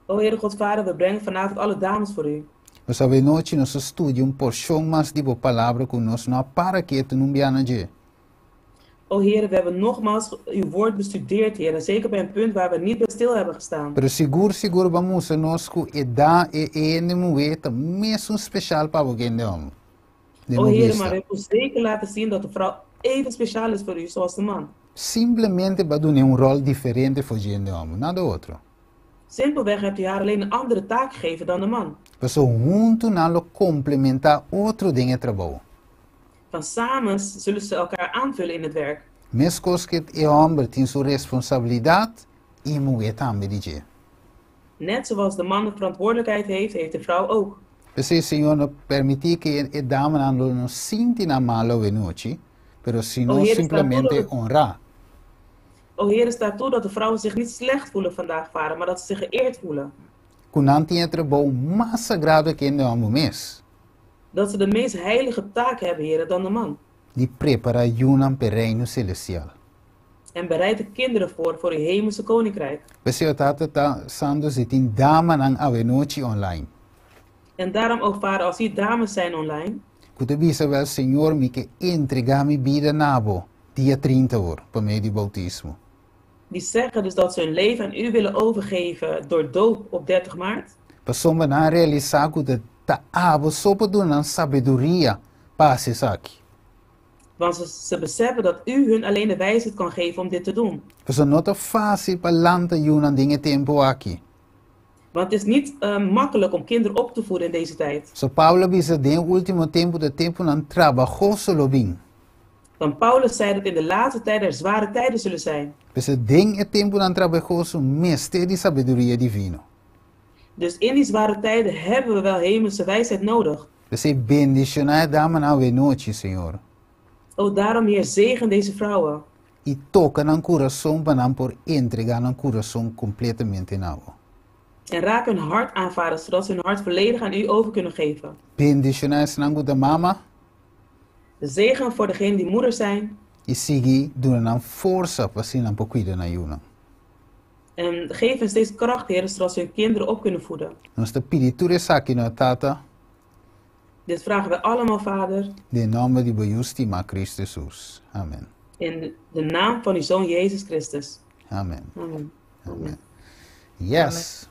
O Heere God Vader, we brengen vanavond alle dames voor u. Nos awe nochi nos a studia un porshon mas di bo palabra ku nos no a para ketu nun bia na dje. O Heere, we hebben nogmaals uw woord bestudeerd, Heer. En zeker bij een punt waar we niet bij stil hebben gestaan. Pero sigur sigur bo a mustra nos ku e da e hende muhé ta mesun speshal pa bo ku hende hòmber. Den O bo Heere, bista. maar u hebt ons zeker laten zien dat de vrouw even speciaal is voor u, zoals de man. Simplemente bo a dun'é un ròl diferente for di hende hòmber, nada otro. Simpelweg hebt u haar alleen een andere taak gegeven dan de man. Pasobra huntu nan lo komplementá otro den e trabou. Van samen zullen ze elkaar aanvullen in het werk. Meskos ku e hòmber tin su responsabilidat, e muhé tambe di dje. Net zoals de man de verantwoordelijkheid heeft, heeft de vrouw ook. P'esei, Señor, no permití ku e damanan lo no sinti nan malu awe nochi, pero O sino Heer, sta simplemente toe dat honrá. O Heer, sta toe dat de vrouwen zich niet slecht voelen vandaag, Vader, maar dat ze zich geëerd voelen. Ku nan tin e trabou mas sagrado ku hende hòmber mes. Dat ze de meest heilige taak hebben, Heer, dan de man. Di prepará yunan p'e reino selestial. En bereid de kinderen voor uw hemelse koninkrijk. P'esei, Tata ta santu, si tin damanan awe nochi online. En daarom ook, Vader, als hier dames zijn online, Ku ta bisa wèl, Señor, mi ke entregá mi bida na bo, dia 30 ora, pa medio di boutismo. Die zeggen dus dat ze hun leven aan u willen overgeven door doop op 30 maart. Pasobra nan a realisá ku ta ta abo so por duna nan sabiduria pa hasi esaki. Want ze, ze beseffen dat u hun alleen de wijsheid kan geven om dit te doen. Pasobra no ta fásil pa lanta yunan den e tempu aki. Want het is niet makkelijk om kinderen op te voeden in deze tijd. So Pablo a bisa den e último tempu ta tempunan trabahoso lo bin. Want Paulus zei dat in de laatste tijden er zware tijden zullen zijn. P'esei den e tempunan trabahoso mester di sabiduria divino. Dus in die zware tijden hebben we wel hemelse wijsheid nodig. P'esei bendishoná e damanan awenochi, Señor. O daarom, Heer, zegen deze vrouwen. I toka nan kurason pa nan por entregá nan kurason kompletamente na Bo. En raak hun hart aan, Vader, zodat ze hun hart volledig aan U over kunnen geven. Bendishoná esnan ku ta mama. Zegen voor degenen die moeder zijn. I sigui duna nan forsa pa asina nan por kuida nan yunan. En geef hen steeds kracht, Heer, zodat ze hun kinderen op kunnen voeden. Nos ta pidi tur esaki no, Tata. Dit vragen wij allemaal, Vader. Den nòmber di bo Yu stimá Cristo Hesus. Amen. In de naam van uw Zoon Jezus Christus. Amen. Amen. Amen. Yes.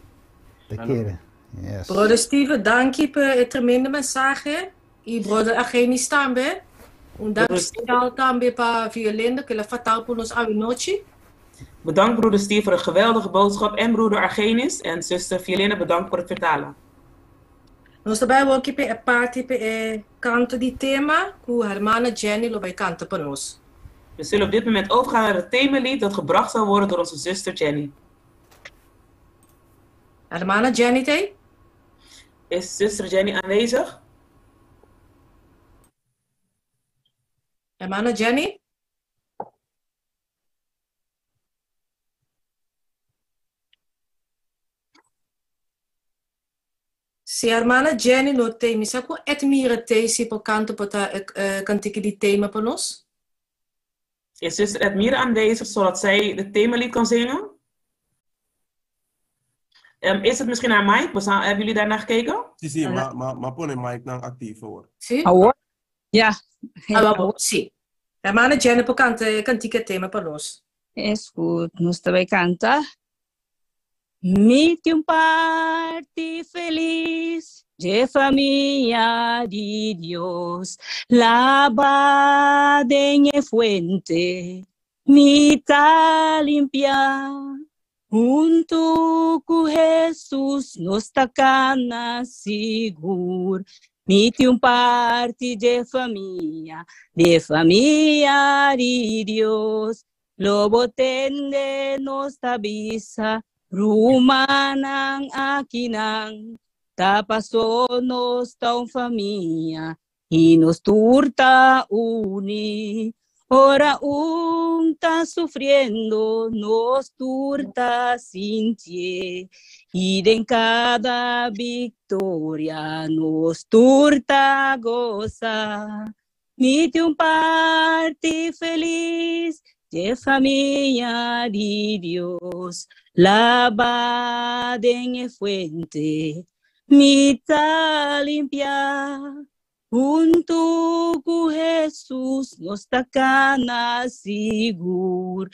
Ta kere. Yes. Brother Steven, danki pa e tremendo mensahe. Y brother Argenis tambe. Un danki speciaal tambe pa Violenda ku el a fatal por nos awe nochi. Bedankt broeder Steve voor de geweldige boodschap en broeder Argenis en zuster Violenda bedankt voor het vertalen. Nos ta bai awor pa e parti pa e kanto di tema ku hermana Jenny lo bai kanta pa nos. We zullen op dit moment overgaan naar het themalied dat gebracht zal worden door onze zuster Jenny. Hermana Jenny t'ei? Is zuster Jenny aanwezig? Hermana Jenny? Si hermana Jenny no t'ei, mi sa ku Edmira t'ei si por kanta por ta e kantiki di tema pa nos. Is zuster Edmira aanwezig zodat zij het themalied kan zingen? Is het misschien haar mic? Hebben jullie daarnaar gekeken? Sí, sí, m'a, m'a, m'a pone micnan actief awor. Sí? Awor? Ja. Awor, sí. Hermana Jenny por kanta e kantika tema pa nos. Es goed, nos ta bai kanta. Mi tin un parti felis dje famia di Dios, laba den e fuente, mi ta limpia. Huntu ku Hesus nos ta kana sigur. Mi tin un parti dje famia, dje famia di Dios. Lo bo tende nos ta bisa, Rumannan akinan, ta paso nos ta un famia i nos tur ta uni. Ora un ta sufriendo, nos tur ta sintié, i den kada viktoria nos tur ta gosa. Mi tin un parti felis dje famia di Dios, laba den e fuente, mi ta limpia. Huntu ku Hesus nos ta kana sigur.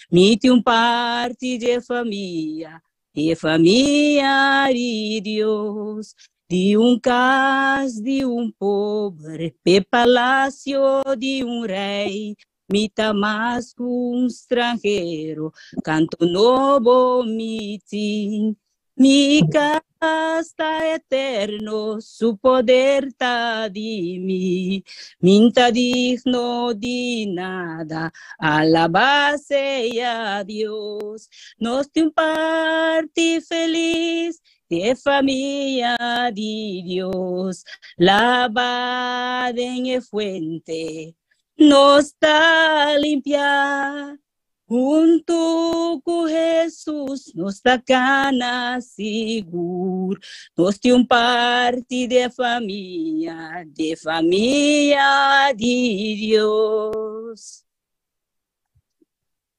Mi tin un parti dje famia, dje famia di Dios. Di un kas di un pober p'e palasio di un rei, mi ta mas ku un stranhero, kanto nobo mi tin. Mi kas ta eterno, su poder ta di mi. Min ta digno di nada, alabá sea Dios. Nos tin un parti felis Di e famia di Dios, laba den e fuente, nos ta limpia. Huntu ku Hesus nos ta kana sigur. Nos tin un parti di e famia, di e famia di Dios.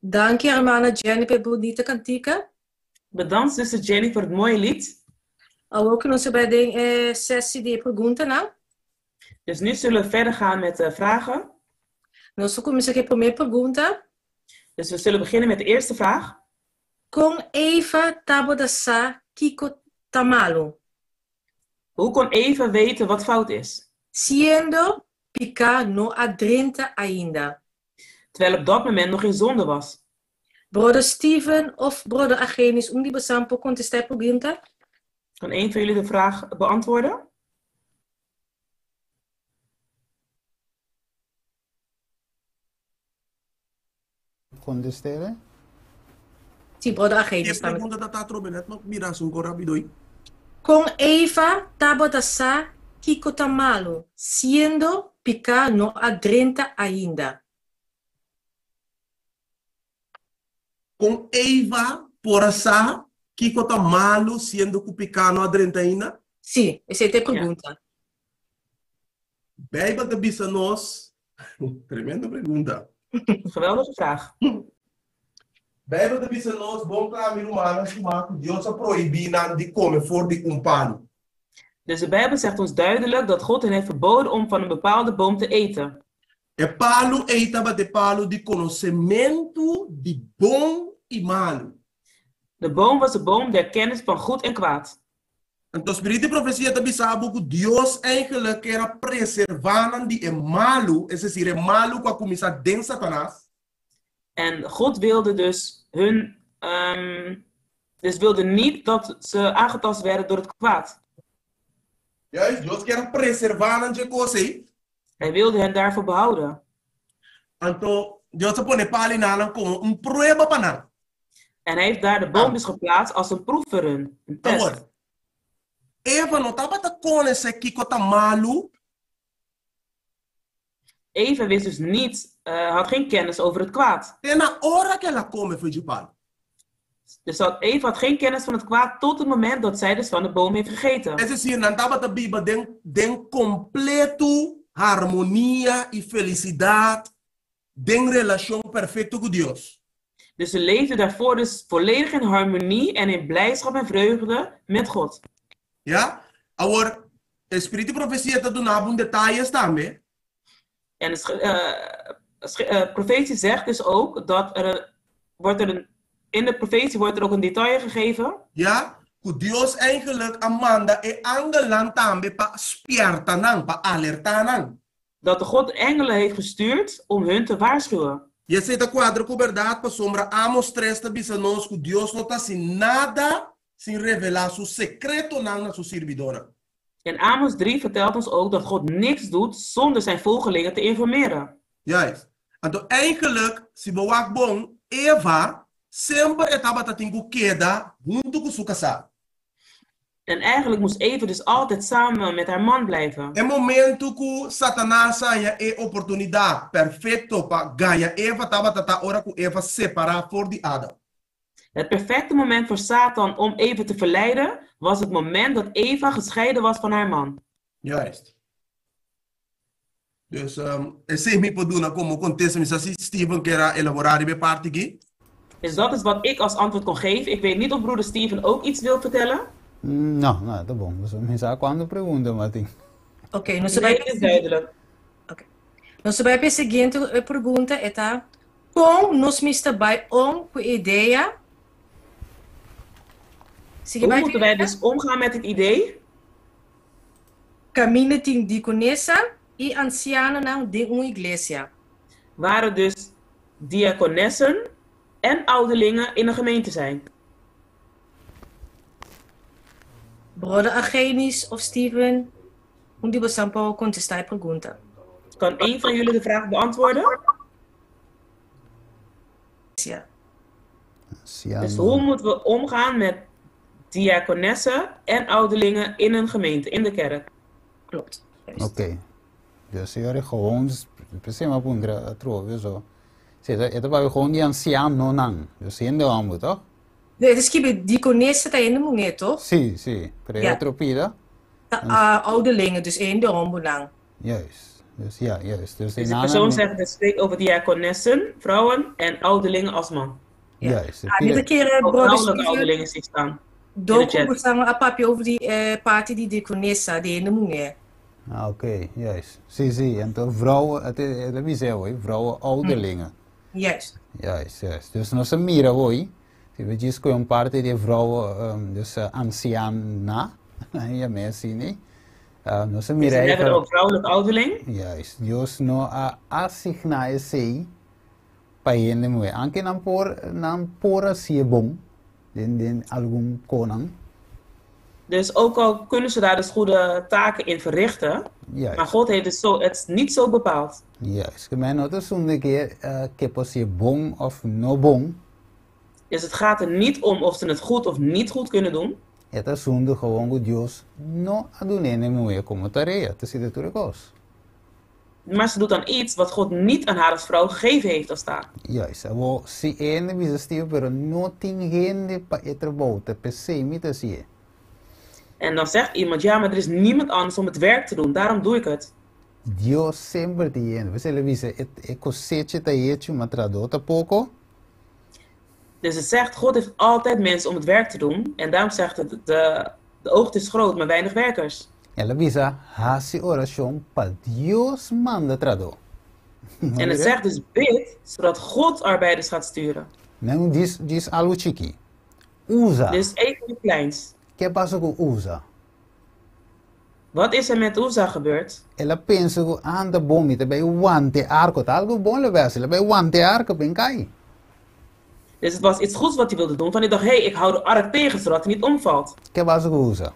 Danki hermana Jenny pa e bunita kantika. Bedankt zuster Jenny voor het mooie lied. Awor ku nos a bai den e sessie di e preguntanan. Dus nu zullen we verder gaan met de vragen. Nos ta kuminsá ku e promé pregunta. Dus we zullen beginnen met de eerste vraag. Kon Eva tabata sa kiko ta malu? Hoe kon Eva weten wat fout is? Siendo piká no a drenta ainda. Terwijl op dat moment nog geen zonde was. Brother Steven of brother Agenis, un di boso por kontestá e pregunta? Kan een van jullie de vraag beantwoorden? Kontest'é? Sí, brother Agenis E tambe. pregunta ta atrobe net m'a mira su un rápido ei. Kon Eva tabata sa kiko ta malu, siendo piká no a drenta ainda? Kon Eva por a sa kiko ta malu siendo ku piká no a drenta ainda? Sí, esei ta e pregunta. Bijbel ta bisa nos, tremendo pregunta. Geweldige vraag. Bijbel ta bisa nos bon kla, mi rumannan stimá, ku Dios a prohibí nan di kome for di un palu. Dus de Bijbel zegt ons duidelijk dat God hen heeft verboden om van een bepaalde boom te eten. E palu ei tabata e palu di konosementu di bon i malu. De boom was de boom der kennis van goed en kwaad. Anto spiritu di profesia ta bisa bo ku Dios eigenlijk ker a preservá nan di e malu, es desir, e malu ku a kuminsá den Satanas. En God wilde dus hun, dus wilde niet dat ze aangetast werden door het kwaad. Juist, Dios ker a preservá nan dje kos ei. Hij wilde hen daarvoor behouden. Anto Dios a pone e palu na nan komo un prueba pa nan. En hij heeft daar de boom dus geplaatst als een proef voor hun, een test. Awor, Eva no tabata konosé kiko ta malu. Eva wist dus niet, had geen kennis over het kwaad. Te na ora ku el a kome for dje palu. Dus dat Eva had geen kennis van het kwaad tot het moment dat zij dus van de boom heeft gegeten. Es desir, nan tabata biba den den kompletu harmonia i felisidat den relashon perfekto ku Dios. Dus ze leefden daarvoor dus volledig in harmonie en in blijdschap en vreugde met God. Ya? Awor, e spiritu di profesia ta duna bo un detayes tambe. En de profetie zegt dus ook dat er wordt er een, in de profetie wordt er ook een detail gegeven. Ya? Ku Dios eigenlijk a manda e angelnan tambe pa spièrta nan, pa alertá nan. Dat de God engelen heeft gestuurd om hun te waarschuwen. I esei ta kuadra ku bèrdat, pasobra Amos tres ta bisa nos ku Dios no ta hasi nada sin revelá su sekretonan na su sirbidónan. En Amos 3 vertelt ons ook dat God niks doet zonder zijn volgelingen te informeren. Juist. Anto eigenlijk, si bo wak bon, Eva semper e tabata tin ku keda huntu ku su kasá. En eigenlijk moest Eva dus altijd samen met haar man blijven. E momento ku Satanas haña e oportunidat perfekto pa gaña Eva tabata ta ora ku Eva separá for di Adam. Het perfecte moment voor Satan om Eva te verleiden was het moment dat Eva gescheiden was van haar man. Juist. Dus esei mi por duna komo kontesta. Mi sa si Steven kier a elaborá riba e parti aki. Dus dat is wat ik als antwoord kon geven. Ik weet niet of broeder Steven ook iets wil vertellen. No, no, ta bon. Pasobra mi sa kuantu pregunta mi a tin. Oké, nos ta Nee, bai het is duidelijk. Oké. Nos ta bai pa e siguiente pregunta, e ta, Kon nos mester bai om ku e idea? Sigui Hoe bai moeten wij Violeta. dus omgaan met het idee? Kaminda tin diakonesa i ansianonan den un iglesia. Waar er dus diaconessen en ouderlingen in een gemeente zijn. Brother Argenis of Steven, un di bosan por kontestá e pregunta. Kan één van jullie de vraag beantwoorden? Ja. Dus hoe moeten we omgaan met diaconessen en ouderlingen in een gemeente, in de kerk? Klopt. Oké. Dus señores, gewoon, p'esei mi a puntra atrobe so. Si, e ta papia gewoon di ancianonan. Dus hende homber, toch? Nee, het is kibe diaconesse ta hende muhé, toch? Sí, sí. Pero e Ja. otro pida? Ta ouderlingen, dus hende hombernan. Juist. Dus ja, juist. Dus Dus de einan persoon zegt, het spreekt over diaconessen, vrouwen en ouderlingen als man. Ja. Juist. De Ah, mi pida ta kere, Ook brother vrouwelijke Steven, ouderlingen zie ik staan in de Dor ku chat. bosan a papia over di e parti di diaconessa, di hende muhé. Ah, oké, juist. Sí, sí. Anto vrouwen, het e ta bisa awor, vrouwen ouderlingen. Juist. Juist, juist. Dus nos a mira hoy, si we djis koe un parti di e vrouw, dus anciana, yam'é asina, nos a Dus mira dan hebben we eigenlijk, ook vrouwelijke ouderling. juist, Dios no a asigná esei pa hende muhé, anke nan por, nan por hasié bon den, den algun konan. Dus ook al kunnen ze daar dus goede taken in verrichten, maar Juist. God heeft het, zo, het niet zo bepaald. Juist. Ke men no ta asuntu di ke ke por hasié bon òf no bon. Dus het gaat er niet om of ze het goed of niet goed kunnen doen. E ta asuntu gewoon ku Dios no a duna hende muhé komo tarea, ta sita tur e kos. Maar ze doet dan iets wat God niet aan haar als vrouw gegeven heeft als taak. Juist. Awor, si e hende bisa Steve, pero no tin hende pa e trabou, ta p'esei mi ta hasié. En dan zegt iemand, ja, maar er is niemand anders om het werk te doen, daarom doe ik het. Dios semper tin hende. P'esei el a bisa, e e kosecha ta hechu, ma trahadó ta poko. Dus het zegt, God heeft altijd mensen om het werk te doen. En daarom zegt het, de, de oogst is groot, maar weinig werkers. El a bisa, Hasi orashon pa Dios manda trahadó. En het zegt dus, bid, zodat God arbeiders gaat sturen. Nan djis djis algu chiki. Usa. Dus even iets kleins. Ke pasa ku Usa? Wat is er met Uza gebeurd? El a pensa ku anda bon, mi ta bai wanta e arko. Ta algu bon lo bai hasi, el a bai wanta e arko pa e kai. Dus het was iets goeds wat hij wilde doen. Van hij dacht, hé, hey, ik hou de ark tegen, zodat hij niet omvalt. Ke pasa ku Usa?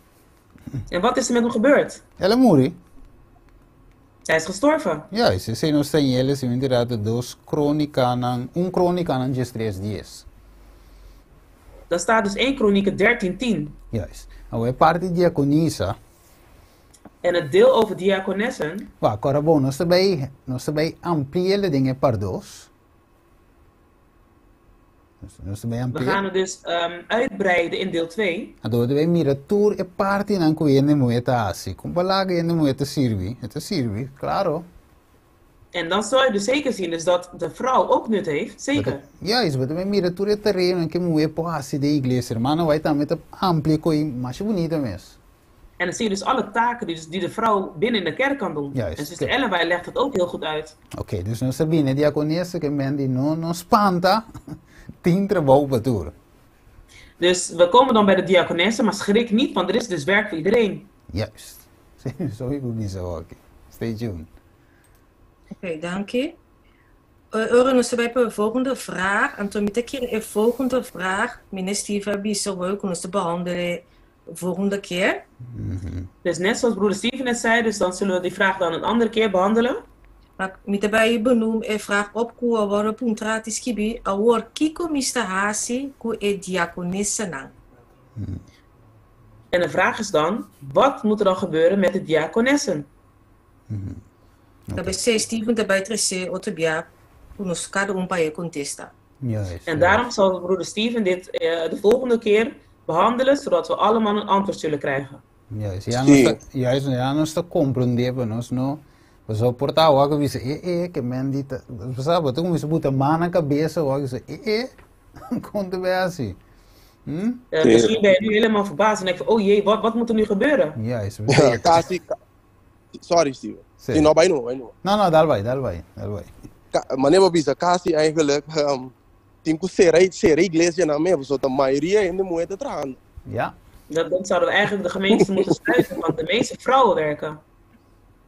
En wat is er met hem gebeurd? El a muri. Hij is gestorven. Juist, esei nos ta yele si mi ta dos Kronikanan, un Kronikanan diestres dies. Daar staat dus 1 Kronieken 13:10. Juist. Awor e parti diakonisa. En het deel over diaconessen. Wak, ora bon, nos ta bai, nos ta bai ampli'e den e par dos. Nos ta bai We ampli'e. gaan het dus uitbreiden in deel 2. Anto bo ta bai mira tur e partinan ku hende muhé ta hasi. Kon pa laga hende muhé ta sirbi? E ta sirbi, klaro. En dan zal je dus zeker zien dus dat de vrouw ook nut heeft, zeker. Juist, bo ta bai mira tur e terenonan ku e muhé por hasi den iglesia. Hermano White tambe ta amplia ku ei masha bunita mes. En dan zie je dus alle taken die, dus, die de vrouw binnen in de kerk kan doen. Juist. En zuster Ellen White legt het ook heel goed uit. Oké, dus nos ta bini diakonesa ke men di no no spanta, tin trabou pa tur. Dus we komen dan bij de diaconessen, maar schrik niet, want er is dus werk voor iedereen. Juist. So mi por bisa hoki. Stay tuned. Oké, danki. Ora nos ta bai pa e volgende vraag. Anto mi ta kere e volgende vraag, meneer Steven a bisa hoy ku nos ta behandele volgende keer. Dus net zoals broeder Steven net zei, dus dan zullen we die vraag dan een andere keer behandelen. Ma mi ta bai benoem e vraag op ku a wòrdu puntrá ti skibí, Awor kiko mi sta hasi ku e diakonissanan? En de vraag is dan, wat moet er dan gebeuren met de diaconessen? Ta p'esei Steven ta bai tresé otro bia ku nos kada un pa e kontesta. Juist, En juist. daarom zal broeder Steven dit de volgende keer behandelen, zodat we allemaal een antwoord zullen krijgen. Juist, ya nos Sí. ta, juist, ya nos ta comprendé, pero nos no, pasobra por ta awor ku bisa, e e, ke men di ta, bo sa, bo ta kuminsá buta man na kabesa awor, bisa, e e, kon ta bai hasi? Hm? Sí. Misschien ben je nu helemaal verbaasd en denk je van, oh jee, wat, wat moet er nu gebeuren? Juist, p'esei. Casi, sorry Steven. Sí. Sí, no, bai no, bai no. No, no, dal bai, dal bai, dal bai. Manera bo bisa, casi eigenlijk tin cu cera, cera iglesianan mes, pasobra ta mayoria hende muhe ta trahando. Ja. Dat, dan zouden we eigenlijk de gemeente moeten sluiten, want de meeste vrouwen werken.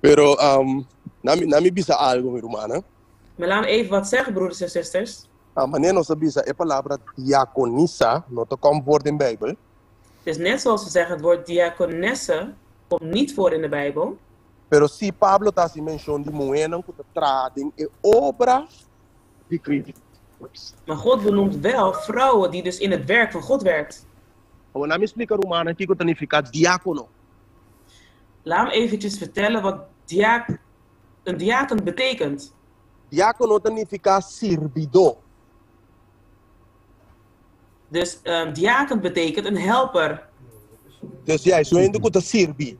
Pero na mi, na mi bisa algo, mi rumannan. Maar laat me even wat zeggen, broeders en zusters. Manera nos a bisa, e palabra diakonisa no ta kom voor den Bijbel. Dus net zoals we zeggen, het woord diaconesse komt niet voor in de Bijbel. Pero si Pablo ta hasi menshon di muhénan ku ta traha den e obra di Cristo. Maar God benoemt wel vrouwen die dus in het werk van God werkt. Awor na mi splika rumannan kiko ta nifiká diákono. Laat me eventjes vertellen wat diak een diaken betekent. Diákono ta nifiká sirbidó. Dus diaken betekent een helper. Dus juist, un hende ku ta sirbi.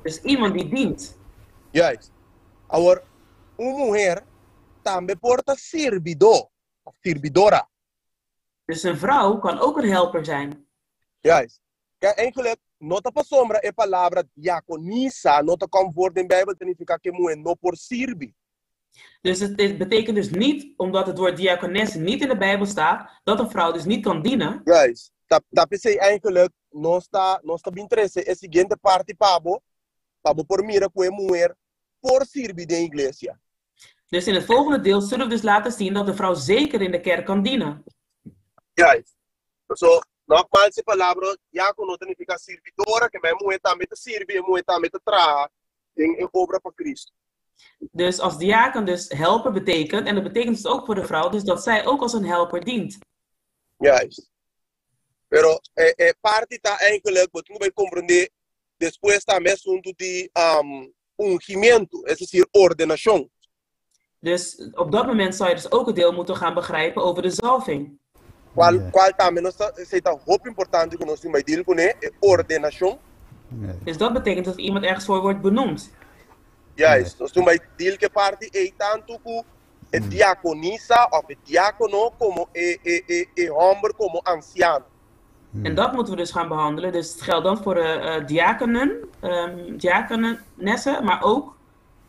Dus iemand die dient. Juist. Awor, un muher tambe por ta sirbidó of sirbidora. Dus een vrouw kan ook een helper zijn. Juist. Kijk, eigenlijk, no ta pasobra e palabra diakonisa no ta kom voor den Bijbel ta nifiká ku e muhé no por sirbi. Dus het betekent dus niet, omdat het woord diakonesse niet in de Bijbel staat, dat een vrouw dus niet kan dienen. Juist. Ta ta p'esei eigenlijk nos ta nos ta bin trese e siguiente parti pa bo, pa bo por mira ku e muher por sirbi den iglesia. Dus in het volgende deel zullen we dus laten zien dat de vrouw zeker in de kerk kan dienen. Juist. So, nogmaals e palabra diákono ta nifiká sirbidora, ke men e muher tambe ta sirbi, e muher tambe ta traha den e obra pa Cristo. Dus als diaken dus helper betekent, en dat betekent dus ook voor de vrouw, dus dat zij ook als een helper dient. Juist. Pero e, e parti ta eigenlijk, bo tin ku bai komprendé despues tambe asuntu di um, ungimiento, es decir, ordenashon. Dus op dat moment zou je dus ook het deel moeten gaan begrijpen over de zalving. Cual, yeah. Cual tambe nos ta, esei ta hopi importante ku nos tin bai deal kuné, e ordenashon. Dus dat betekent dat iemand ergens voor wordt benoemd. Juist, nos tin bai deal ku e parti ei tantu ku e diakonisa of e diakono komo e, e, e, e hòmber komo ansiano. En dat moeten we dus gaan behandelen. Dus het geldt dan voor de uh, diakenen, um, diakonessen, maar ook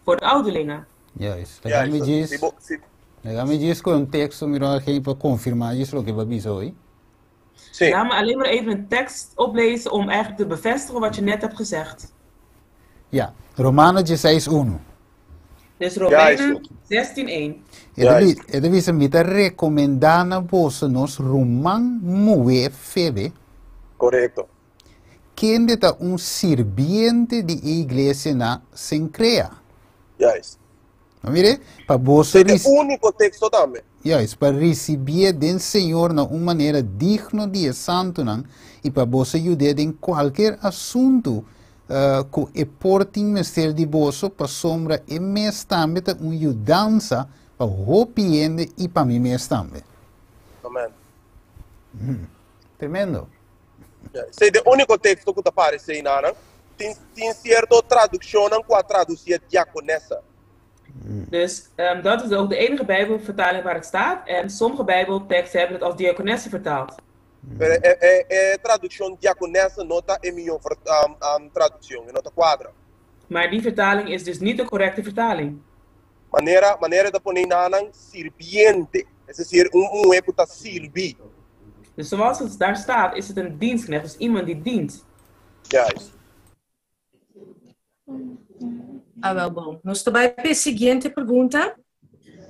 voor de ouderlingen. Juist. Laga mi djis, laga mi djis ku un teksto mi lo a pa konfirmá djis loke bo a bisa hoy. Sí. Laat me alleen maar even een tekst oplezen om eigenlijk te bevestigen wat je net hebt gezegd. Ja, Romano dieseis unu. Dus Romeinen 16 1. E ta bisa, Mi ta rekomendá na boso nos ruman muhé Febe. Korekto. Kende ta un sirbiente di e iglesia na Senkrea. Juist. No mire, pa boso Esei ta e úniko teksto tambe. Juist, pa risibié den Señor na un manera digno di e santunan i pa boso yud'é den kualker asuntu ku e por tin mester di boso, pasobra e mes tambe ta un yudansa pa hopi hende i pa mi mes tambe. Amen. Tremendo. Esei ta e úniko teksto ku ta paresé einan. Tin tin sierto tradukshonnan ku a tradusié diakonesa. Dus dat is ook de enige Bijbelvertaling waar het staat. En sommige Bijbelteksten hebben het als diakonesse vertaald. Pero e e e tradukshon diakonesa no ta e mihó tradukshon, e no ta kuadra. Maar die vertaling is dus niet de correcte vertaling. Manera manera e ta pone einan sirbiente, es desir un muhé ku ta sirbi. Dus zoals het daar staat is het een dienstknecht, dus iemand die dient. Juist. Ah, wel bon. Nos ta bai pa e siguiente pregunta.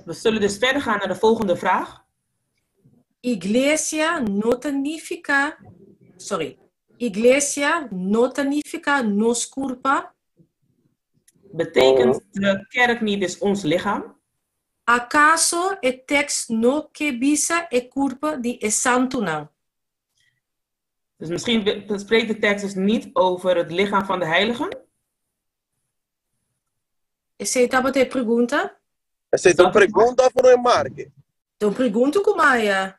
We zullen dus verder gaan naar de volgende vraag. Iglesia no ta nifica, sorry, Iglesia no ta nifica nos curpa? Betekent de kerk niet dus ons lichaam? Acaso e tekst no ke bisa e curpa di e santunan? Dus misschien spreekt de tekst dus niet over het lichaam van de heiligen? Esei tabata e pregunta? Esei ta un pregunta of un remarke? Ta un pregunta ku Maya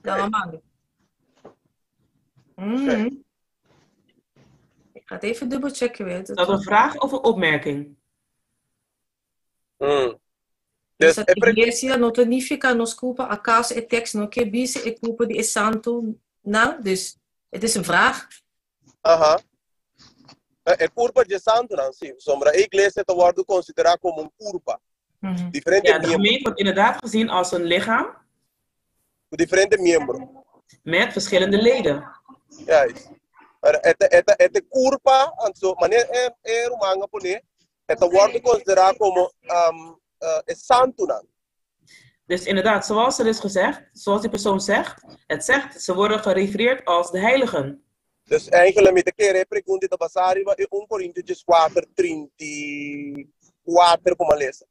daba manda. Mm. Ik ga het even dubbel checken weer. Is dat een vraag of een opmerking? Dus Bisa e pre- iglesia no ta nifica nos culpa, acaso e tekst no ke bisa e culpa di e santu nan? Dus het is een vraag. Aha. E curpa dje santunan, sí. Pasobra e iglesia ta wordo considera como un curpa. Diferente Ja, de miembro. gemeente wordt inderdaad gezien als een lichaam. Cu diferente miembro. Met verschillende leden. Juist. Maar e ta, e ta, e ta curpa, anto, manera e, e ruman a pone, e ta wordo considera como um, e santunan. Dus inderdaad, zoals er is gezegd, zoals die persoon zegt, het zegt, ze worden gerefereerd als de heiligen. Dus eigenlijk mi ta kere e pregunta ta basá riba e un Korintio dieskuater trinta i kuater ku mi a lesa.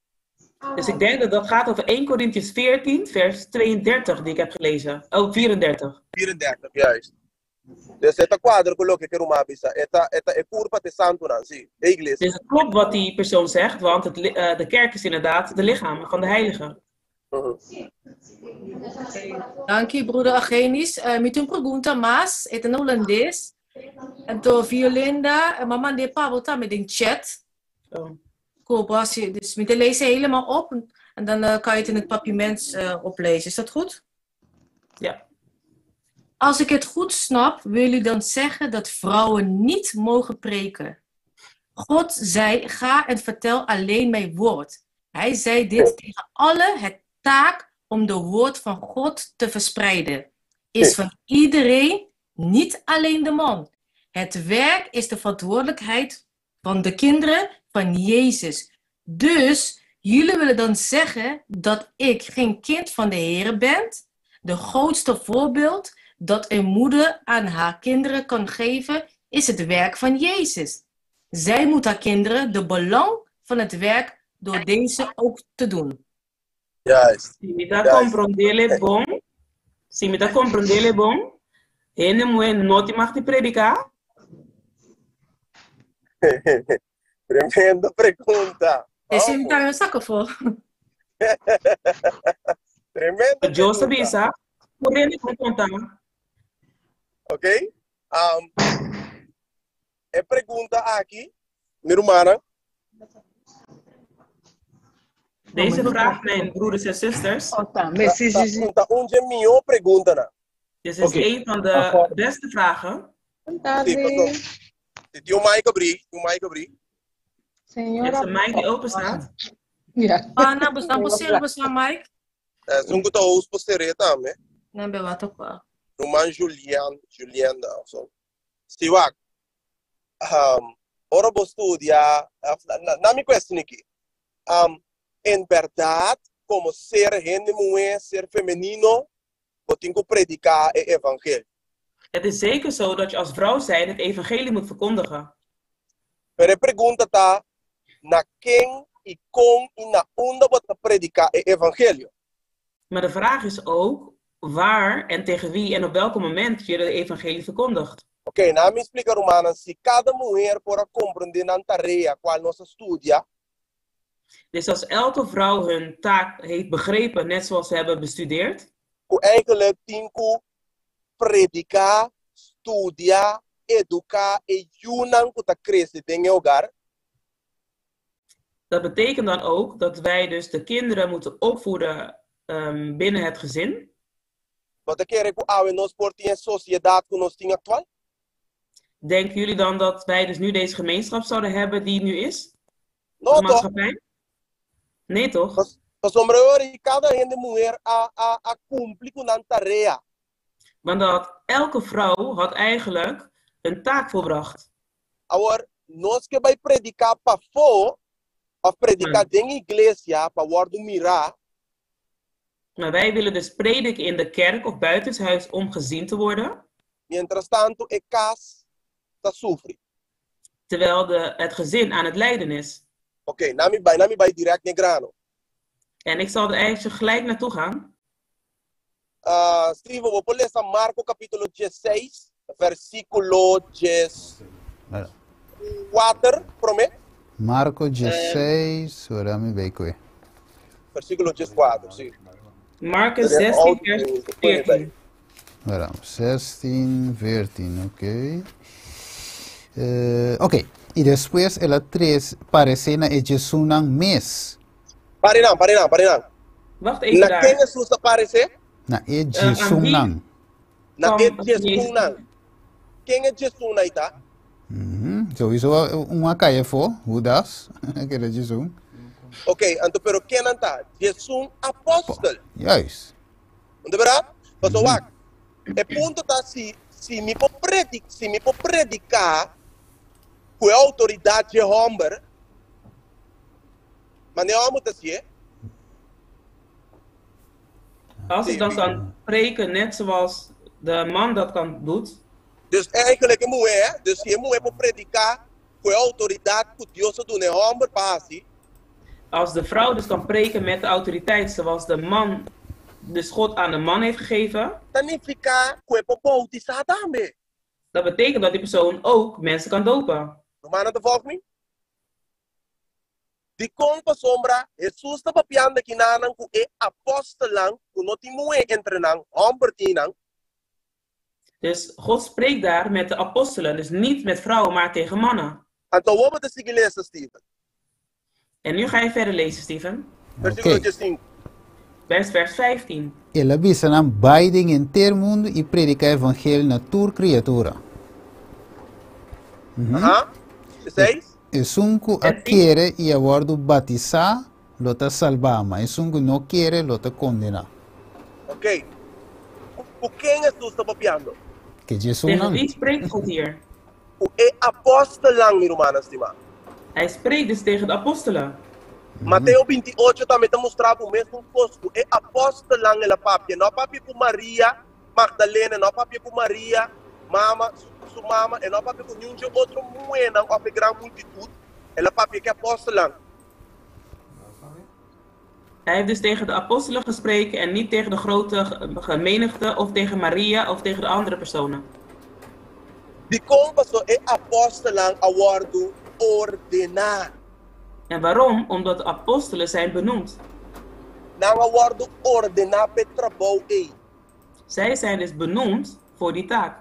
Dus ik denk dat dat gaat over 1 Corinthians 14, vers 32 die ik heb gelezen. Oh, 34. 34, juist. Dus e ta kuadra ku loke ke ruman a bisa. E ta, e ta e kurpa ta e santunan, sí, e iglesia. Dus het klopt wat die persoon zegt, want het, de kerk is inderdaad de lichaam van de heiligen. Danki, broeder Argenis. Mi tin un pregunta mas, e ta na Hulandes. Anto Violinda, mi a mand'é pa bo tambe den chat. Oh. Ku bo hasi, dus mi ta lees e helemaal op en dan kan je het in het Papiaments oplezen. Is dat goed? Ja. Als ik het goed snap, wil u dan zeggen dat vrouwen niet mogen preken. God zei, ga en vertel alleen mijn woord. Hij zei dit tegen alle het taak om de woord van God te verspreiden. Is van iedereen, niet alleen de man. Het werk is de verantwoordelijkheid van de kinderen van Jezus. Dus jullie willen dan zeggen dat ik geen kind van de Heere ben? De grootste voorbeeld dat een moeder aan haar kinderen kan geven, is het werk van Jezus. Zij moet haar kinderen de belang van het werk door deze ook te doen. Juist. Si mi ta komprondé bon, si mi ta komprondé bon, hende muhé no tin mag di prediká? Tremendo pregunta. Esei mi tambe saka afó. Tremendo Dios ta pregunta. bisa, Tur hende ku konta. Ok. Um, e pregunta aki, mi rumannan. Deze vraag, mijn broeders en zusters. Oh, tambe, sí, sí, sí. Ta un dje mihó preguntanan. Dit is een van de beste vragen. Sí, pasó. Si tin un mic abrí, un mic abrí. Er is een mic die open staat. Ja. Ah, na, basta por ser, basta mic. Esun ku ta host por seré tambe. Nan be wak kwa. Ruman Julian, Julian da of zo. Si wak. Um, ora bo studia, na, na mi kwestie aki. Um, en berdad, komo ser hende muhé, ser femenino, bo tin ku prediká e evangelio. Het is zeker zo dat je als vrouw zijn het evangelie moet verkondigen. Pero e pregunta ta, na ken i kon i na unda bo ta prediká e evangelio? Maar de vraag is ook waar en tegen wie en op welk moment je de evangelie verkondigt. Ok, na mi splika rumannan, si kada muher por a komprendé nan tarea kual nos a studia, Dus als elke vrouw hun taak heeft begrepen, net zoals ze hebben bestudeerd, ku eigenlijk tin ku prediká, studia, eduká e yunan ku ta krese den e hogar. Dat betekent dan ook dat wij dus de kinderen moeten opvoeden binnen het gezin. Bo ta kere ku awe nos por tin e sosiedat ku nos tin aktual? Denken jullie dan dat wij dus nu deze gemeenschap zouden hebben die nu is? No, De toch? maatschappij? Nee, toch? Pasobra e ora ei kada hende muher a a a kumpli ku nan tarea. Want dat elke vrouw had eigenlijk een taak volbracht. Awor, nos ke bai prediká pafó òf prediká den iglesia pa wòrdu mirá. Maar wij willen dus prediken in de kerk of buitenshuis om gezien te worden. Mientras tantu e kas ta sufri. Terwijl de, het gezin aan het lijden is. Oké, na mi bai, na mi bai direct n'e grano. En ik zal er eigenlijk gelijk naartoe gaan. Uh, Steven, bo por lesa Marko kapítulo diesseis, versíkulo dies kuater, promé? Marko diesseis, ora mi bai koe. Versíkulo dieskuater, sí. Marcus 16, vers 14. Ora, 16, 14, ok. Eh, ok, i despues el a tres paresé na e Jesunan mes. Pare nan, pare nan, pare nan. Wacht even Na daar. ken Hesus ta paresé? Na e aan wie? Jesunan. Na e Kwam Jesunan. Ken e Jesunan ei ta? Mhm, Souiso un a kai afó, Hudas, keda Jesun. Ok, anto pero ken nan ta? Jesun apòstel. Juist. No ta bèrdat? Pasobra wak, e punto ta si si mi por predi si mi por prediká ku e outoridat dje hòmber, manera e hòmber ta hasié. Als ik dan kan preken net zoals de man dat kan doet. Dus eigenlijk e muhé, hè? Dus si e muhé por prediká ku e outoridat ku Dios a duna e hòmber pa hasi. Als de vrouw dus kan preken met de autoriteit zoals de man, dus God aan de man heeft gegeven. Ta nifiká ku e por boutisá tambe. Dat betekent dat die persoon ook mensen kan dopen. Rumannan ta volg mi? Dikon pasobra Hesus ta papiando kinanan ku e apòstelnan ku no tin muhé entre nan, hòmber tin nan? Dus God spreekt daar met de apostelen, dus niet met vrouwen, maar tegen mannen. Anto awor bo ta sigui lesa, Steven. En nu ga je verder lezen, Steven. Versíkulo diesinku. Vers vers 15. El a bisa nan bai den henter mundu i prediká evangelio na tur kriatura. Aha. Dieseis. Esun ku a kere i a wòrdu batisá lo ta salbá, ma esun ku no kere lo ta kondená. Oké. Ku ken Hesus ta papiando? Ke Tegen djesunnan? wie spreekt God hier? Ku e apòstelnan, mi rumannan stimá. Hij spreekt dus tegen de apostelen. Mateo 28 tambe ta mustra bo mesun kos, ku e apòstelnan el a papia. No a papia ku Maria Magdalena, e no a papia ku Maria, mama, su mama, e no a papia ku niun dje otro muhénan òf e gran multitut, el a papia ku e apòstelnan. Hij heeft dus tegen de apostelen gespreken en niet tegen de grote menigte of tegen Maria of tegen de andere personen. Dikon? Pasobra e apòstelnan a wòrdu ordená. En waarom? Omdat de apostelen zijn benoemd. Nan a wòrdu ordená p'e trabou ei. Zij zijn dus benoemd voor die taak.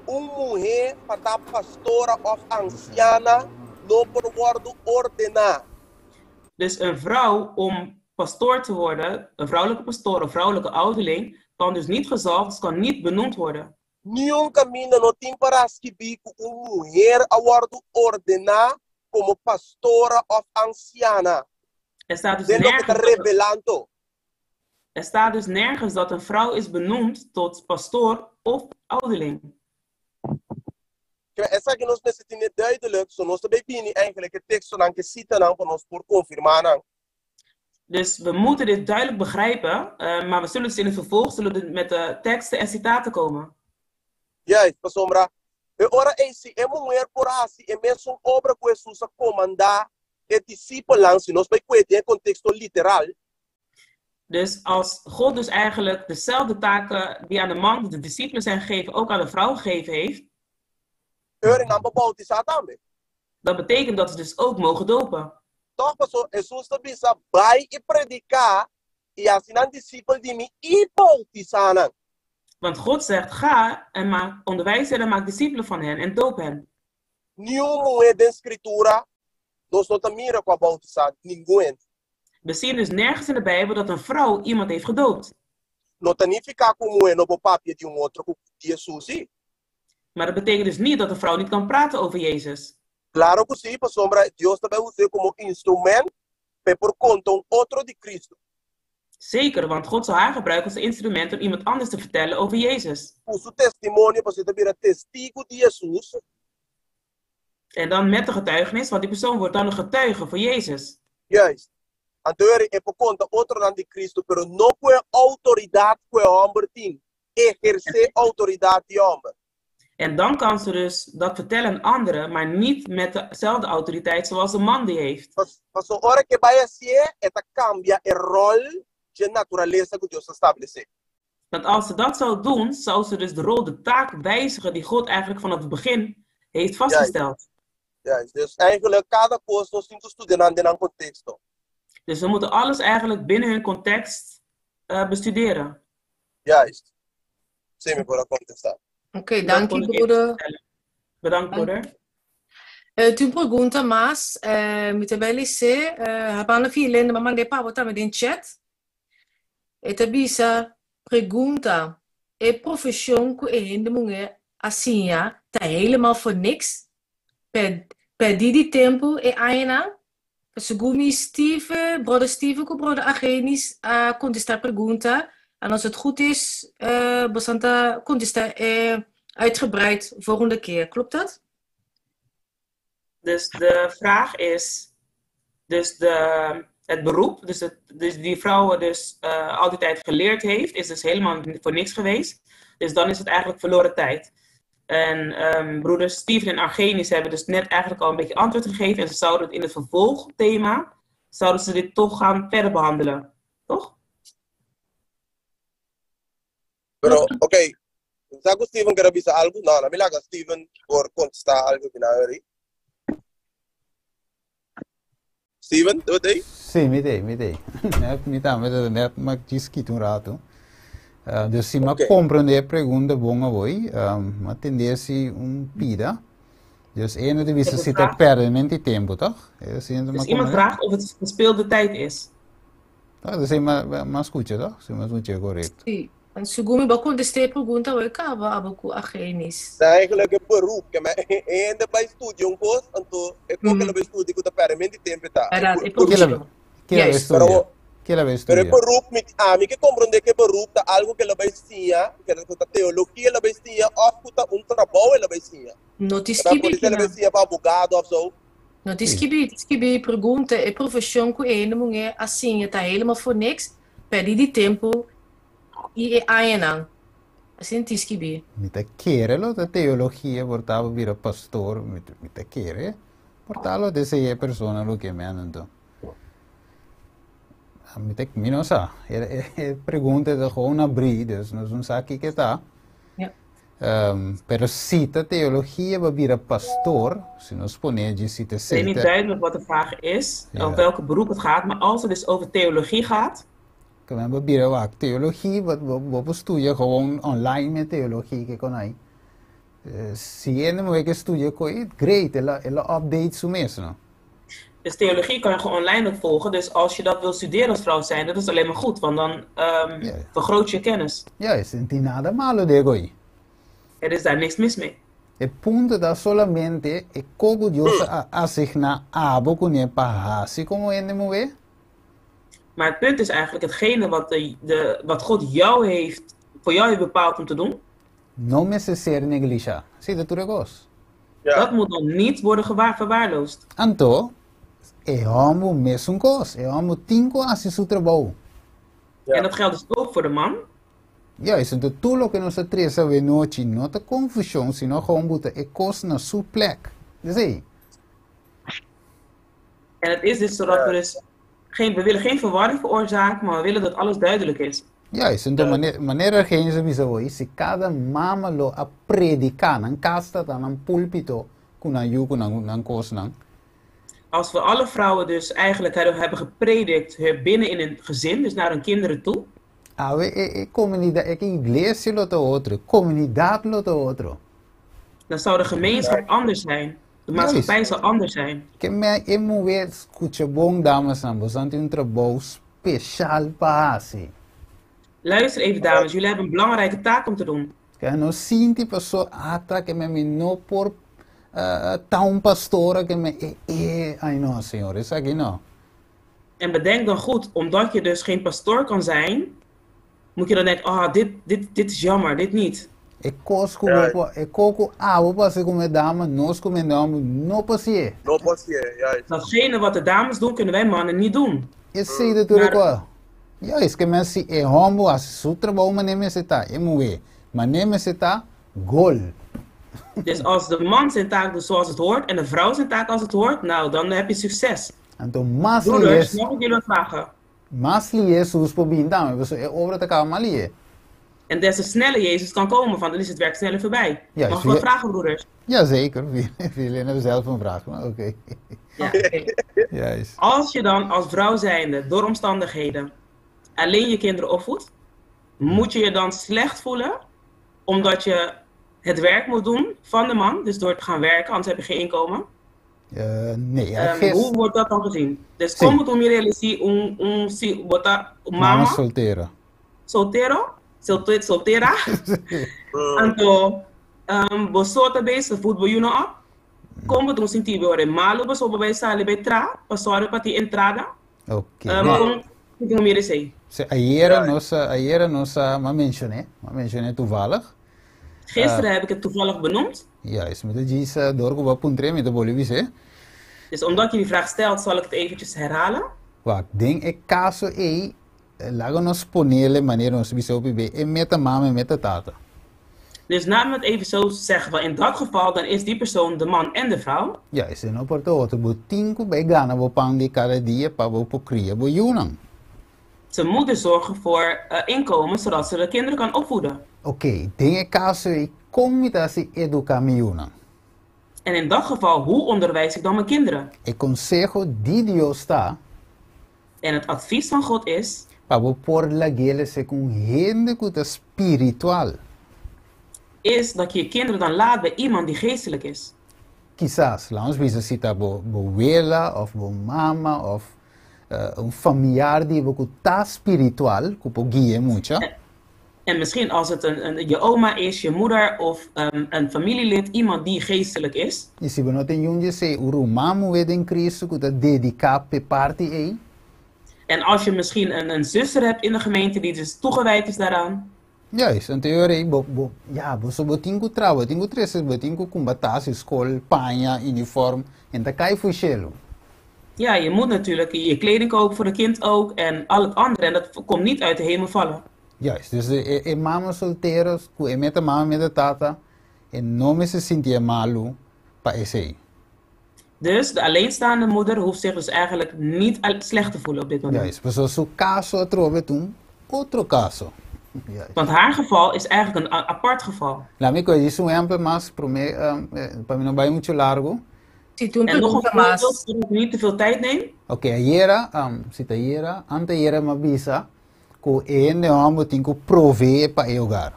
Un muhé pa ta pastora òf ansiana no por wòrdu ordená. Dus een vrouw om pastoor te worden, een vrouwelijke pastoor of vrouwelijke ouderling, kan dus niet gezalfd, dus kan niet benoemd worden. Niun kaminda no tin pará skibí ku un muher a wòrdu ordená komo pastora òf ansiana. Er staat dus Den loke ta nergens dat, revelá anto. er staat dus nergens dat een vrouw is benoemd tot pastoor of ouderling. Kre, esaki nos mester tene duidelijk, so nos ta bay bini eigenlijk e tekstonan ku e sitanan pa nos por konfirmá nan. Dus we moeten dit duidelijk begrijpen, maar we zullen dus in het vervolg zullen we met de teksten en citaten komen. Juist, pasobra e ora ei si e muher por hasi e mesun obra ku Hesus a komandá e disipelnan, si nos bay kue den e konteksto literal, Dus als God dus eigenlijk dezelfde taken die aan de man, de discipelen zijn gegeven, ook aan de vrouw gegeven heeft, e ora nan por boutisá tambe. dat betekent dat ze dus ook mogen dopen. Tòg pasobra Hesus ta bisa, Bai i prediká i hasi nan disipel di mi i boutisá nan. Want God zegt, ga en maak, onderwijs hen en maak discipelen van hen en doop hen. Niun muhé den Skritura nos no ta mira ku a boutisá ningun hende. We zien dus nergens in de Bijbel dat een vrouw iemand heeft gedoopt. No ta nifiká ku un muhé no por papia di un otro ku di Hesus, sí. Maar dat betekent dus niet dat een vrouw niet kan praten over Jezus. Klaro ku sí, pasobra Dios ta bai us'é komo instrument pa e por konta un otro di Kristu. Zeker, want God zal haar gebruiken als instrument om iemand anders te vertellen over Jezus. Ku su testimonio, pasobra e ta bira testigu di Hesus. En dan met de getuigenis, want die persoon wordt dan een getuige voor Jezus. Juist. Anto e por konta otronan di Kristu, pero no ku e outoridat ku e hòmber tin, ehersé outoridat di hòmber. En dan kan ze dus dat vertellen aan anderen, maar niet met dezelfde autoriteit zoals de man die heeft. Paso ora ku e bai hasié, e ta kambia e ròl dje naturalesa ku Dios a stablesé. Want als ze dat zou doen, zou ze dus de rol, de taak wijzigen die God eigenlijk vanaf het begin heeft vastgesteld. Juist. Dus eigenlijk kada kos nos tin ku studia nan den nan konteksto. Dus we moeten alles eigenlijk binnen hun context bestuderen. Juist. Sí, mi por a kontestá. Oké, Dat danki kon ik even broeder. vertellen. Bedankt, broeder. Tin un pregunta mas, mi ta bai les'é. Habana Fielende, m'a mand'é pa bo tambe den chat. E ta bisa, Pregunta, E profeshon ku e hende muhé a siña ta helemaal voor niks? Pèrdí di tempu e añanan? Segun mi Steven, brother Steven ku brother Argenis a kontestá e pregunta, en als het goed is, bosan ta kontestá e uitgebreid volgende keer. Klopt dat? Dus de vraag is, dus de, het beroep, dus, het, dus die vrouwen dus al die tijd geleerd heeft, is dus helemaal voor niks geweest. Dus dan is het eigenlijk verloren tijd. En broeders Steven en Argenis hebben dus net eigenlijk al een beetje antwoord gegeven. En ze zouden het in het vervolgthema, zouden ze dit toch gaan verder behandelen. Toch? Pero, oké, sa ku Steven ker a bisa algu? No, na mi laga Steven por kontestá algu ki nan hori. Steven, bo t'ei? Sí, mi t'ei, mi t'ei. Net, mi tambe ta net m'a djis kita un ratu. Dus si m'a komprendé e pregunta bon awoi, m'a tendé si un pida. Dus e no ta bisa si ta pèrdemento di tempu, tòg? Dus iemand vraagt of het verspeelde tijd is. Ah, dus m'a skucha, tòg? Si m'a skucha korekto. Sí. En segun mi bo a kontest'é e pregunta awor kaba abo ku Argenis. Ta eigenlijk e beroep ke men e hende bai studia un kos, anto e kos ke lo bai studia ku ta pèrdemento di tempu e ta. Bèrdat, e profeshon. Ki el a bai Juist. studia? Pero, Ki el a bai pero e studia? beroep, mi, ami ke komprondé ku e beroep ta algu ku el a bai siña, ku ta teologia el a bai siña òf ku ta un trabou el a bai siña. No tin Pero skibí por el a bai kinan. siña pa abogado òf zo. No tin Sí. skibí, tin skibí pregunta e profeshon ku e hende muhé a siña ta helemaal voor niks, pèrdí di tempu i e añanan. Asina tin skibí. Mi ta kere lo ta teologia por ta bira pastor, mi ta kere por ta lo ta e persona lo ke men anto. Ah, mi no sa. E pregunta ta gewoon abrí, dus nos no sa kiko ta. Ja. Pero si ta teologia pa bira pastor, si nos pone di si ta Ik weet niet seta. duidelijk wat de vraag is, of Ja. welk beroep het gaat, maar als het dus over theologie gaat, Ke men bo bira wak teologia, bo por studia gewoon online met teologia ke kon ai. Si hende muhé ke studia koi, great, el a update su mes, no? Dus theologie kan je gewoon online ook volgen. Dus als je dat wil studeren als vrouw zijn, dat is alleen maar goed, want dan vergroot je kennis. Juist, no tin nada malo den koi. Er is daar niks mis mee. E punto ta solamente e kos ku Dios a asigná abo kuné pa hasi komo hende muhé. Maar het punt is eigenlijk hetgene wat God voor jou heeft bepaald om te doen. No mester ser neglishá. Si, ta tur kos. Dat moet dan niet worden verwaarloosd. Anto, e hòmber mesun kos, e hòmber tin ku hasi su trabou. En dat geldt dus ook voor de man. Juist, anto tur loke nos a trese awe nochi no ta konfushon, sino gewoon buta e kos na su plek. Dus ei. En het is dus zodat we dus geen, we willen geen verwarring veroorzaken, maar we willen dat alles duidelijk is. Juist, anto manera Genesis a bisa hoy, si kada mama lo a prediká nan kas ta nan púlpito ku nan yu ku nan kosnan. Als we alle vrouwen dus eigenlijk hebben gepredikt binnen in een gezin, dus naar hun kinderen toe. Awe e komunidat, e iglesia lo ta otro, komunidat lo ta otro. Dan zou de gemeenschap anders zijn. De maatschappij zou anders zijn. Ke men e muhé skucha bon damasnan, boso tin un trabou spesial pa hasi. Luister even dames, jullie hebben een belangrijke taak om te doen. Ke no sinti paso ata ke men mi no por ta un pastora ke men e e ai no señor, esaki no. En bedenk dan goed, omdat je dus geen pastoor kan zijn, moet je dan denken, ah, dit is jammer, dit niet. E kos ku bo e kos ku abo por hasi komo dama, nos komo hòmber no por hasié. No por hasié, juist. Datgene wat de dames doen, kunnen wij mannen niet doen. Esei ta tur kos. Juist, ke men si e hòmber hasi su trabou manera mester ta, e muhé manera mester ta, gol. Dus als de man zijn taak doet zoals het hoort en de vrouw zijn taak als het hoort, nou, dan heb je succes. Anto mas Broeders, lies. mag ik jullie wat vragen? Mas lihé Jesus por bin tambe, pasobra e obra ta kaba mas lihé. En des te sneller Jezus kan komen, want dan is het werk sneller voorbij. Ja, Mag ik wat vragen, broeders? Jazeker, Vilena heeft zelf een vraag, maar oké. Ja. Juist. Als je dan als vrouw zijnde, door omstandigheden, alleen je kinderen opvoedt, moet je je dan slecht voelen, omdat je het werk moet doen van de man, dus door te gaan werken, anders heb je geen inkomen? Nee, ja, Hoe wordt dat dan gezien? Dus kon bo mira si un si bo ta Mama mama soltera. Soltero, soltera. Anto bo so ta bezig voed bo yunan op. Kon bo ta sinti bo ora malu paso bo bai sali bai tra pa sòru pa tin entrada? Ok. Kon bo mira esei? Se ayera nos ayera nos a m'a menshoné, m'a menshoné toevallig. Gisteren heb ik het toevallig benoemd. Juist, mi ta djis dor ku bo a puntr'é, mi ta bolbe bis'é. Dus omdat je die vraag stelt, zal ik het eventjes herhalen. Wak, den e kaso ei, laga nos ponele manera nos bisa hopi be, e meta mama e meta tata. Dus laat me het even zo zeggen, want in dat geval dan is die persoon de man en de vrouw. Juist, e no por ta otro, bo tin ku bai gana bo pan di kada dia pa bo por kria bo yunan. Ze moet dus zorgen voor inkomen, zodat ze de kinderen kan opvoeden. Ok, den e kaso ei, kon mi ta hasi eduká mi yunan? En in dat geval, hoe onderwijs ik dan mijn kinderen? E konseho di Dios ta. En het advies van God is. Pa bo por lag'é serka un hende ku ta spiritual. Is dat je je kinderen dan laat bij iemand die geestelijk is. Kisas, laat ons bisa si ta bo bo wela of bo mama of un familiar di bo ku ta spiritual ku por guia e mucha. En misschien als het een, je oma is, je moeder of een familielid, iemand die geestelijk is. I si bo no tin niun di esei, un ruman muhé den Cristo ku ta dediká p'e parti ei. En als je misschien een zuster hebt in de gemeente die dus toegewijd is daaraan. Juist, anto e ora ei bo, bo, ya, boso bo tin ku traha, bo tin ku trese, bo tin ku kumba tas di skol, paña, uniform, en ta kai fu shelu. Ja, je moet natuurlijk je kleding kopen voor het kind ook en al het andere. En dat komt niet uit de hemel vallen. Juist, dus e, e mama soltero ku e meta mama meta tata, e no mester sinti e malu pa esei. Dus de alleenstaande moeder hoeft zich dus eigenlijk niet slecht te voelen op dit moment. Juist, pasobra su kaso atrobe ta un otro kaso. Juist. Want haar geval is eigenlijk een apart geval. Laat mi kohe un ehempel mas prome, pa mi no bai mucho largo. Si tin un En nog een pregunta mas. voorbeeld, zodat ik niet te veel tijd neem. Oké, ayera, si ta ayera, anteayera mi a bisa ku e hende hòmber tin ku proveé pa e hogar.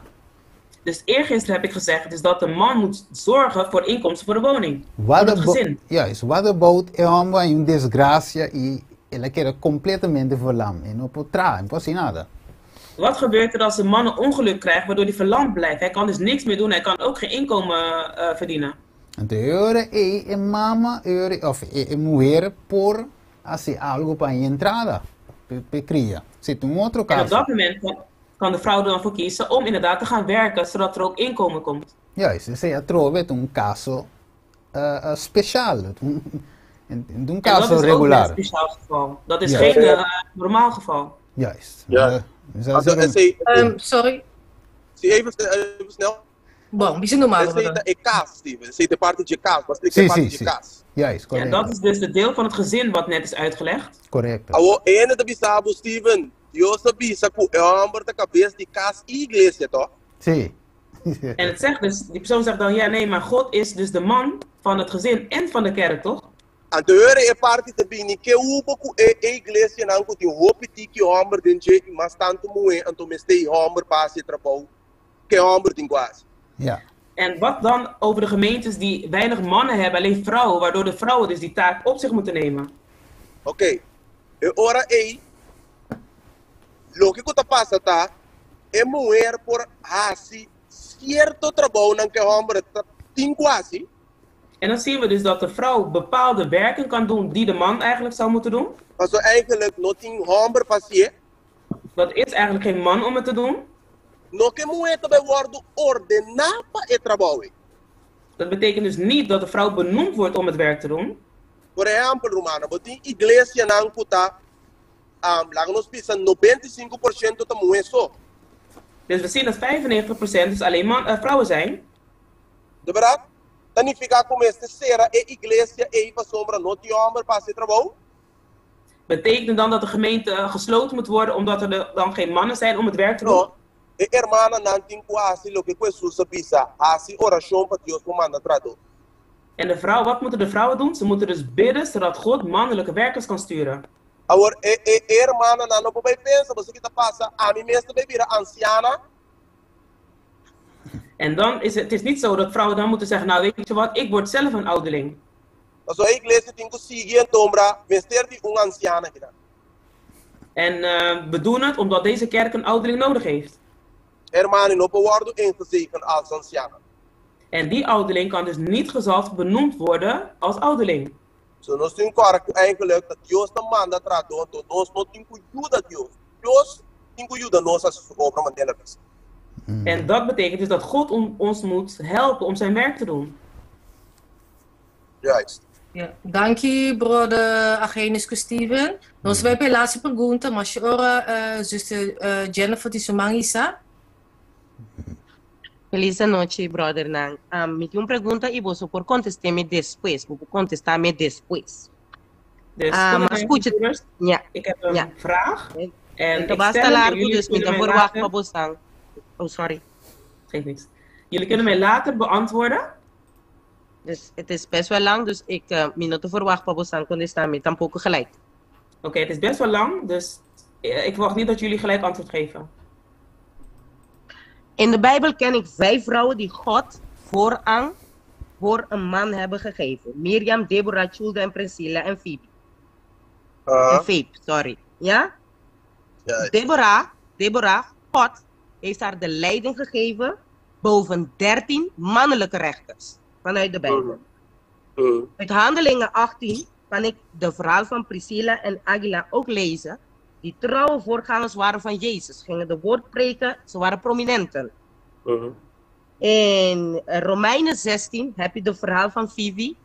Dus eergisteren heb ik gezegd dus dat de man moet zorgen voor inkomsten voor de woning, voor What het abo gezin. juist, what about e hòmber haña un desgrasia i el a keda kompletamente verlam, e no por traha, e no por hasi nada. Wat gebeurt er als de man een ongeluk krijgt waardoor hij verlamd blijft? Hij kan dus niks meer doen, hij kan ook geen inkomen verdienen. Anto e ora ei e mama, e ora òf e e muher por hasi algu pa haña entrada p'e kria. Si ta un otro En op kaso. dat moment kan, kan de vrouw er dan voor kiezen om inderdaad te gaan werken, zodat er ook inkomen komt. Juist, esei atrobe ta un kaso special, un un En dat kaso is ook weer een regular. speciaal geval. Dat is Juist. geen normaal geval. Juist. Ja. Dus dat Anto, is ook een- esei, Sorry. si even, even snel. Bon, bisa normaal Esei worden. ta e kas, Steven. Esei ta e parti dje kas. Mas Sí, e parti sí, dje sí. kas. Juist, En correcto. dat is dus het deel van het gezin wat net is uitgelegd. Correcto. Awo, e hende ta bisa bo, Steven. Dios a bisa ku e hòmber ta kabes di kas i iglesia, tòg? Sí. En het zegt dus, die persoon zegt dan, ja nee, maar God is dus de man van het gezin en van de kerk, toch? Anto e ora e parti ta bini ke hubo ku e e iglesianan ku tin hopi tiki hòmber den dje i mas tantu muhé, anto mester e hòmber pa hasi e trabou ku e hòmber tin ku hasi. Ja. En wat dan over de gemeentes die weinig mannen hebben, alleen vrouwen, waardoor de vrouwen dus die taak op zich moeten nemen? Oké, e ora ei, loke ku ta pasa ta, e muher por hasi sierto trabounan ku e hòmber ta tin ku hasi. En dan zien we dus dat de vrouw bepaalde werken kan doen die de man eigenlijk zou moeten doen. Pasobra eigenlijk no tin hòmber pa hasié. Dat is eigenlijk geen man om het te doen. No ku e muhé ta bai wòrdu ordená pa e trabou ei. Dat betekent dus niet dat de vrouw benoemd wordt om het werk te doen. Por ehèmpel, rumannan, bo tin iglesianan ku ta, laga nos bisa, 95 porshento ta muhé so. Dus we zien dat 95% dus alleen vrouwen zijn. Di bèrdat? Ta nifiká ku mester sera e iglesia ei pasobra no tin hòmber pa hasi e trabou? Betekent dan dat de gemeente gesloten moet worden omdat er dan geen mannen zijn om het werk te doen? No. E hermananan tin ku hasi loke ku Hesus a bisa, hasi orashon pa Dios por manda trahadó. En de vrouw, wat moeten de vrouwen doen? Ze moeten dus bidden zodat God mannelijke werkers kan sturen. Awor, e e e hermananan no por bai pensa, Bo sa ki ta pasa? Ami mes ta bai bira ansiana. En dan is het, het is niet zo dat vrouwen dan moeten zeggen, nou weet je wat, ik word zelf een ouderling. Pasobra e iglesia tin ku sigui antombra mester di un ansiana kinan. En we doen het omdat deze kerk een ouderling nodig heeft. Hermano no por wòrdu ingezegend als ansiana. En die ouderling kan dus niet gezalfd benoemd worden als ouderling. So nos tin ku kòrda ku eigenlijk ta Dios ta manda trahadó, anto nos no tin ku yuda Dios. Dios tin ku yuda nos hasi su obra manera el a bisa. En dat betekent dus dat God ons moet helpen om zijn werk te doen. Juist. Ja, danki brother Argenis ku Steven. Nos bai pa e laatste pregunta, mas ora zuster Jennifer tin su man hisa. Feliz anochi, brothernan. Mi tin un pregunta i boso por kontest'é despues. Bo por kontestá mi despues. Dus, Ah, maar escucha. broeders, Ja. ik heb een vraag. En Het ik was stel te hem en largo, jullie dus mi kunnen ta mij verwacht later- pa boso. Oh, sorry. Geeft niks. Jullie kunnen mij later beantwoorden. Dus het is best wel lang, dus ik mi no ta verwacht pa boso kontestá mi tampoko gelijk. Oké, het is best wel lang, dus ik verwacht niet dat jullie gelijk antwoord geven. In de Bijbel ken ik vijf vrouwen die God voorrang voor een man hebben gegeven. Mirjam, Deborah, Chulda en Priscilla en Phoebe. En Phoebe, sorry. Ja? Ja. Deborah, Deborah, God heeft haar de leiding gegeven boven 13 mannelijke rechters vanuit de Bijbel. Uit Handelingen 18 kan ik de verhaal van Priscilla en Aquila ook lezen. Die trouwe voorgangers waren van Jezus, gingen de woord preken, ze waren prominenten. In Romeinen 16 heb je de verhaal van Fibi,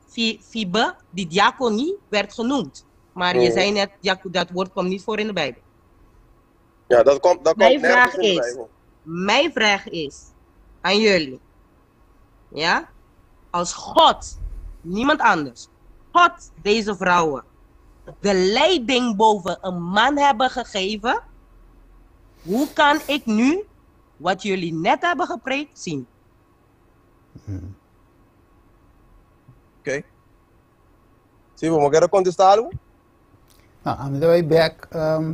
Fibe, die diaconie werd genoemd. Maar je zei net, dat woord komt niet voor in de Bijbel. Ja, dat Mijn komt nergens vraag in de is, Bijbel. mijn vraag is aan jullie. Ja? Als God, niemand anders, God deze vrouwen de leiding boven een man hebben gegeven, hoe kan ik nu wat jullie net hebben gepreekt zien? Oké. Sí, bo kier kontestá algu? No, ami ta bai bèk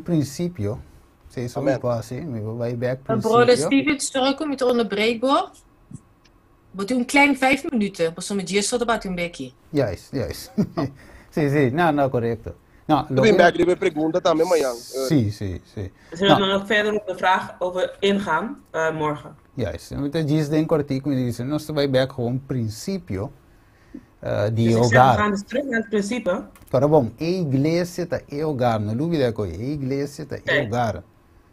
prinsipio. Sí, so Amen. pasa, mi ta bai bèk Brother prinsipio. Steven, sorry om je te onderbreken hoor. Wordt u een klein 5 minuten, pas om het hier te een bekje. Juist. Sí, no, korekto. No, Lo loke... bèk riba e pregunta tambe mañan. Sí. We zullen No, dan ook verder op de vraag over ingaan morgen. Juist. Mi ta djis den kòrtiku, mi di, nos ta bai bèk gewoon prinsipio di Dus ik zeg, we hogar. gaan dus terug naar het principe. Pero bon, e iglesia ta e hogar, no lubidá ku e iglesia ta e Kijk, hogar. Ta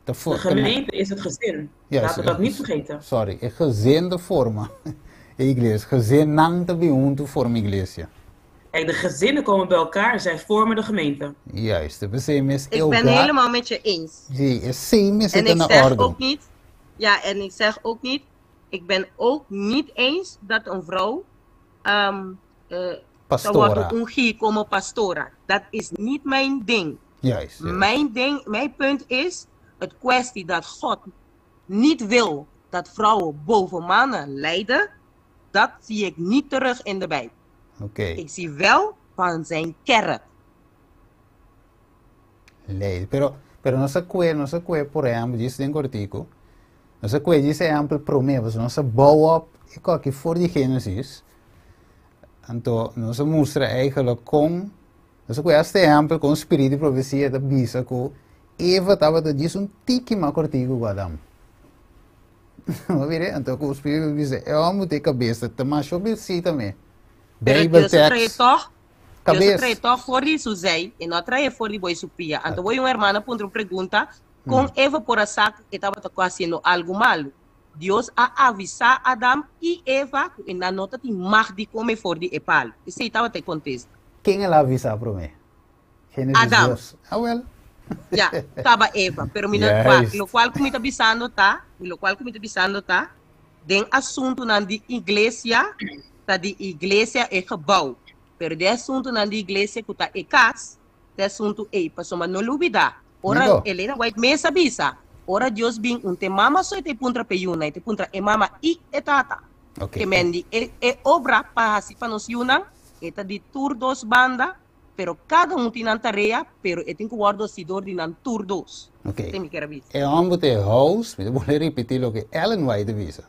de for, ta gemeente is het gezin. Juist, Laten we dat niet vergeten. Sorry, e gezin ta forma e iglesia. Gezinnan ta bin huntu forma iglesia. Kijk, de gezinnen komen bij elkaar en zij vormen de gemeente. Juist, we mes Ik ben helemaal met je eens. Sí, e same En zit ik in de zeg orde. ook niet, ja, en ik zeg ook niet, ik ben ook niet eens dat een vrouw zou worden Pastora. ungí komo pastora. Dat is niet mijn ding. Juist. Mijn ding, mijn punt is het kwestie dat God niet wil dat vrouwen boven mannen leiden, dat zie ik niet terug in de Bijbel. Ik zie wel van zijn kerk. Lei. Pero nos a kue, por ehèmpel, djis den kòrtiku, nos a kue djis ehèmpel promé, nos a bouw op, ik aki for di Genesis, anto nos a mustra eigenlijk kon, nos a kue este ehèmpel ku spiritu di profesia ta bisa ku Eva tabata djis un tiki mas kòrtiku ku Adam. Ma mira, anto ku spiritu bisa, e hòmber ta e kabes, ta mas si tambe. Pero Bijbel Dios trae tekst. toch, Dios Kabes. trae toch for di su zij e no a trae for di bou su pia. Anto voy un hermana puntra un pregunta, kon Eva por a sa ku e tabata hasiendo algu malu? Dios a avisá Adam i Eva ku nan no tabatin mag di kome for di e palu. Esei tabata e kontesta. Ken el a avisá promé? Genesis Adam. 2. Ah, wel. Ja, kaba Eva. Pero mi lo kual ku mi ta bisando ta, lo kual ku mi ta bisando ta, den asuntunan di iglesia, ta di iglesia e gebouw. Pero den asuntunan di iglesia ku ta e kas, ta asuntu ei, pasobra no lubidá. Ora Amigo. Elena White mes a bisa. Ora Dios bin un t'e mama so e ta puntra p'e yunan, e ta puntra e mama i e tata. Ke men di e obra pa hasi pa nos yunan, e ta di tur dos banda, pero kada un tin nan tarea, pero e tin ku wòrdu hasí dor di nan tur dos. Esei mi kier a bisa. E hòmber ta e house, mi ta bolbe ripití loke Ellen White a bisa.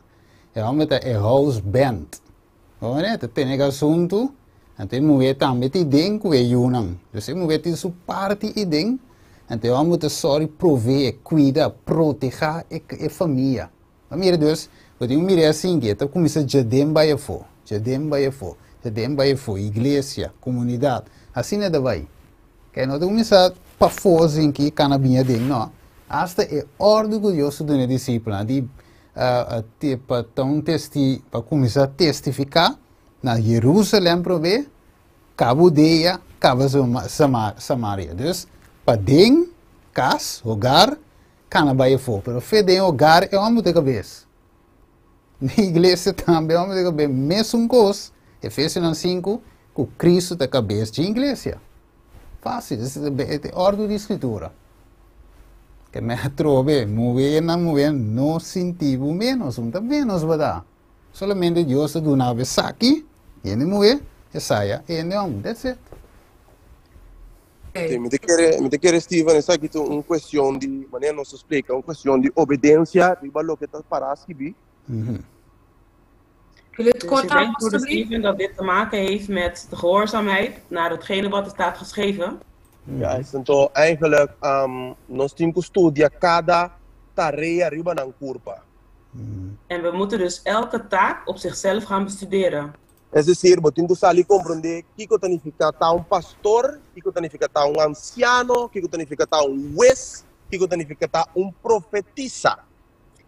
E hòmber ta e house band. Ora, ta tene e asuntu, anto e muhé tambe ta den ku e yunan. Dus e muhé tin su parti den, anto e hòmber ta sòru proveé, kuida, protehá e famia. Ma mira dus, bo tin ku mira asina ku ta kuminsá djaden bai afó, djaden bai afó, djaden bai afó, iglesia, komunidat, asina ta bai. Ke no ta kuminsá pafó asina ku kana bini aden, no. Asta e òrdu ku Dios a duna e disipelnan di pa ta un testi, pa kuminsá testifiká na Jerusalèm promé, kaba Hudea, kaba Samaria. Dus, paden, kas, hogar, kana bai afó. Pero fe den hogar e hòmber ta e kabes. Na iglesia tambe e hòmber ta e kabes. Mesun kos, Efesionan 5, ku Kristu ta kabes di iglesia. Fásil, e òrdu di Skritura. Ke men atrobe, muhénan, muhé, no sinti bo ménos, no ta ménos bo ta. Solamente Dios a duna bo esaki, hende muhé, esaya, hende hòmber. That's it. Sí, mi ta kere, Steven, esaki ta un kuestion di, manera nos a splika, un kuestion di obedensia, riba loke ta pará skibí. Wil je het Dus kort ik denk, houden, broeder alstublieft? Steven, dat dit te maken heeft met de gehoorzaamheid naar hetgene wat er staat geschreven. Ja, anto eigenlijk nos tin ku studia kada tarea riba nan kurpa. En we moeten dus elke taak op zichzelf gaan bestuderen. Es desir, bo tin ku sali komprondé kiko ta nifiká ta un pastor, kiko ta nifiká ta un ansiano, kiko ta nifiká ta un hues. Kiko ta nifiká ta un profetisa.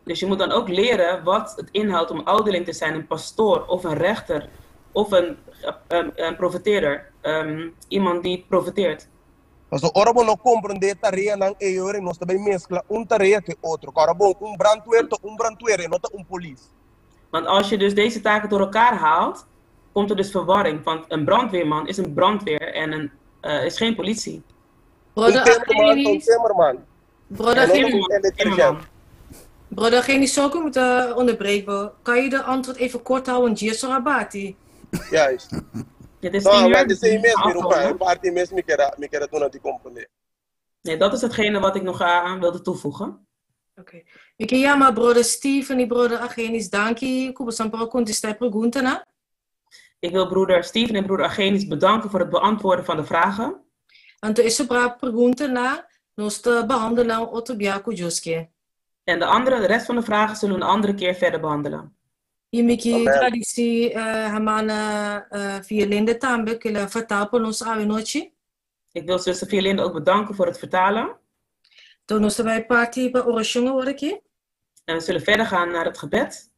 Dus je moet dan ook leren wat het inhoudt om ouderling te zijn, een pastoor of een rechter of een profeteerder, iemand die profeteert. Paso ora bo no komprondé e tareanan ei ora nos ta bai meskla un tarea ku e otro. Kòrda bon, un brandweer ta un brandweer, e no ta un polis. Want als je dus deze taken door elkaar haalt, komt er dus verwarring. Want een brandweerman is een brandweer en een, is geen politie. Un Brother timmerman ta un Argenis, timmerman, brother e no ta un Argenis, elektrisian. Brother Argenis, sorry om te onderbreken. Kan je de antwoord even kort houden? Want Jesu Rabati. Juist. Het is No, 10 maar uur, het dus is we ei moeten mes mi ruman, e afronden. parti mes mi kier a mi kier a duna di komprondé. Nee, dat is hetgene wat ik nog aan wilde toevoegen. Oké. Mi ke yama brother Steven i brother Argenis danki ku boso por a kontestá e preguntanan. Ik wil broeder Steven en broeder Argenis bedanken voor het beantwoorden van de vragen. Anto e sobrá preguntanan nos ta behandelá un otro bia ku Dios ke. En de andere, de rest van de vragen zullen we een andere keer verder behandelen. I mi ke Amen. gradisí hermana Vierlinde tambe ku el a vertaal pa nos awe nochi. Ik wil zuster Vierlinde ook bedanken voor het vertalen. Anto nos ta bai parti pa orashon awor aki. En we zullen verder gaan naar het gebed.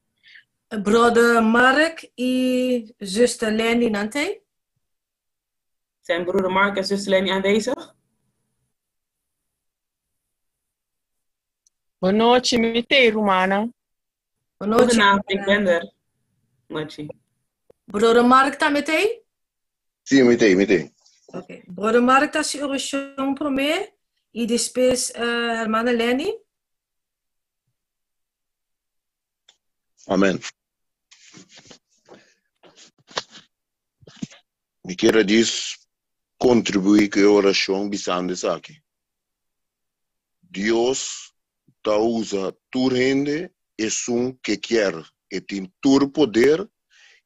Brother Mark i zuster Lenny nan t'ei? Zijn broeder Mark en zuster Lenny aanwezig? Bon nochi, mi t'ei rumannan. Bon nochi, Goedenavond, ik rumannan. ben er. Nochi. Brother Mark tambe t'ei? Sí, mi t'ei, mi t'ei. Ok. Brother Mark ta hasi orashon promé i despues hermana Lenny. Amen. Mi kier a djis kontribuí ku e orashon bisando esaki, Dios ta usa tur hende esun ke kier, e tin tur poder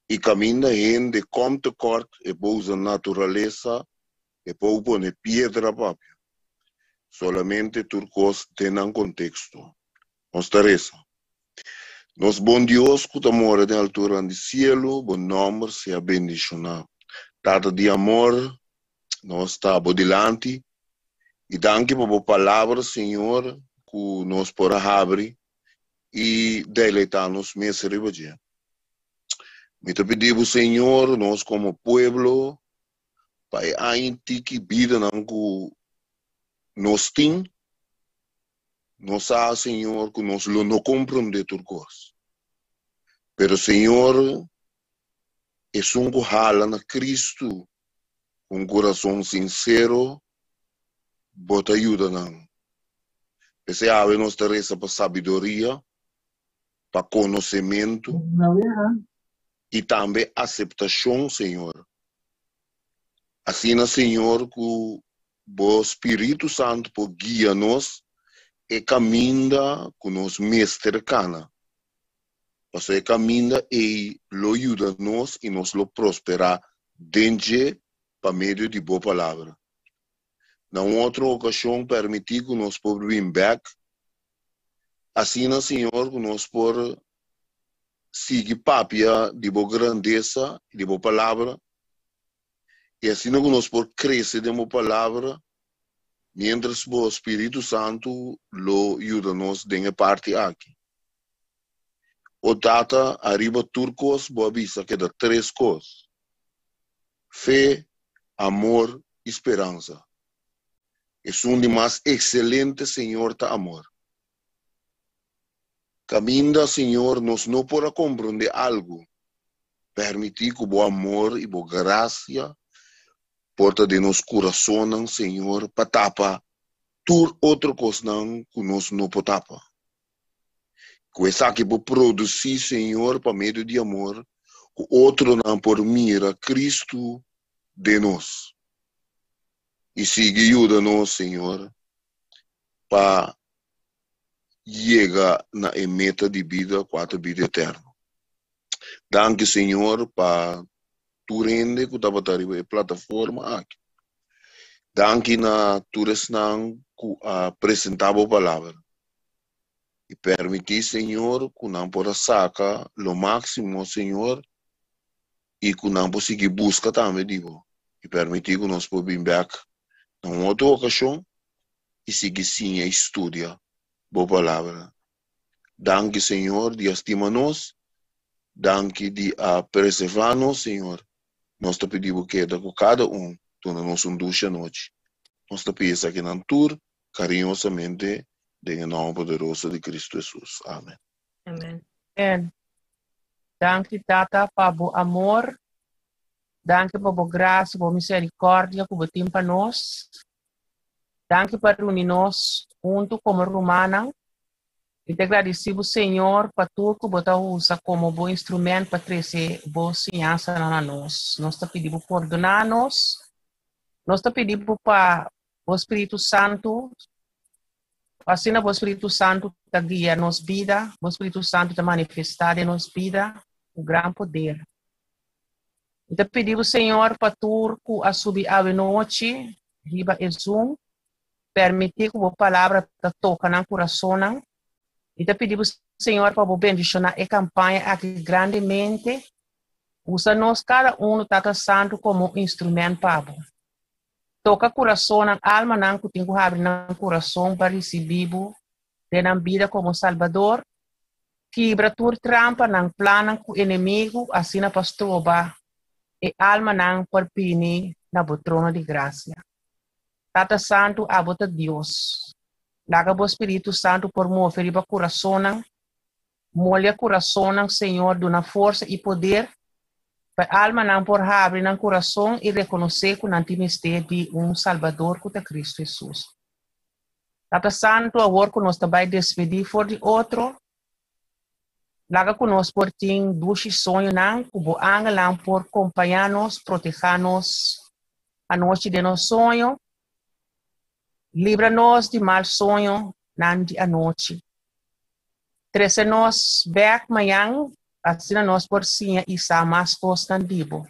i kaminda hende kom tekort e por usa naturalesa, e por pone piedra papia. Solamente tur kos den nan konteksto. Nos ta resa. Nos bon Dios ku ta mora den alturanan di sielu, bo nòmber sea bendishoná. Tata di amor, nos ta bo dilanti i danki pa bo palabra, Señor, ku nos por a habri i deleitá nos mes riba dje. Mi ta pidi bo, Señor, nos komo pueblo, pa e aña tiki bidanan ku nos tin, Nos sa, Señor, ku nos lo no komprondé tur kos. Pero, Señor, esun ku hala na Kristu ku un kurason sinsero, Bo ta yuda nan. P'esei awe nos ta resa pa sabiduria, pa konosementu i tambe aseptashon, Señor. Asina, Señor, ku Bo Spiritu Santu por guia nos e kaminda ku nos mester kana, pasobra e kaminda ei lo yuda nos i nos lo prosperá den dje pa medio di Bo Palabra. Na un otro okashon permití ku nos por bin bèk, asina, Señor, ku nos por sigui papia di Bo grandesa i di Bo Palabra, i asina ku nos por krese den bo Palabra, miéntras bo Spiritu Santu lo yuda nos den e parti aki. O Tata, ariba tur kos bo a bisa keda tres kos, fe, amor i speransa. Esun di mas ekselente, Señor, ta amor. Kaminda, Señor, nos no por a komprondé algu, permití ku Bo amor i Bo grasia por ta den nos kurasonnan, Señor, pa tapa tur otro kosnan ku nos no por tapa. Ku esaki por produsí, Señor, pa medio di amor, ku otronan por mira Kristu den nos. I sigui yuda nos, Señor, pa yega na e meta di bida kua ta bida eterno. Danki Señor pa tur hende ku tabata riba e plataforma aki. Danki na tur esnan ku a presentá bo palabra. I permití Señor ku nan por a saka lo máksimo Señor i ku nan por sigui buska tambe di bo. I permití ku nos por bin bèk na un otro okashon. i sigui siña i studia Bo Palabra. Danki, Señor, di a stima nos. Danki di a preservá nos, Señor. Nos ta pidi Bo keda ku kada un, duna nos un dushi anochi. Nos ta pidi esakinan tur kariñosamente den e nòmber poderoso di Kristu Hesus. Amen. Amen. Amen. Danki Tata pa bo amor. Danki pa bo gracia, bo misericordia ku bo tin pa nos. Danki pa reuni nos huntu komo rumannan. Mi ta gradisí bo Señor pa tur ku bo ta usa komo bo instrument pa trese bo siñansanan na nos. Nos ta pidi bo pordoná nos. Nos ta pidi bo pa bo Spiritu Santu, pa asina bo Spiritu Santu ta guia nos bida, bo Spiritu Santu ta manifestá den nos bida ku gran poder. Mi ta pidi bo Señor pa tur ku a subi awe nochi riba e Zoom, permití ku bo palabra ta toka nan kurasonnan. Mi ta pidi bo Señor pa bo bendishoná e kampaña aki grandemente. Usa nos kada unu Tata Santu komo un instrument pa bo. Toka kurasonnan, almanan ku tin ku habri nan kurason pa risibí bo den nan bida komo Salbador. Kibra tur trampanan, plannan ku enemigu asina pa stroba e almanan por bini na bo trono di grasia. Tata Santu, abo ta Dios. Laga bo Spiritu Santu por move riba kurasonnan. Molia kurasonnan, Señor, duna forsa i poder pa e almanan por habri nan kurason i rekonosé ku nan tin mester di un Salbador ku ta Kristu Hesus. Tata Santu, awor ku nos ta bai despedí for di otro, laga ku nos por tin dushi soñonan, ku bo angelnan por kompañá nos, protehá nos anochi den nos soño. Libra nos di mal soñonan di anochi. Trese nos bèk mañan, asina nos por siña i sa mas kosnan di bo.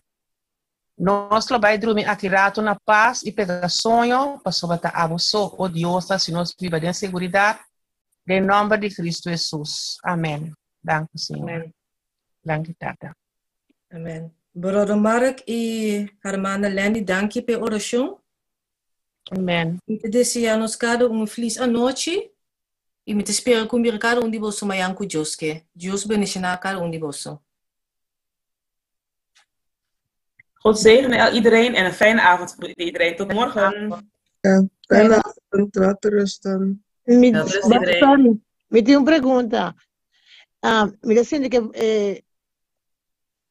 Nos lo bai drumi aki ratu na pas i pega soño, pasobra ta abo so, o Dios, ta hasi nos biba den seguridat, den nòmber di Kristu Hesus. Amèn. Danki, Señor. Amèn. Danki, Tata. Amèn. Brother Mark i Hermana Lenny, danki p'e orashon. Amèn. Mi ta desea nos kada un felis anochi i mi ta spera ku mira kada un di boso mañan ku Dios ke. Dios bendishoná kada un di boso. God zegene iedereen en een fijne avond voor iedereen. Tot morgen. Ja, fijne avond, wel te rusten. Mi, Welterusten iedereen. sorry, mi tin un pregunta. Ah, mi ta sinti ke eh,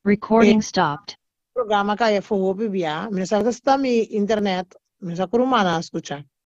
Recording stopped. programa kaya for hopi bia. Mi no sa si ta mi internet. Mi no sa ku rumannan a skucha.